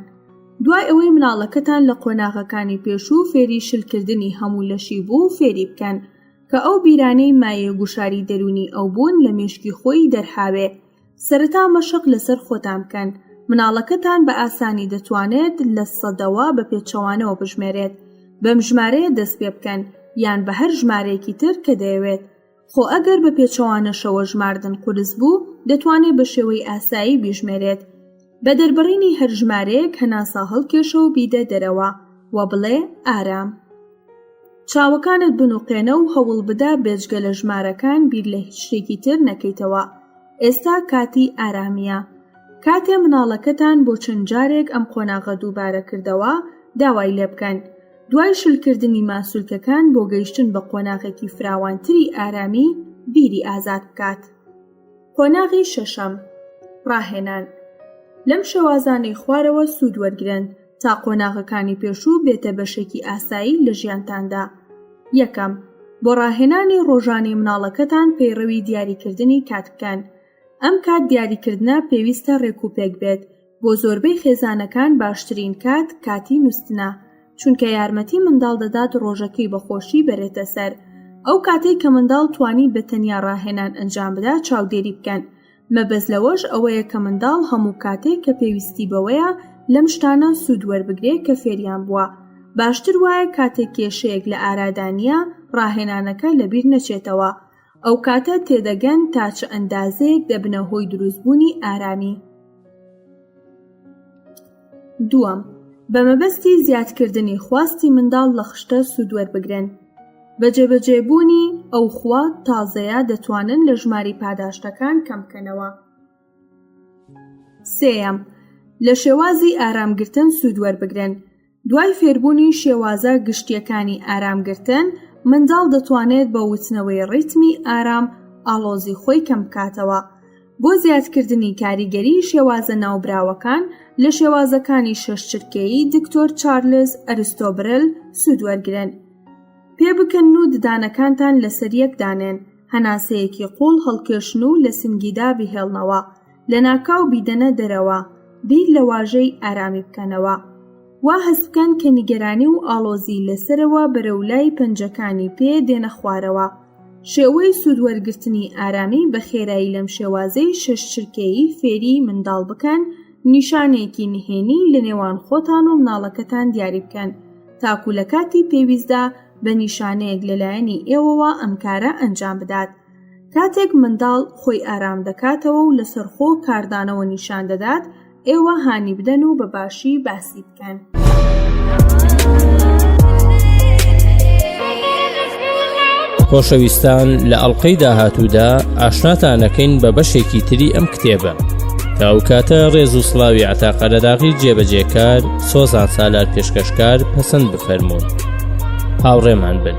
Speaker 2: دوای ئەوەی مناڵەکەتان لە قۆناغەکانی پێشوو فێری شلکردنی هەموو لەشی بوو فێری بکەن کە ئەو بیرانەی مایەی گوشاری دەروونی ئەو بوون لە مێشکی خۆی دەرهاوێ سەرەتا مەشق لەسەر خۆتان بکەن مناڵەکەتان بە ئاسانی دەتوانێت لە سەدەوە بە پێچەوانەوە بژمێرێت بەم ژمارەیە دەست پێ بکەن یان بە هەر ژمارەیەکی تر کە دەیەوێت خۆ ئەگەر بە پێچەوانەشەوە ژماردن قورس بوو، دەتوانێ بە شێوەی ئاسایی بیژمێرێت. بە دەربڕینی هەر ژمارەیەک هەناسە هەڵکێشە و بیدە دەرەوە و بڵێ ئارام. چاوەکانت بنوقێنە و هەوڵ بدە بێجگە لە ژمارەکان بیر لە هیچ شتێکی تر نەکەیتەوە. ئێستا کاتی ئارامییە. کاتێ مناڵەکەتان بۆ چەند جارێک ئەم قۆناغە دووبارە کردەوە، داوای لێبکەن. دوای شلکردنی ماسولکەکان بۆ گەیشتن بە قۆناغێکی فراوانتری ئارامی بیری ئازاد بکات. قۆناغی شەشەم، ڕاهێنان لەم شێوازانەی خوارەوە سوود وەرگرن تا قۆناغەکانی پێشوو بێتە بەشێکی ئاسایی لە ژیانتاندا. یەکەم، بۆ ڕاهێنانی ڕۆژانەی مناڵەکەتان پەیڕەوی دیاریکردنی کات بکەن. ئەم کات دیاریکردنە پێویستە ڕێکوپێک بێت، بۆ زۆربەی خێزانەکان باشترین کات کاتی نوستنە، چونکە یارمەتی منداڵ دەدات ڕۆژەکەی بە خۆشی بەرێتە سەر. ئەو کاتەی کە منداڵ توانی بە تەنیا ڕاهێنان ئەنجام بدات چاودێری بکەن، مەبەست لەوەش ئەوەیە کە منداڵ هەموو کاتێک کە پێویستی بەوەیە لەم شتانە سوود وەربگرێ کە فێریان بووە. باشتر وایە کاتێک کێشەیەک لە ئارادا نییە ڕاهێنانەکە لەبیر نەچێتەوە. ئەو کاتە تێدەگەن تا چ ئەندازەیەک دەبنە هۆی دروستبوونی ئارامی. دووەم، بە مەبەستی زیادکردنی خواستی منداڵ لە خشتە سوودوەربگرن. بە جێبەجێبوونی ئەو خووە تازەیە دەتوانن لە ژمارەی پاداشتەکان کەمبکەنەوە. سێیەم، لە شێوازی ئارامگرتن سوودوەربگرن. دوای فێربوونی شێوازە گشتییەکانی ئارامگرتن، منداڵ دەتوانێت بە وتنەوەی ڕیتمی ئارام ئاڵۆزی خۆی کەمبکاتەوە. بۆ زیادکردنی کاریگەریی شێوازە ناوبراوەکان، لە شێوازەکانی شەش چرکەیی دکتۆر چارلز ئەرستۆبرل سوود وەرگرن. پێبکەنن و ددانەکانتان لەسەر یەک دانێن، هەناسەیەکی قووڵ هەڵکێشن و لە سنگیدا بیهێڵنەوە. لەناکاو بیدەنە دەرەوە، بیر لە واژەی ئارامی بکەنەوە. وا هەست بکەن کە نیگەرانی و ئاڵۆزی لە سەرەوە بەرەو لای پەنجەکانی پێ دێنە خوارەوە. شێوەی سوودوەرگرتنی ئارامی بە خێرایی لەم شێوازەی شەش چرکەیی فێری منداڵ بکەن، نیشانەیەکی نهێنی لە نێوان خۆتان و مناڵەکەتان دیاری بکەن تاکوو لە کاتی پێویستدا بە نیشانەیەک لەلایەنی ئێوەوە ئەم کارە ئەنجام بدات. کاتێک منداڵ خۆی ئارام دەکاتەوە و لەسەرخۆ کاردانەوە نیشان دەدات، ئێوە هانی بدەن و بە باشی باسی بکەن.
Speaker 1: خۆشەویستان لە ئەڵلقەی داهاتوودا ئاشناتانەکەین بە بەشێکی تری ئەم کتێبە. تا ئەو کاتە ڕێز و سڵاوی عەتا قەرەداغی جێبەجێکار، سۆزان سالار پێشکەشکار پەسەند بفەرموون. هاوڕێمان بن.